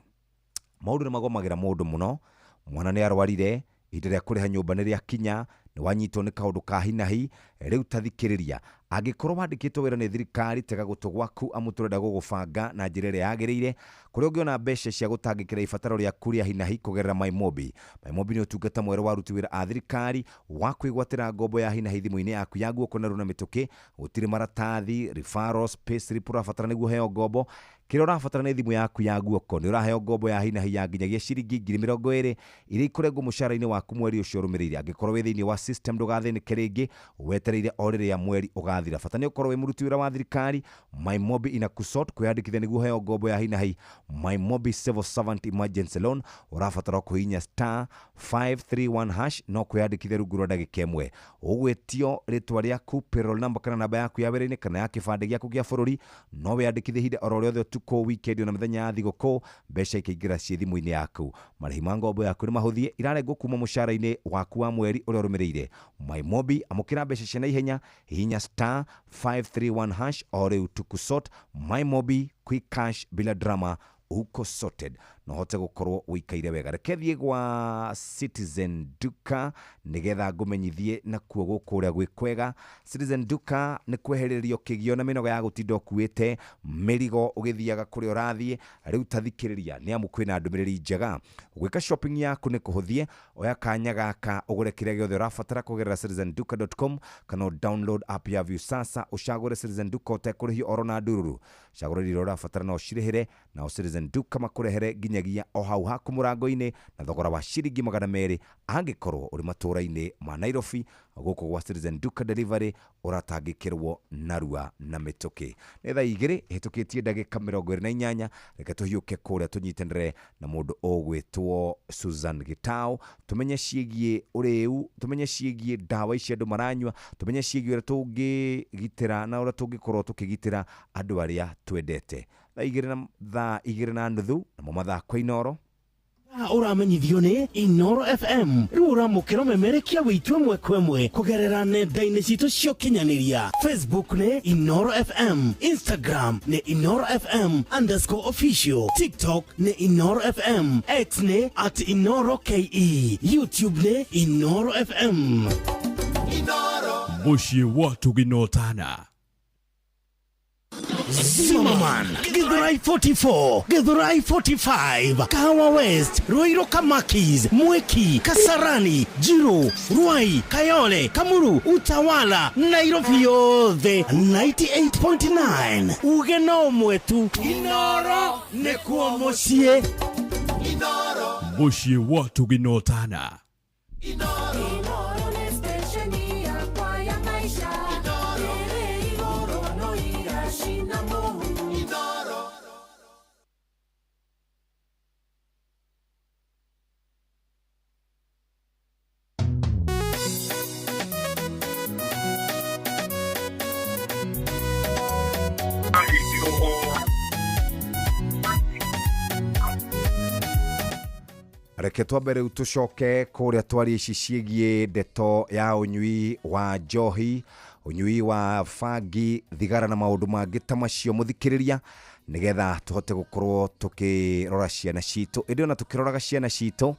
Maũndũ nĩ magomagĩra mũndũ mũno. Mwana nĩ arwarire, ihinda rĩa kũrĩha nyũmba nĩ rĩakinya, nĩ wanyitwo nĩ kaũndũ ka hinahi. Rĩu ta thikĩrĩria, angĩkorwo wandĩkĩtwo wĩra nĩ thirikari, tega gũtũ gwaku amu tũrenda gũgũbanga na njĩra ĩrĩa yagĩrĩire kũrĩa ũngĩona mbeca cia gũtangĩkĩra ibataro rĩaku rĩa hinahi kũgerera MyMobi. MyMobi nĩ ũtungata mwerũ wa aruti wĩra a thirikari wa kwĩgwatĩra ngombo ya hinahi thimũ-inĩ yaku ya guoko narua na mĩtũkĩ. Gũtirĩ maratathi, referrals, payslip ũrabatara nĩguo ũheo ngombo. Kĩrĩa ũrabatara nĩ thimũ yaku ya guoko. Nĩ ũraheo ngombo ya hinahi ya nginyagia ciringi 20,000 iria ikũrengwo mũcara-inĩ waku mweri ũcio ũrũmĩrĩire. Angĩkorwo wĩ thĩinĩ wa system ndũgathĩnĩke rĩngĩ, wetereire o rĩrĩa mweri ũgathira. Bata nĩ ũkorwo wĩ mũruti wĩra wa thirikari. MyMobi inakusort kwĩyandĩkithia nĩguo ũheo ngombo ya hinahi. MyMobi Civil Servant Emergency Loan, ũrabatara kũhihinya star 531 hash no kwĩyandĩkithia rungu rwa ndagĩka ĩmwe. Ũgwĩtio rĩtwa rĩaku, payroll number kana namba yaku ya wĩra-inĩ kana ya kĩbandĩ gĩaku gĩa bũrũri. No wĩyandĩkithie ihinda oro rĩothe, ũtukũ, weekend ona mĩthenya ya thigũkũ, mbeca ikaingĩra ciĩ thimũ-inĩ yaku. Marĩhi ma ngombo yaku nĩ mahũthie, irarengwo kuma mũcara-inĩ waku wa mweri ũrĩa ũrũmĩrĩire. MyMobi, amũkĩra mbeca cia naihenya, hihinya star 531 hash o rĩu tukusort. MyMobi, quick cash bila drama, Uko sorted na ũhote gũkorwo ũikaire wega. Reke thiĩ gwa Citizen Duka nĩgetha ngũmenyithie nakuo gũkũ ũrĩa gwĩ kwega. Citizen Duka nĩ kwehererio kĩgio na mĩnoga ya gũtinda ũkuĩte mĩrigo ũgĩthiaga kũrĩa ũrathiĩ. Rĩu ta thikĩrĩria, nĩ amu kwĩna ndũmĩrĩri njega. Gwĩka shopping yaku nĩ kũhũthie. Oya kanya gaka ũgũre kĩrĩa gĩothe ũrabatara kũgerera citizenduka.com kana download app ya Viusasa, ũcagũre Citizen Duka ũtekũrĩhio oro na ndururu. Cagũra iria ũrabatara na ũcirĩhĩre, nao Citizen Duka makũrehere nginyagia o hau haku mũrango-inĩ na thogora wa ciringi 200 angĩkorwo ũrĩ matũũra-inĩ ma Nairobi. Gũkũ gwa Citizen Duka Delivery ũratangĩkĩrwo narua na mĩtũkĩ. Nĩ thaa 2 hĩtũkĩtie ndagĩka 28. Reke tũhiũke kũrĩa tũnyitanĩre na mũndũ ũgwĩtwo Susan Gitau, tũmenye ciĩgiĩ ũrĩu, tũmenye ciĩgiĩ ndawa ici andũ maranyua, tũmenye ciĩgiĩ ũrĩa tũngĩgitĩra na ũrĩa tũngĩkorwo tũkĩgitĩra andũ arĩa twendete. Thaa 2:30 namo mathaa kwa Inooro. Ũramenyithio nĩ Inooro FM. Rĩu ũramũkĩra ũmemerekia witũ ĩmwe kwa ĩmwe kũgerera nenda-inĩ citũ cia ũkinyanĩria. Facebook nĩ Inooro FM, Instagram nĩ Inooro FM _official, TikTok nĩ Inooro FM, X nĩ @InooroKE, YouTube nĩ Inooro FM. Mũciĩ wa Tũginotana. Zimmerman, Githurai 44, Githurai 45, Kahawa West, Ruiru Kamakis, Mwiki, Kasarani, Jiru, Ruai, Kayole, Kamuru, Utawala, Nairobi yothe 98.9. Uge no mwetu Inooro nĩkuo mũciĩ. Inooro mũciĩ wa Tũginotana. Reke twambe rĩu tũcoke kũrĩa twarie ici ciĩgiĩ ndeto ya ũnyui wa njohi, ũnyui wa bangi, thigara na maũndũ mangĩ ta macio mũthikĩrĩria, nĩgetha tũhote gũkorwo tũkĩrora ciana citũ. Ĩndĩ ona tũkĩroraga ciana citũ,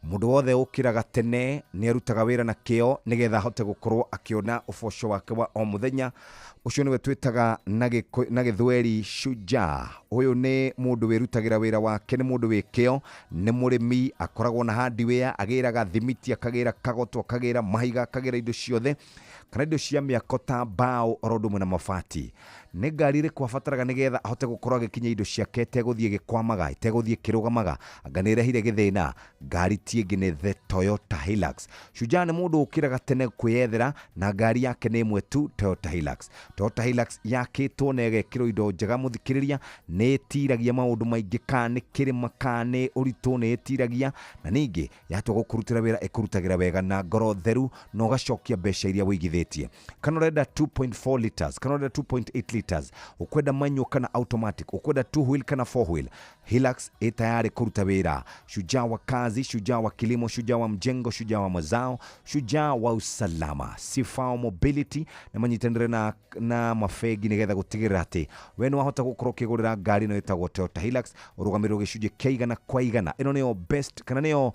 mũndũ wothe ũkĩraga tene nĩ arutaga wĩra na kĩo nĩgetha ahote gũkorwo akĩona ũboco wake wa o mũthenya. Ũcio nĩwe twĩtaga na gĩthweri shujaa. Ũyũ nĩ mũndũ wĩrutagĩra wĩra wake, nĩ mũndũ wĩ kĩo, nĩ mũrĩmi, akoragwo na hardware, agĩraga thimiti, akagĩra kagoto, akagĩra mahiga, akagĩra indo ciothe kana indo cia mĩako ta mbaũ oro ũndũ ũmwe na mabati. Nĩ ngari ĩrĩkũ abataraga nĩgetha ahote gũkorwo agĩkinya indo ciake ĩtegũthiĩ gĩkwamaga, ĩtegũthiĩ kĩrũgamaga, anga nĩ ĩrehire gĩthĩna? Ngari ti ĩngĩ nĩ the Toyota Hilux. Shujaa nĩ mũndũ ũkĩraga tene kwĩyethera na ngari yake nĩ ĩmwe tu, Toyota Hilux. Toyota Hilux yakĩtwo na ĩgekĩrwo indo njega mũthikĩrĩria, nĩ ĩtiragia maũndũ maingĩ, kana nĩ kĩrĩma kana nĩ ũritũ, nĩ ĩtiragia, na ningĩ yatua gũkũrutĩra wĩra ĩkũrutagĩra wega na ngoro theru na ũgacokia mbeca iria wĩigithĩtie. Kana ũrenda 2.4 liters, kana ũrenda 2.8 liters, ũkwenda manual kana automatic, ũkwenda 2 wheel kana 4 wheel, Hilux ĩ tayari kũruta wĩra. Shujaa wa kazi, shujaa wa kilimo, shujaa wa mjengo, shujaa wa mazao, shujaa wa usalama. Sifao Mobility na manyitanĩre na mabengi nĩgetha gũtigĩrĩra atĩ we nĩ wahota gũkorwo ũkĩgũrĩra ngari ĩno ĩtagwo Toyota Hilux ũrũgamĩrĩrwo gĩcunjĩ kĩa igana kwa igana. Ĩno nĩyo best kana nĩyo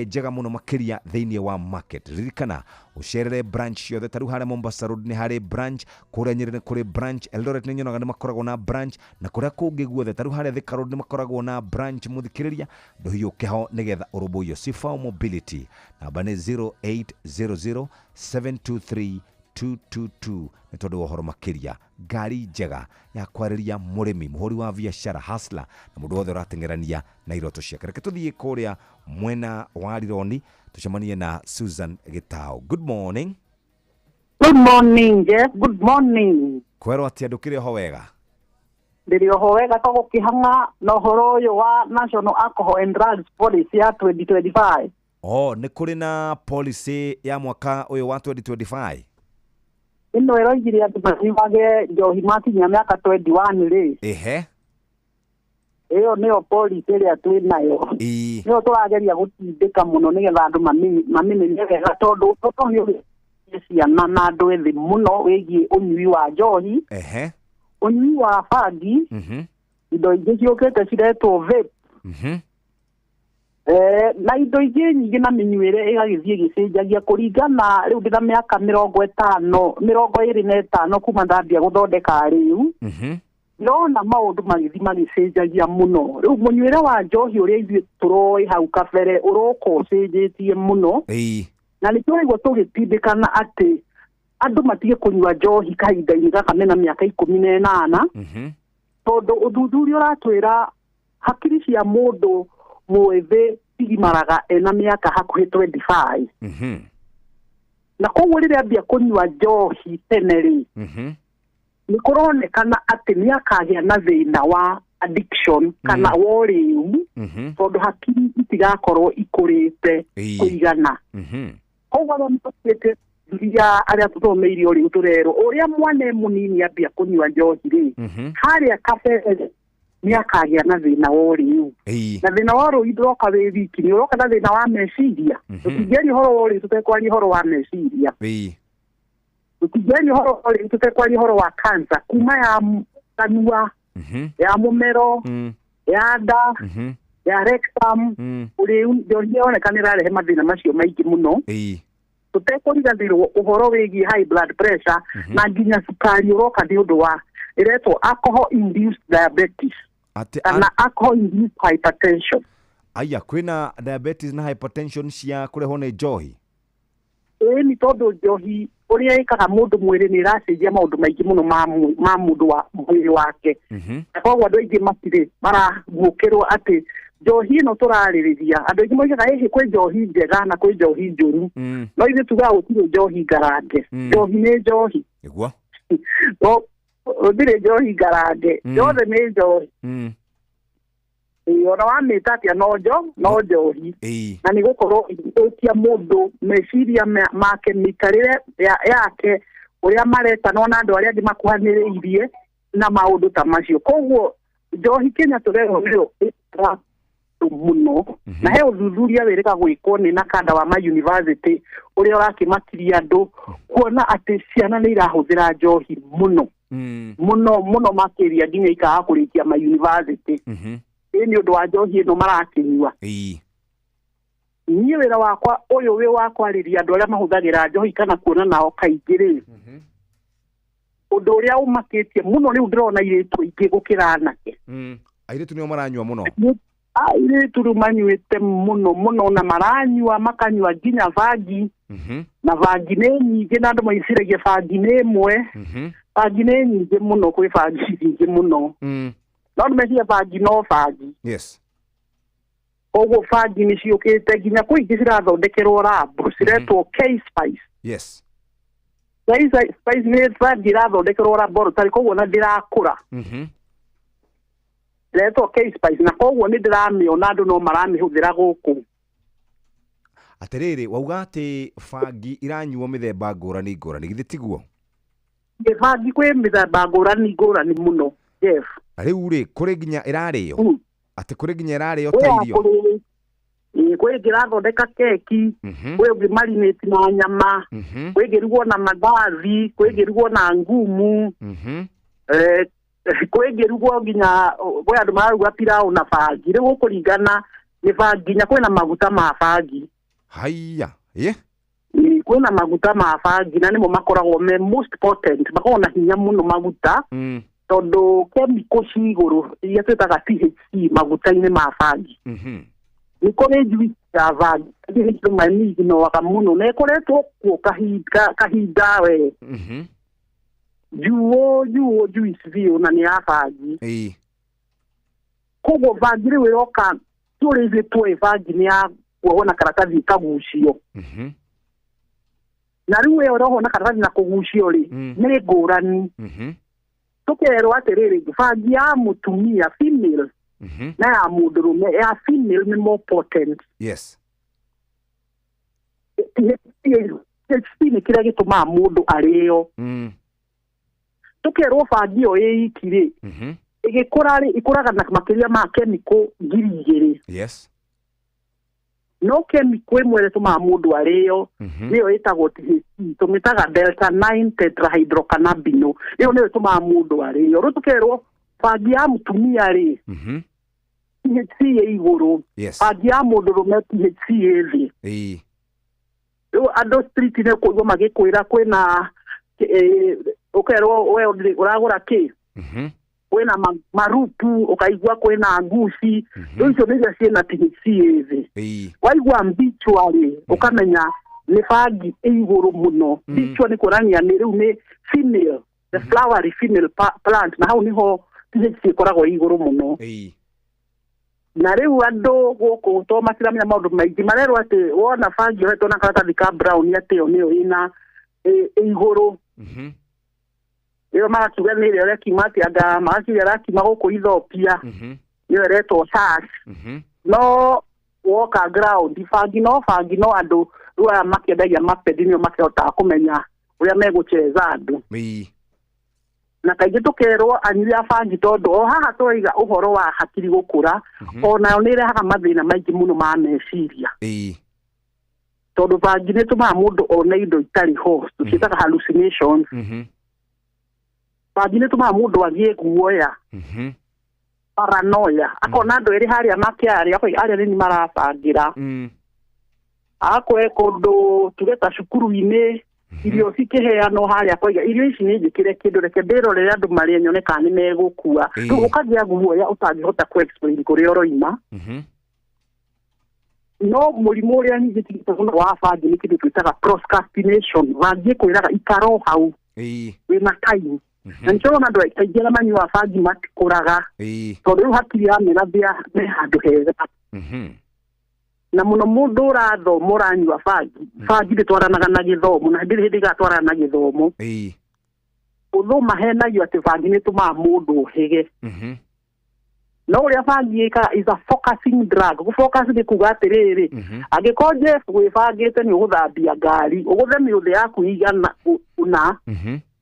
njega mũno makĩria thĩinĩ wa market. Ririkana ũcerere branch ciothe, ta rĩu harĩa Mombasa Road nĩ harĩ branch, kũrĩa Nyĩrĩ nĩ kũrĩ branch, Eldoret nĩ nyonaga nĩ makoragwo na branch, na kũrĩa kũngĩ guothe ta rĩu harĩa Thika Road nĩ makoragwo na branch. Mũthikĩrĩria, ndũhiũke ho nĩgetha ũrũmbũiyo. Sifao Mobility, namba nĩ 0800 723 222 nĩ tondũ wa ũhoro makĩria. Ngari njega ya kwarĩria mũrĩmi, mũhũri wa biacara, hustler na mũndũ wothe ũrateng'erania na iroto ciake. Reke tũthiĩ kũrĩa mwena wa Rironi tũcemanie na Susan Gitau. Good morning. Good morning, Jeff. Good morning. Kwerwo atĩ andũ kĩrĩ ho wega? Ndĩrĩ oho wega tũgũkĩhang'a na ũhoro ũyũ wa National Alcohol and Drugs Policy ya 2025. Oh, nĩ kũrĩ na policy ya mwaka ũyũ wa 2025? Ĩno ĩroigire andũ manyuage njohi makinyia mĩaka 21 rĩ. Ehe. Ĩyo nĩyo policy ĩrĩa twĩ nayo. Nĩyo tũrageria gũtindĩka mũno nĩgetha andũ mamĩmenye wega, tondũ ũyũ nĩ ciana na andũ ethĩ mũno wĩgiĩ ũnyui wa njohi. Ehe. Ũnyui wa bangi. Indo ingĩ ciũkĩte ciretwo vape. Na indo ingĩ nyingĩ na mĩnyuĩre ĩgagĩthiĩ ĩgĩcenjagia kũringana. Rĩu ndĩna mĩaka 50, 25 kuma ndambia gũthondeka rĩu. Ndĩrona maũndũ magĩthiĩ magĩcenjagia mũno. Rĩu mũnyuĩre wa njohi ũrĩa ithuĩ tũroĩ hau kabere ũroka ũcenjetie mũno. Na nĩkĩo ũraigua tũgĩtindĩkana atĩ andũ matige kũnyua njohi kahinda-inĩ gaka mena mĩaka 18, tondũ ũthuthuria ũratwĩra hakiri cia mũndũ mwĩthĩ cigimaraga ena mĩaka hakuhĩ 25. Na koguo rĩrĩa ambia kũnyua njohi tene rĩ, nĩ kũronekana atĩ nĩ akagĩa na thĩna wa addiction kana wa ũrĩu, tondũ hakiri itigakorwo ikũrĩte kũigana. Koguo arĩa matuĩte thuthuria, arĩa tũthomeire ũrĩu, tũrerwo ũrĩa mwana e mũnini ambia kũnyua njohi rĩ, harĩa kabere nĩ akagĩa na thĩna wa ũrĩu. Na thĩna wa ũrĩu ndũroka wĩ wiki, nĩ ũroka na thĩna wa meciria. Tũtingĩaria ũhoro wa ũrĩu tũtekwaria ũhoro wa meciria. Tũtingĩaria ũhoro wa ũrĩu tũtekwaria ũhoro wa cancer, kuma ya kanua, ya mũmero, ya nda, ya rectum. Ũrĩu, njohi yoneka nĩ ĩrarehe mathĩna macio maingĩ mũno, tũtekũriganĩrwo ũhoro wĩgiĩ high blood pressure na nginya cukari ũroka nĩ ũndũ wa ĩretwo alcohol induced diabetes Atĩ kana alcohol induced hypertension. Aya, kwĩna diabetes na hypertension cia kũrehwo nĩ njohi? Ĩĩ, nĩ tondũ njohi ũrĩa ĩkaga mũndũ mwĩrĩ nĩ ĩracenjia maũndũ maingĩ mũno ma mũndũ wa mwĩrĩ wake. Na koguo andũ aingĩ matirĩ maraguũkĩrwo atĩ njohi ĩno tũrarĩrĩria. Andũ aingĩ moigaga ĩhĩ kwĩ njohi njega na kwĩ njohi njũru, no ithuĩ tugaga gũtirĩ njohi ngarange. Njohi nĩ njohi. Nĩguo. No gũtirĩ njohi ngarange, yothe nĩ njohi. Ĩĩ, ona wamĩta atĩa no njohi. Na nĩ gũkorwo ĩgĩthũkia mũndũ meciria make, mĩikarĩre yake, ũrĩa maretanwo na andũ arĩa angĩ makuhanĩrĩirie na maũndũ ta macio. Koguo njohi Kenya tũrerwo nĩyo ĩraga mũno, na he ũthuthuria wĩrĩga gwĩkwo nĩ na kanda wa ma university ũrĩa ũrakĩmakiria andũ kuona atĩ ciana nĩ irahũthĩra njohi mũno mũno mũno makĩria, nginya ikaga kũrĩkia ma university. Ĩ nĩ ũndũ wa njohi ĩno marakĩnyua. Niĩ wĩra wakwa ũyũ wĩ wa kwarĩria andũ arĩa mahũthagĩra njohi kana kuona nao kaingĩ rĩ, ũndũ ũrĩa ũmakĩtie mũno rĩu ndĩrona airĩtu aingĩ gũkĩra anake. Airĩtu nĩo maranyua mũno? Airĩtu rĩu manyuĩte mũno mũno, na maranyua makanyua nginya bangi. Na bangi nĩ nyingĩ, na andũ maiciragia bangi nĩ ĩmwe. Bangi nĩ nyingĩ mũno, kwĩ bangi nyingĩ mũno, no andũ meciria bangi no bangi. Koguo bangi nĩ ciũkĩte nginya kwĩ ingĩ cirathondekerwo lab ciretwo K-Spice. K-Spice nĩ bangi irathondekerwo laboratory, koguo na ndĩrakũra. Ĩretwo K-Spice, na koguo nĩ ndĩramĩona andũ no maramĩhũthĩra gũkũ. Atĩrĩrĩ, wauga atĩ bangi iranyuo mĩthemba ngũrani ngũrani, githĩ tiguo? Ĩ, bangi kwĩ mĩthemba ngũrani ngũrani mũno, Jeff. Na rĩu rĩ, kũrĩ nginya ĩrarĩo? Atĩ kũrĩ nginya ĩrarĩo ta Kwĩ ya irio? Ĩ, kwĩ ĩngĩ ĩrathondeka keki, kwĩ ĩngĩ marinate na nyama, kwĩ ĩngĩ ĩrugwo na mandathi, kwĩ ĩngĩ ĩrugwo na ngumu, kwĩ ĩngĩ ĩrugwo nginya kwĩ andũ mararuga pilau na bangi. Rĩu gũkũringana nĩ bangi, nginya kwĩna maguta ma bangi. Haiya, ĩ? Ĩ, kwĩna maguta ma bangi na nĩmo makoragwo me most potent, makoragwo na hinya mũno maguta, tondũ chemical ci igũrũ iria twĩtaga THC maguta-inĩ ma bangi. Nĩ kũrĩ juice ya bangi ĩmaniiginoaga mũno na ĩkoretwo kuo kahinda we. Juo juo juice biũ, na nĩ ya bangi. Koguo bangi rĩu ĩroka ti ũrĩa ithuĩ tũĩ bangi nĩ ya kuohwo na karatathi ĩkagucio. Na rĩu ĩyo ĩrohwo na karatathi na kũgucio rĩ, nĩ ngũrani. Tũkerwo atĩrĩrĩ, bangi ya mũtumia female na ya mũndũrũme, ya female nĩ more potent. THC nĩ kĩrĩa gĩtũmaga mũndũ arĩo. Tũkerwo bangi ĩyo ĩ iki rĩ, ĩgĩkũra rĩ, ĩkũraga na makĩria ma chemical 2000. No chemical ĩmwe ĩrĩa ĩtũmaga mũndũ arĩo nĩyo ĩtagwo THC, tũmĩtaga delta 9 tetrahydrocannabinol. Ĩyo nĩyo ĩtũmaga mũndũ arĩo. Rĩu tũkerwo Bangi ya mũtumia rĩ, THC ĩ igũrũ. Bangi ya mũndũrũme THC ĩ thĩ. Rĩu andũ street-inĩ kũigua magĩkwĩra kwĩna ũkerwo we ũragũra kĩ, kwĩna marupu, ũkaigua kwĩna nguci. Rĩu icio nĩcio ciĩna THC ĩ thĩ. Waigua mbichwa rĩ, ũkamenya nĩ bangi ĩ igũrũ mũno. Mbichwa nĩ kuonania nĩ rĩu nĩ female, the flowery female plant, na hau nĩho THC ĩkoragwo ĩ igũrũ mũno. Na rĩu andũ gũkũ to matiramenya maũndũ maingĩ, marerwo atĩ wona bangi ũhetwo na karatathi ka brown atĩ ĩyo nĩyo ĩna ĩ igũrũ. Ĩyo magakiuga nĩ ĩrĩa ũrekima atĩ anga magakiuga ĩrakima gũkũ Ethiopia, nĩyo ĩretwo hash. No woka ground bangi no bangi, no andũ rĩu aya makĩendagia mapendi nĩo makĩhotaga kũmenya ũrĩa megũcheza andũ. Na kaingĩ tũkerwo anyui a bangi, tondũ o haha tũraiga ũhoro wa hakiri gũkũra, onayo nĩ ĩrehaga mathĩna maingĩ mũno ma meciria. Tondũ bangi nĩ ĩtũmaga mũndũ one indo itarĩ ho, tũciĩtaga hallucinations. Bangi nĩ ĩtũmaga mũndũ agĩe guoya, paranoia, akona andũ erĩ harĩa makĩaria, akoiga arĩa nĩ marabangĩra. Akwe kũndũ tuge ta cukuru-inĩ, irio cikĩheanwo harĩa, akoiga irio ici nĩ njĩkĩre kĩndũ, reke ndĩrorere andũ marĩe nyone kana nĩ megũkua. Rĩu ũkagĩa guoya ũtangĩhota kũ explain kũrĩa ũroima. No mũrimũ ũrĩa ningĩ tigĩte mũno wa bangi nĩ kĩndũ twĩtaga procrastination. Bangi ĩkwĩraga ikara o hau wĩna time. Na nĩkĩo ũrona andũ aingĩ arĩa manyuaga bangi matikũraga, tondũ rĩu hakiri yamera me handũ hega. Na mũno mũndũ ũrathoma ũranyua bangi, bangi ndĩtwaranaga na gĩthomo, na ndĩrĩ hĩndĩ ĩgatwarana na gĩthomo. Ũthũ mahenagio atĩ bangi nĩ ĩtũmaga mũndũ ũhĩge. No ũrĩa bangi ĩkaga is a focusing drug. Gũ-focus nĩ kuga atĩrĩrĩ, angĩkorwo Jeff wĩbangĩte nĩ ũgũthambia ngari, ũgũthe mĩũthĩ yaku igana ũna,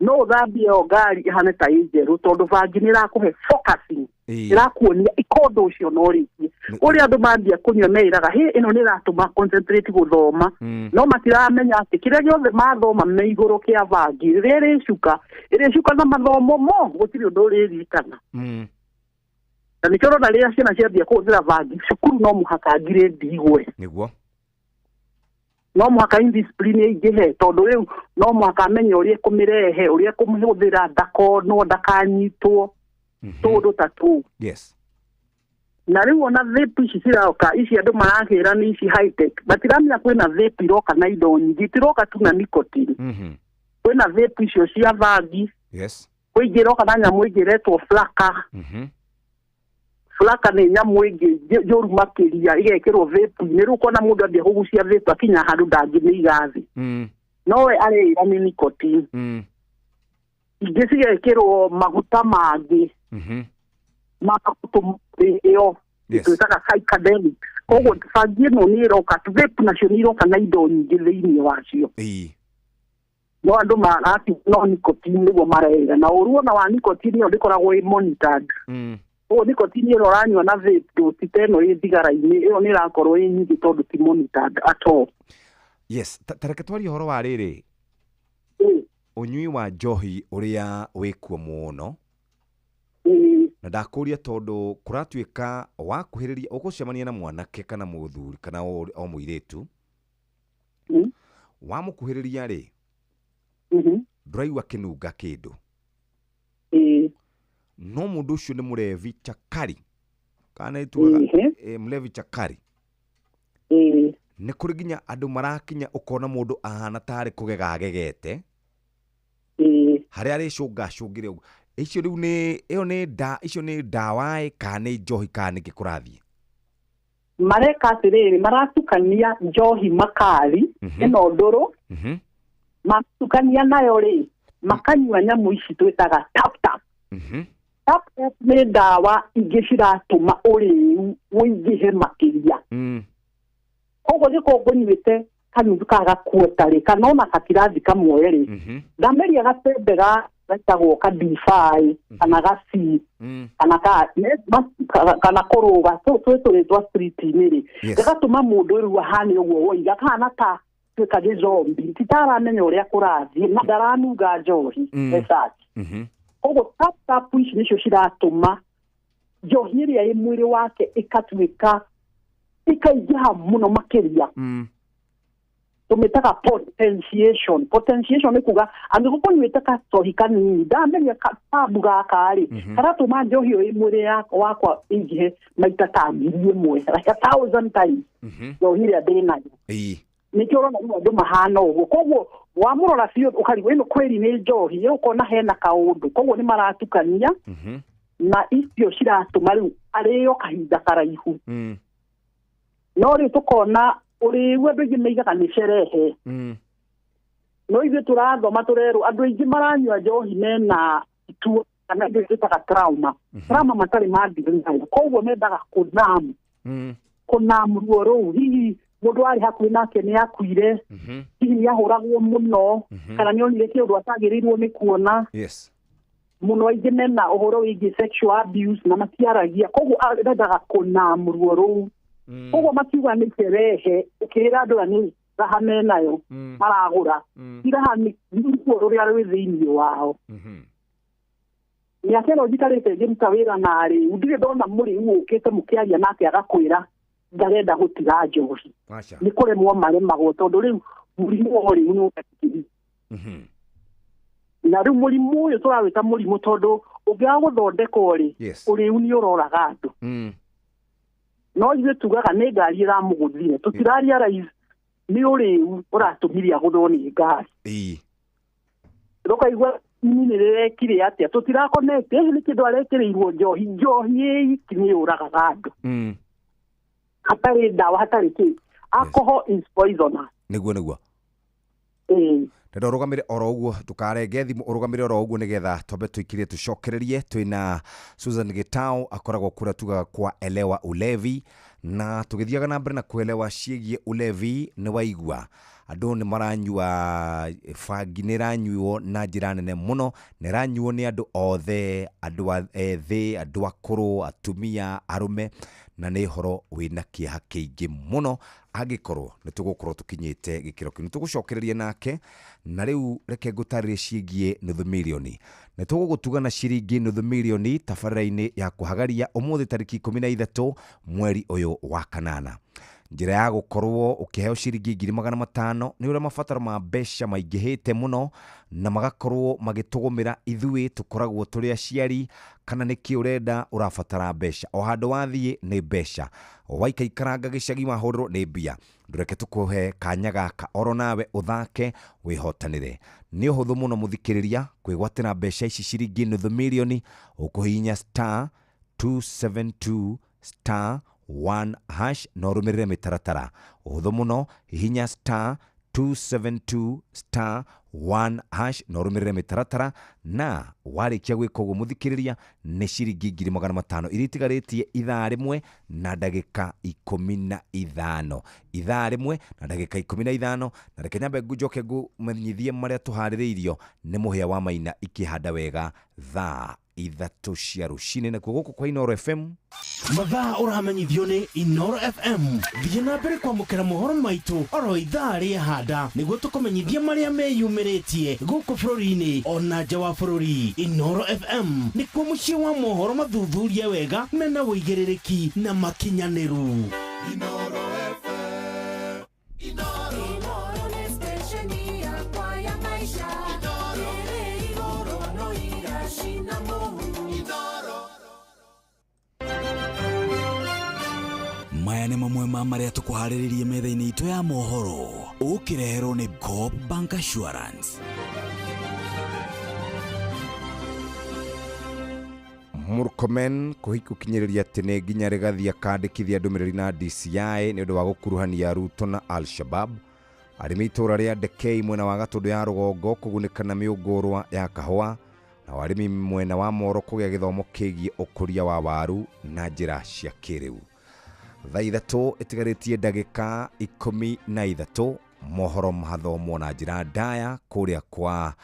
no ũthambie o ngari ĩhane ta ĩ njerũ, tondũ bangi nĩ ĩrakũhe focusing, ĩrakuonia ĩka ũndũ ũcio na ũrĩkie. Ũrĩa andũ mambia kũnyua meĩraga hĩ ĩno nĩ ĩratũma concentrate gũthoma, no matiramenya atĩ kĩrĩa gĩothe mathoma me igũrũ kĩa bangi, rĩrĩa ĩrĩcuka ĩrĩcuka na mathomo mo, gũtirĩ ũndũ ũrĩririkana. Na nĩkĩo ũrona rĩrĩa ciana ciambia kũhũthĩra bangi cukuru no mũhaka grade igwe. Nĩguo. No mũhaka indiscipline ĩingĩhe, tondũ rĩu no mũhaka amenye ũrĩa ekũmĩrehe, ũrĩa ekũmĩhũthĩra, ndakonwo, ndakanyitwo, tũũndũ ta tũu. Na rĩu ona vape ici ciroka, ici andũ marakĩra nĩ ici high tech, matiramenya kwĩna vape iroka na indo nyingĩ, itiroka tu na nicotine. Kwĩna vape icio cia bangi. Kwĩ ingĩ iroka na nyamũ ĩngĩ ĩretwo flaka. Flaka nĩ nyamũ ĩngĩ njũru makĩria, ĩgekĩrwo vape-inĩ. Rĩu ũkona mũndũ ambia kũgucia vape akinya handũ ndangĩmĩiga thĩ, no we areĩra nĩ nicotine. Ingĩ cigekĩrwo maguta mangĩ ma gũtũma ĩyo twĩtaga psychedelics. Koguo bangi ĩno nĩ ĩroka, vape nacio nĩ iroka na indo nyingĩ thĩinĩ wacio. No andũ marati no nicotine nĩguo mareĩra, na ũru ona wa nicotine ĩyo ndĩkoragwo ĩ monitored. Ũguo nicotine ĩno ũranyua na vape dose ta ĩno ĩ thigara-inĩ, ĩyo nĩ ĩrakorwo ĩ nyingĩ tondũ ti monitored at all. Yes, ta reke twarie ũhoro wa rĩrĩ, ũnyui wa njohi ũrĩa wĩkuo mũno. Na ndakũria tondũ kũratuĩka wakuhĩrĩria ũgũcemania na mwanake kana mũthuri kana o mũirĩtu, wamũkuhĩrĩria rĩ, ndũraigua kĩnunga kĩndũ. No mũndũ ũcio nĩ mũrevi chakari, kana nĩ tugaga mlevi chakari. Nĩ kũrĩ nginya andũ marakinya ũkona mũndũ ahana tarĩ kũgega agegete, harĩa arĩcũngacũngĩre ũguo. Icio rĩu nĩ ĩyo nĩ nda, icio nĩ ndawa ĩ kana nĩ njohi kana nĩkĩ kũrathiĩ? Mareka atĩrĩrĩ, maratukania njohi makari ĩno ndũrũ, matukania nayo rĩ, makanyua nyamũ ici twĩtaga tap tap. Tap tap nĩ ndawa ingĩ ciratũma ũrĩu ũingĩhe makĩria. Koguo angĩkorwo ngũnyuĩte kanuthu ka gakuota rĩ, kana ona gakirathi kamwe rĩ, ndameria gatembe getagwo ka D5 kana ga C kana ka kana kũrũga twĩ tũrĩtwa street-inĩ rĩ, gagatũma mũndũ rĩu ahane ũguo woiga, kahana ta tuĩka gĩzombi, ti ta aramenya ũrĩa kũrathiĩ, na ndaranunga njohi as such. Koguo tap tap ici nĩcio ciratũma njohi ĩrĩa ĩ mwĩrĩ wake ĩkatuĩka ĩkaingĩha mũno makĩria. Tũmĩtaga potentiation. Potentiation nĩ kuga angĩkorwo kũnyuĩte gacohi kanini ndamenye tabu gaka rĩ, karatũma njohi ĩyo ĩ mwĩrĩ wakwa ĩingĩhe maita ta 1,000, like 1,000 times njohi ĩrĩa ndĩnayo. Nĩkĩo ũrona rĩu andũ mahana ũguo. Koguo wamũrora biũ ũkarigwo ĩno kweri nĩ njohi, ũkona hena kaũndũ. Koguo nĩ maratukania na icio ciratũma rĩu arĩo kahinda karaihu. No rĩu tũkona ũrĩu andũ aingĩ maigaga nĩ sherehe. No ithuĩ tũrathoma tũrerwo andũ aingĩ maranyua njohi mena ituo kana indo twĩtaga trauma. Trauma matarĩ mandiri nayo. Koguo mendaga kũnam. Kũnam ruo rũu. Hihi mũndũ arĩ hakuhĩ nake nĩ akuire, hihi nĩ ahũragwo mũno, kana nĩ onire kĩũndũ atagĩrĩirwo nĩ kuona. Mũno aingĩ mena ũhoro wĩgiĩ sexual abuse na matiaragia. Koguo mendaga kũnam ruo rũu. Koguo makiuga nĩ sherehe, ũkĩra andũ aya nĩ raha menayo maragũra. Ti raha nĩ ruo rũrĩa rwĩ thĩinĩ wao. Mĩaka ĩno njikarĩte ngĩruta wĩra na arĩu, ndirĩ ndona mũrĩu ũkĩte mũkĩaria nake agakwĩra ndarenda gũtiga njohi. Nĩ kũremwo maremagwo tondũ rĩu mũrimũ wa ũrĩu nĩ ũraingĩrire. Na rĩu mũrimũ ũyũ tũrawĩta mũrimũ tondũ ũngĩaga gũthondekwo rĩ, ũrĩu nĩ ũroraga andũ. No ithuĩ tugaga nĩ ngari ĩramũgũthire, tũtirarealize nĩ ũrĩu ũratũmire agũthwo nĩ ngari. Ũkaigua ini nĩ rĩrekire atĩa, tũtirakonete hihi nĩ kĩndũ arekĩrĩirwo njohi. Njohi ĩiki nĩ yũragaga andũ. Hatarĩ ndawa, hatarĩ kĩ. Alcohol is poisonous. Nĩguo nĩguo. Ndenda ũrũgamĩre oro ũguo, ndũkarenge thimũ, ũrũgamĩre oro ũguo nĩgetha twambe tũikirie tũcokererie. Twĩna Susan Gitau akoragwo kũrĩa tugaga kwa Elewa Ulevi, na tũgĩthiaga na mbere na kuelewa ciĩgiĩ ulevi. Nĩ waigua andũ nĩ maranyua bangi, nĩ ĩranyuo na njĩra nene mũno, na ĩranyuo nĩ andũ othe, andũ ethĩ, andũ akũrũ, atumia, arũme, na nĩ ũhoro wĩna kĩeha kĩingĩ mũno angĩkorwo nĩ tũgũkorwo tũkinyĩte gĩkĩro kĩu. Nĩ tũgũcokereria nake, na rĩu reke ngũtarĩrie ciĩgiĩ nuthu mirioni. Nĩ tũgũgũtuga na ciringi nuthu mirioni tabarĩra-inĩ ya kũhagaria ũmũthĩ tarĩki 13 mweri ũyũ wa kanana. Njĩra ya gũkorwo ũkĩheo ciringi 500,000 nĩ ũrĩa mabataro ma mbeca maingĩhĩte mũno na magakorwo magĩtũgũmĩra ithuĩ tũkoragwo tũrĩ aciari, kana nĩkĩ ũrenda ũrabatara mbeca. O handũ wathiĩ nĩ mbeca, waikaikaranga gĩcagi wahũrĩrwo nĩ mbia. Ndũreke tũkũhe kanya gaka oro nawe ũthake wĩhotanĩre. Nĩ ũhũthũ mũno mũthikĩrĩria kwĩgwatĩra mbeca ici ciringi nuthu mirioni. Ũkũhihinya star 272 star 1 hash na ũrũmĩrĩre mĩtaratara. Ũhũthũ mũno, hihinya star 272 star 1 hash na ũrũmĩrĩre mĩtaratara, na warĩkia gwĩka ũguo mũthikĩrĩria nĩ ciringi 500,000 iria itigarĩtie ithaa rĩmwe na ndagĩka 15. Ithaa rĩmwe na ndagĩka 15. Na reke nyambe njoke ngũmenyithie marĩa tũharĩrĩirio nĩ mũhĩa wa Maina ikĩhanda wega thaa 3 cia rũcinĩ. Nakuo gũkũ kwa Inooro FM mathaa ũramenyithio nĩ Inooro FM. Thiĩ na mbere kwamũkĩra mohoro maitũ oro ithaa rĩahanda nĩguo tũkũmenyithie marĩa meyumĩrĩtie gũkũ bũrũri-inĩ ona nja wa bũrũri. Inooro FM nĩkuo mũciĩ wa mohoro mathuthurie wega mena ũigĩrĩrĩki na makinyanĩru. Inooro FM. Inooro nĩ station yakwa ya maisha. Ĩrĩ igũrũ no iracina mũhu. Maya nĩ mamwe ma marĩa tũkũharĩrĩrie metha-inĩ itũ ya mohoro ũkĩreherwo nĩ Coop Bank Assurance. Murkomen gũkinyĩrĩria atĩ nĩ nginya Rigathi akandĩkithia ndũmĩrĩri na DCI nĩ ũndũ wa gũkuruhania Ruto na Al-Shabab. Arĩmi itũũra rĩa Ndekei mwena wa Gatũndũ ya rũgongo kũgunĩka na mĩũngũrwa ya kahũa, na arĩmi mwena wa Moro kũgĩa gĩthomo kĩgiĩ ũkũria wa waru na njĩra cia kĩrĩu. Thaa 3 ĩtigarĩtie ndagĩka 13 mohoro mathomwo na njĩra ndaya kũrĩa kwa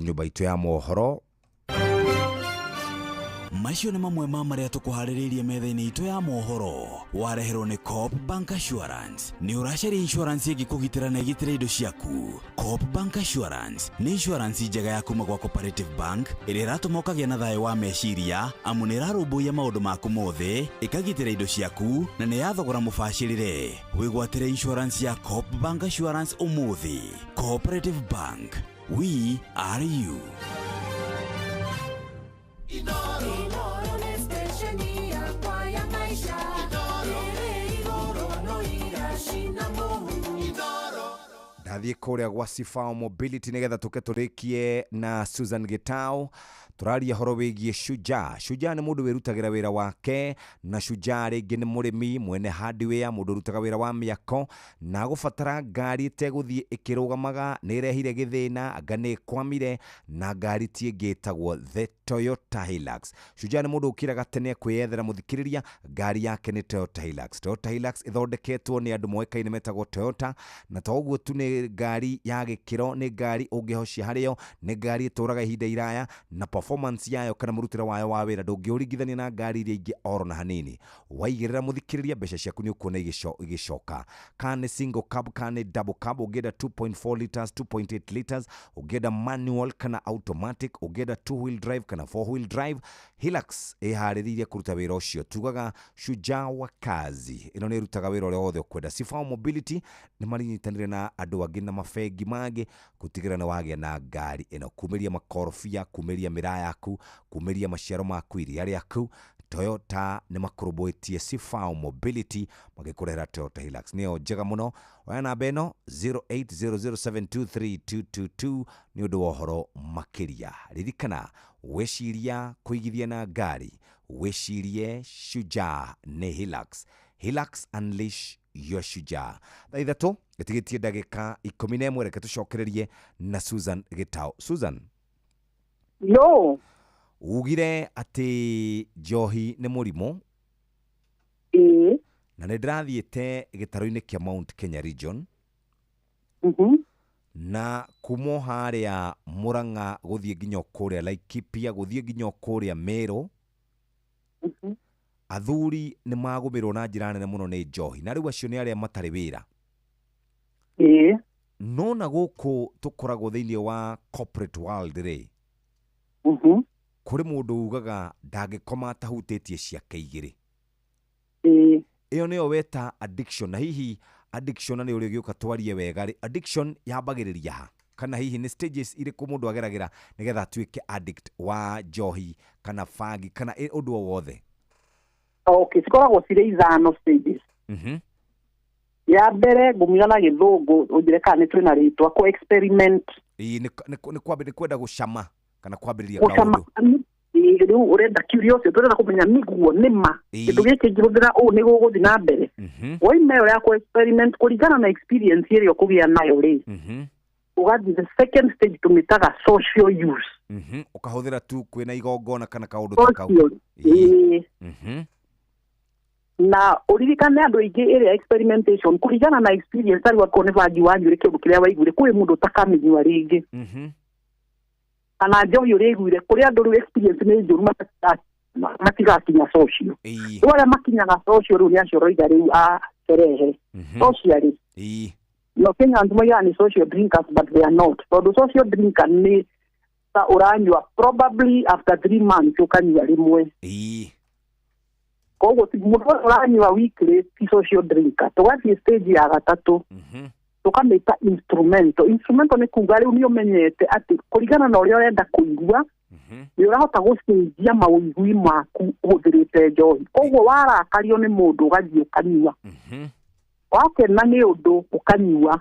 nyũmba itũ ya mohoro. Macio nĩ mamwe ma marĩa tũkũharĩrĩirie metha-inĩ itũ ya mohoro. Wareherwo nĩ Coop Bank Assurance. Nĩ ũracaria insurance ĩngĩkũgitĩra na ĩgitĩre indo ciaku. Coop Bank Assurance nĩ insurance njega ya kuma gwa Cooperative Bank ĩrĩa ĩratũma ũkagĩa na thayũ wa meciria, amu nĩ ĩrarũmbũiya maũndũ maku mothe, ĩkagitĩra indo ciaku na nĩ ya thogora mũbacĩrĩre. Wĩgwatĩre insurance ya Coop Bank Assurance ũmũthĩ. Cooperative Bank, we are you. Inooro nĩ stesheni yakwa ya maisha. Ĩrĩ igũrũ no iracina mũhu. Ndathiĩ kũrĩa gwa Sifao Mobility nĩgetha tũke tũrĩkie na Susan Gitau. Tũraria horo wĩgiĩ Shujaa. Shujaa nĩ mũndũ wĩrutagĩra wĩra wake, na Shujaa rĩngĩ nĩ mũrĩmi mwene hardware, mũndũ ũrutaga wĩra wa mĩako, na agũbatara ngari ĩtegũthiĩ ĩkĩrũgamaga, nĩ ĩrehire gĩthĩna, anga nĩ ĩkwamire, na ngari ti ĩngĩ ĩtagwo the Toyota Hilux. Shujaa nĩ mũndũ ũkĩraga tene kwĩyethera mũthikĩrĩria, ngari yake nĩ Toyota Hilux. Toyota Hilux ĩthondeketwo nĩ andũ moĩkaine metagwo Toyota, na to ũguo tu, nĩ ngari ya gĩkĩro, nĩ ngari ũngĩhocia harĩyo, nĩ ngari ĩtũraga ihinda iraya, na performance yayo kana mũrutĩre wayo wa wĩra ndũngĩũringithania na ngari iria ingĩ oro na hanini. Waigĩrĩra mũthikĩrĩria, mbeca ciaku nĩ ũkuona igĩcoka. Kana nĩ single cab, kana nĩ double cab, ũngĩenda 2.4 liters, 2.8 liters, ũngĩenda manual kana automatic, ũngĩenda two wheel drive kana four wheel drive, Hilux ĩharĩrĩirie kũruta wĩra ũcio. Tugaga Shujaa wa kazi, ĩno nĩ ĩrutaga wĩra ũrĩa wothe ũkwenda. Sifao Mobility nĩ marinyitanĩire na andũ angĩ na mabengi mangĩ gũtigĩrĩra nĩ wagĩa na ngari ĩno, kumĩria makorobia, kumĩria mĩraa yaku, kumĩria maciaro maku, iria rĩaku. Toyota nĩ makũrũmbũĩtie, Sifao Mobility magĩkũrehera Toyota Hilux, nĩyo njega mũno. Oya namba ĩno 0800723222 nĩ ũndũ wa ũhoro makĩria. Ririkana, weciria kũigithia na ngari, wĩcirie Shujaa nĩ Hilux. Hilux, unleash your Shujaa. Thaa 3 ĩtigĩtie ndagĩka 11. Reke tũcokererie na Susan Gitau. Susan. Yo. Ugire atĩ njohi nĩ mũrimũ. Ĩĩ. Na nĩ ndĩrathiĩte gĩtarũ-inĩ kĩa Mount Kenya region, na kuma o harĩa Murang'a gũthiĩ nginya o kũrĩa Laikipia, gũthiĩ nginya o kũrĩa Meru, athuri nĩ magũmĩrwo na njĩra nene mũno nĩ njohi, na rĩu acio nĩ arĩa matarĩ wĩra. Ĩĩ. No na gũkũ tũkoragwo thĩinĩ wa corporate world rĩ, kũrĩ mũndũ ugaga ndangĩkoma atahutĩtie ciake igĩrĩ. Ĩĩ. Ĩyo nĩyo weta addiction. Na hihi addiction, na nĩ ũrĩ ũgĩũka twarie wega rĩ, addiction yambagĩrĩria ha, kana hihi nĩ stages irĩkũ mũndũ ageragĩra nĩgetha atuĩke addict wa njohi kana bangi kana ũndũ o wothe? Okay, cikoragwo cirĩ ithano stages. Ya mbere ngũmiuga na Gĩthũngũ, ũnjĩre kana nĩ twĩna rĩtwa, kũ experiment. Ĩĩ, nĩ kwenda gũcama kana kwambĩrĩria gũcama kaũndũ. Ĩĩ, rĩu ũrenda curiosity, tũrenda kũmenya nĩguo nĩma kĩndũ gĩkĩ ngĩhũthĩra ũũ nĩ gũgũthiĩ na mbere. Waima ĩyo ya kũ experiment, kũringana na experience ĩrĩa ũkũgĩa nayo rĩ, ũgathiĩ the second stage, tũmĩtaga social use. Ũkahũthĩra tu kwĩna igongona kana kaũndũ ta kau. Social, ĩĩ. Na ũririkane andũ aingĩ ĩrĩa experimentation, kũringana na experience, tarĩu akorwo nĩ bangi wanyuire, kĩndũ kĩrĩa waiguire, kũrĩ mũndũ ũtakamĩnyua rĩngĩ, kana njohi ũrĩa iguire, kũrĩ andũ rĩu experience nĩ njũru, matigakinya social. Rĩu arĩa makinyaga social rĩu nĩ acio roiga rĩu a sherehe socially. No Kenya andũ moigaga nĩ social drinkers, but they are not, tondũ social drinker nĩ ta ũranyua probably after 3 months ũkanyua rĩmwe. Koguo ti mũndũ ũrĩa ũranyua weekly ti social drinker. Tũgathiĩ stage ya gatatũ, tũkamĩta instrumental. Instrumental nĩ kuga rĩu nĩ ũmenyete atĩ kũringana na ũrĩa ũrenda kũigua, nĩ ũrahota gũcenjia mawĩigui maku ũhũthĩrĩte njohi. Koguo warakario nĩ mũndũ, ũgathiĩ ũkanyua, wakena nĩ ũndũ, ũkanyua.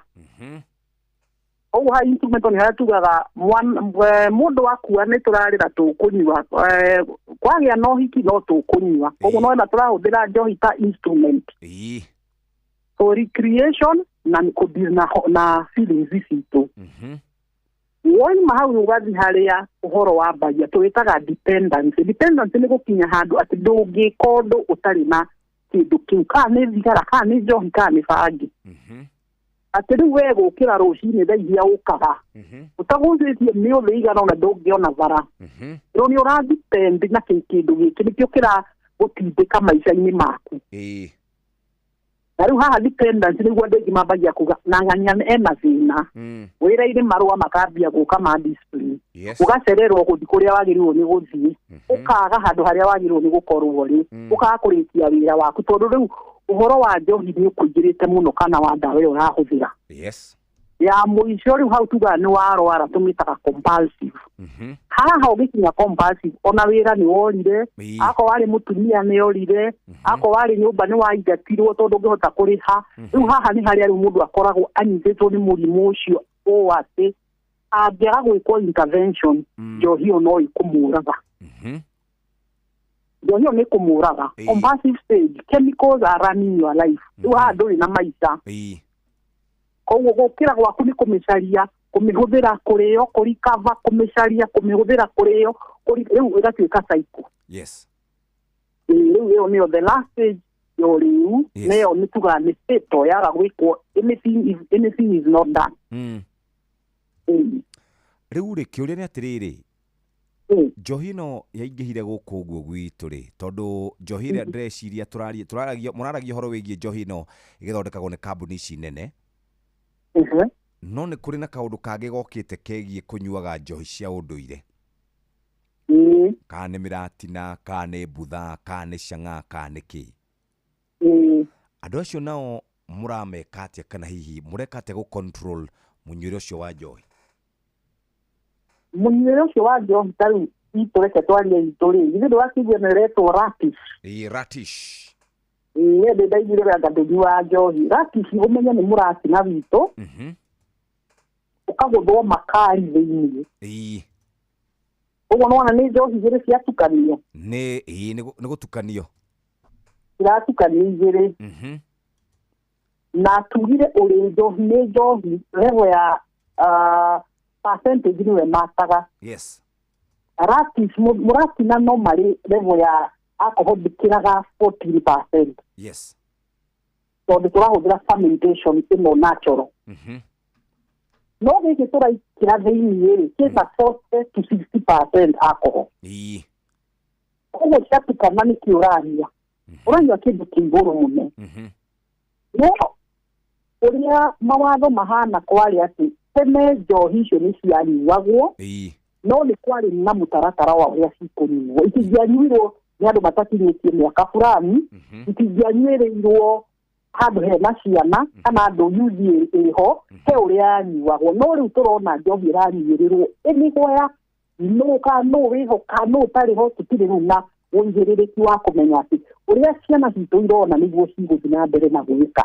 Koguo ha instrumental nĩ harĩa tugaga mũndũ wakua nĩ tũrarĩra, tũkũnyua, kwagĩa na ũhiki no tũkũnyua. Koguo nona tũrahũthĩra njohi ta instrument for recreation na kũdeal na feelings citũ. Woima hau ũgathiĩ harĩa ũhoro wambagia, tũwĩtaga dependency. Dependency nĩ gũkinya handũ atĩ ndũngĩka ũndũ ũtarĩ na kĩndũ kĩu, kana nĩ thigara, kana nĩ njohi, kana nĩ bangi. Atĩ rĩu we gũkĩra rũcinĩ thaa iria ũkaga ũtagũcĩtie mĩũthĩ igana ona ndũngĩona bara. Rĩu nĩ ũradepend na kĩndũ gĩkĩ nĩkĩo kĩragũtindĩka maica-inĩ maku. Na rĩu haha dependence nĩguo andũ aingĩ mambagia kuga na ng'ania ena thĩna. Wĩra-inĩ marũa makambia gũka ma discipline. Ũgacererwo gũthiĩ kũrĩa wagĩrĩirwo nĩ gũthiĩ, ũkaga handũ harĩa wagĩrĩirwo nĩ gũkorwo rĩ, ũkaga kũrĩkia wĩra waku tondũ rĩu ũhoro wa njohi nĩ ũkũingĩrĩte mũno kana wa ndawa ĩyo ũrahũthĩra. Ya mũico rĩu hau tugaga nĩ warwara tũmĩtaga compulsive. Haha ũgĩkinya compulsive ona wĩra nĩ worire, akorwo warĩ mũtumia nĩ orire, akorwo warĩ nyũmba nĩ waingatirwo tondũ ũngĩhota kũrĩha. Rĩu haha nĩ harĩa rĩu mũndũ akoragwo anyitĩtwo nĩ mũrimũ ũcio ũũ atĩ angĩaga gwĩkwo intervention njohi ĩyo no ĩkũmũraga. Njohi ĩyo nĩ ĩkũmũraga. Compulsive stage, chemicals are running your life. Rĩu haha ndũrĩ na maica. Koguo gũkĩra gwaku nĩ kũmĩcaria, kũmĩhũthĩra kũrĩo, kũrikava, kũmĩcaria, kũmĩhũthĩra kũrĩo, rĩu ĩgatuĩka cycle. Rĩu ĩyo nĩyo the last stage ya ũrĩu, nĩyo nĩ tugaga nĩ fatal, yaga gwĩkwo anything is not done. Rĩu rĩ kĩũria nĩ atĩrĩrĩ, njohi ĩno yaingĩhire gũkũ ũguo gwitũ rĩ, tondũ njohi ĩrĩa ndĩreciria tũraragia mũraragia ũhoro wĩgiĩ njohi ĩno ĩgĩthondekagwo nĩ kambuni ici nene. No nĩ kũrĩ na kaũndũ kangĩ gokĩte kegiĩ kũnyuaga njohi cia ũndũire. Kana nĩ mĩratina, kana nĩ mbutha, kana nĩ cang'a, kana nĩ kĩ. Andũ acio nao mũrameka atĩa kana hihi mũreka atĩa gũ control mũnyuĩre ũcio wa njohi? Mũnyuĩre ũcio wa njohi ta rĩu itũ reke twarie itũ rĩ, githĩ ndũrakĩigua ĩno ĩretwo ratish? Ĩĩ, ratish. Ĩĩ, ndĩ ndaiguire wega ndũnyuaga njohi. Ratish ũmenye nĩ mũratina witũ, ũkagũthwo makari thĩiniĩ. Ũguo nĩwona nĩ njohi igĩrĩ ciatukanio. Nĩ ĩĩ nĩ gũtukanio. Iratukanio igĩrĩ. Na tugire ũrĩ njohi nĩ njohi level ya percentage nĩwe mataga. Ratish mũratina no marĩ level ya alcohol ndĩkĩraga 14%. Tondũ tũrahũthĩra fermentation ĩno natural. No gĩkĩ tũraikĩra thĩiniĩ rĩ, kĩna 40 to 60% alcohol. Koguo ciatukana nĩkĩ ũranyua? Ũranyua kĩndũ kĩ igũrũ mũno. No ũrĩa mawatho mahana kwarĩ atĩ tene njohi icio nĩ cianyuagwo, no nĩ kwarĩ na mũtaratara wa ũrĩa cikũnyuo. Itingĩanyuirwo nĩ andũ matakinyĩtie mĩaka fulani, itingĩanyuĩrĩirwo handũ hena ciana kana andũ yuthi ĩho, he ũrĩa yanyuagwo. No rĩu tũrona njohi ĩranyuĩrĩrwo ĩmĩgwea, nũ kana nũ wĩho kana nũ ũtarĩ ho, tũtirĩ rĩu na ũigĩrĩrĩki wa kũmenya atĩ ũrĩa ciana citũ irona nĩguo cigũthiĩ na mbere na gwĩka.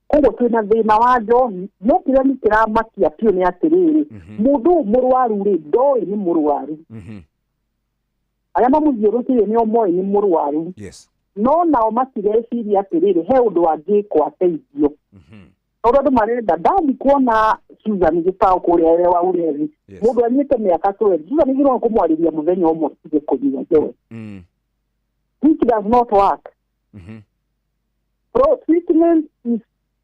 Koguo twĩna thĩna wa njohi, no kĩrĩa nĩ kĩramakia biũ nĩ atĩrĩrĩ, mũndũ ũyũ mũrwaru rĩ, ndoĩ nĩ mũrwaru. Arĩa mamũthiũrũrũkĩirie nĩo moĩ nĩ mũrwaru. No nao matireciria atĩrĩrĩ, he ũndũ angĩkwo ateithio. Tondũ andũ marenda ndathi kuona Susan Gĩtaũ kũrĩa wa Ũreri, mũndũ anyuĩte mĩaka 12, Susan gĩrwo kũmwarĩria mũthenya ũmwe atige kũnyua njohi. Which does not work. Treatment is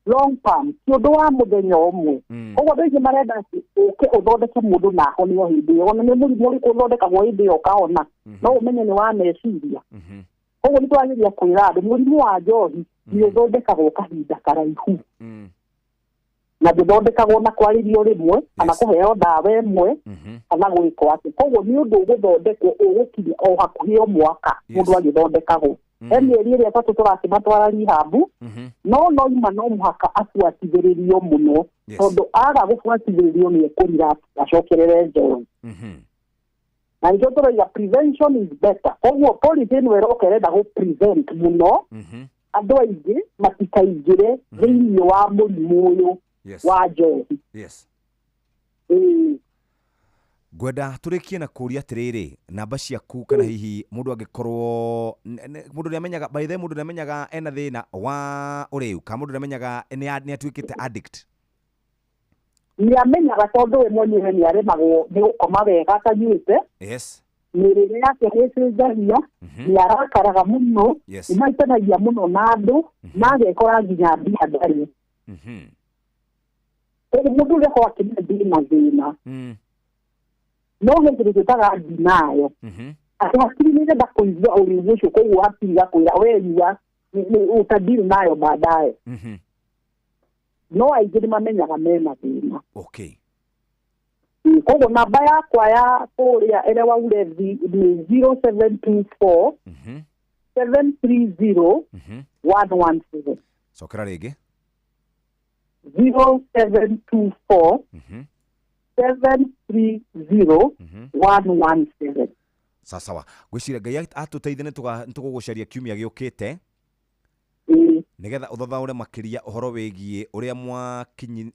long term, ti ũndũ wa mũthenya ũmwe. Koguo andũ aingĩ marenda atĩ ũke ũthondeke mũndũ na ahone o hĩndĩ ĩyo. Ona nĩ mũrimũ ũrĩkũ ũthondekagwo hĩndĩ ĩyo ũkahona, no ũmenye nĩ wa meciria. Koguo nĩ twageria kwĩra andũ mũrimũ wa njohi nĩ ũthondekagwo kahinda karaihu. Na ndũthondekagwo na kwarĩrio rĩmwe kana kũheo ndawa ĩmwe kana gwĩkwo atĩ. Koguo nĩ ũndũ ũgũthondekwo ũgũkinya o hakuhĩ o mwaka mũndũ agĩthondekagwo. He mĩeri ĩrĩa ĩtatũ tũrakĩmatwara rehab, no noima no mũhaka abuatithĩrĩrio mũno, tondũ aga gũbuatithĩrĩrio nĩ ekũrira acokerere njohi. Na nĩkĩo tũrauga prevention is better. Koguo policy ĩno ĩroka ĩrenda gũ prevent mũno andũ aingĩ matikaingĩre thĩiniĩ wa mũrimũ ũyũ wa njohi. Ngwenda tũrĩkie na kũria atĩrĩrĩ, namba ciaku kana hihi mũndũ angĩkorwo mũndũ nĩamenyaga, by the way, mũndũ nĩamenyaga ena thĩna wa ũrĩu kana mũndũ nĩamenyaga nĩ atuĩkĩte addict? Nĩamenyaga tondũ we mwenyewe nĩaremagwo nĩ gũkoma wega atanyuĩte. Mĩrĩre yake nĩĩcenjagia, nĩarakaraga mũno, nĩmaitanagia mũno na andũ, na agekora nginya mbia ndarĩ. Koguo mũndũ ũrĩa akorwo akĩmenya ndĩ na thĩna, no he kĩndũ twĩtaga denial, atĩ hakiri nĩ ĩrenda kũigua ũrĩu ũcio, koguo hakiri igakwĩra we nyua, utadili nayo baadaye. No aingĩ nĩ mamenyaga mena thĩna. Koguo namba yakwa ya kũrĩa Elewa Ulevi nĩ 0724 730 117. Cokera rĩngĩ. 0724 730 117. Sawa, ngwĩciria Ngai atũteithie nĩ tũgũgũcaria kiumia gĩũkĩte nĩgetha ũthathaũre makĩria ũhoro wĩgiĩ ũrĩa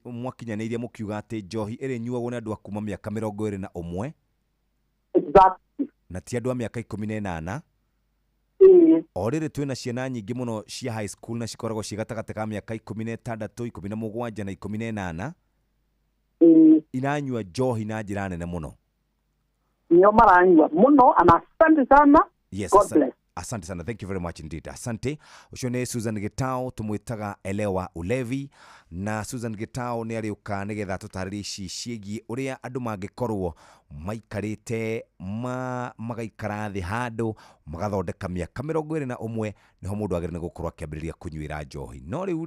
mwakinyanĩirie mũkiuga atĩ njohi ĩrĩnyuagwo nĩ andũ a kuma mĩaka 21. Exactly. Na ti andũ a mĩaka 18. O rĩrĩ twĩna ciana nyingĩ mũno cia high school na cikoragwo ciĩ gatagatĩ ka mĩaka 16, 17 na 18 iranyua njohi na njĩra nene mũno. Nĩo maranyua mũno, na asante sana. Yes, God bless. Asante sana, thank you very much indeed. Asante. Ũcio nĩ Susan Gitau, tũmwĩtaga Elewa Ulevi, na Susan Gitau nĩ arĩũka nĩgetha tũtarĩrie ici ciĩgiĩ ũrĩa andũ mangĩkorwo maikarĩte magaikara thĩ handũ magathondeka mĩaka 21 nĩho mũndũ agĩrĩire nĩ gũkorwo akĩambĩrĩria kũnyuĩra njohi. No rĩu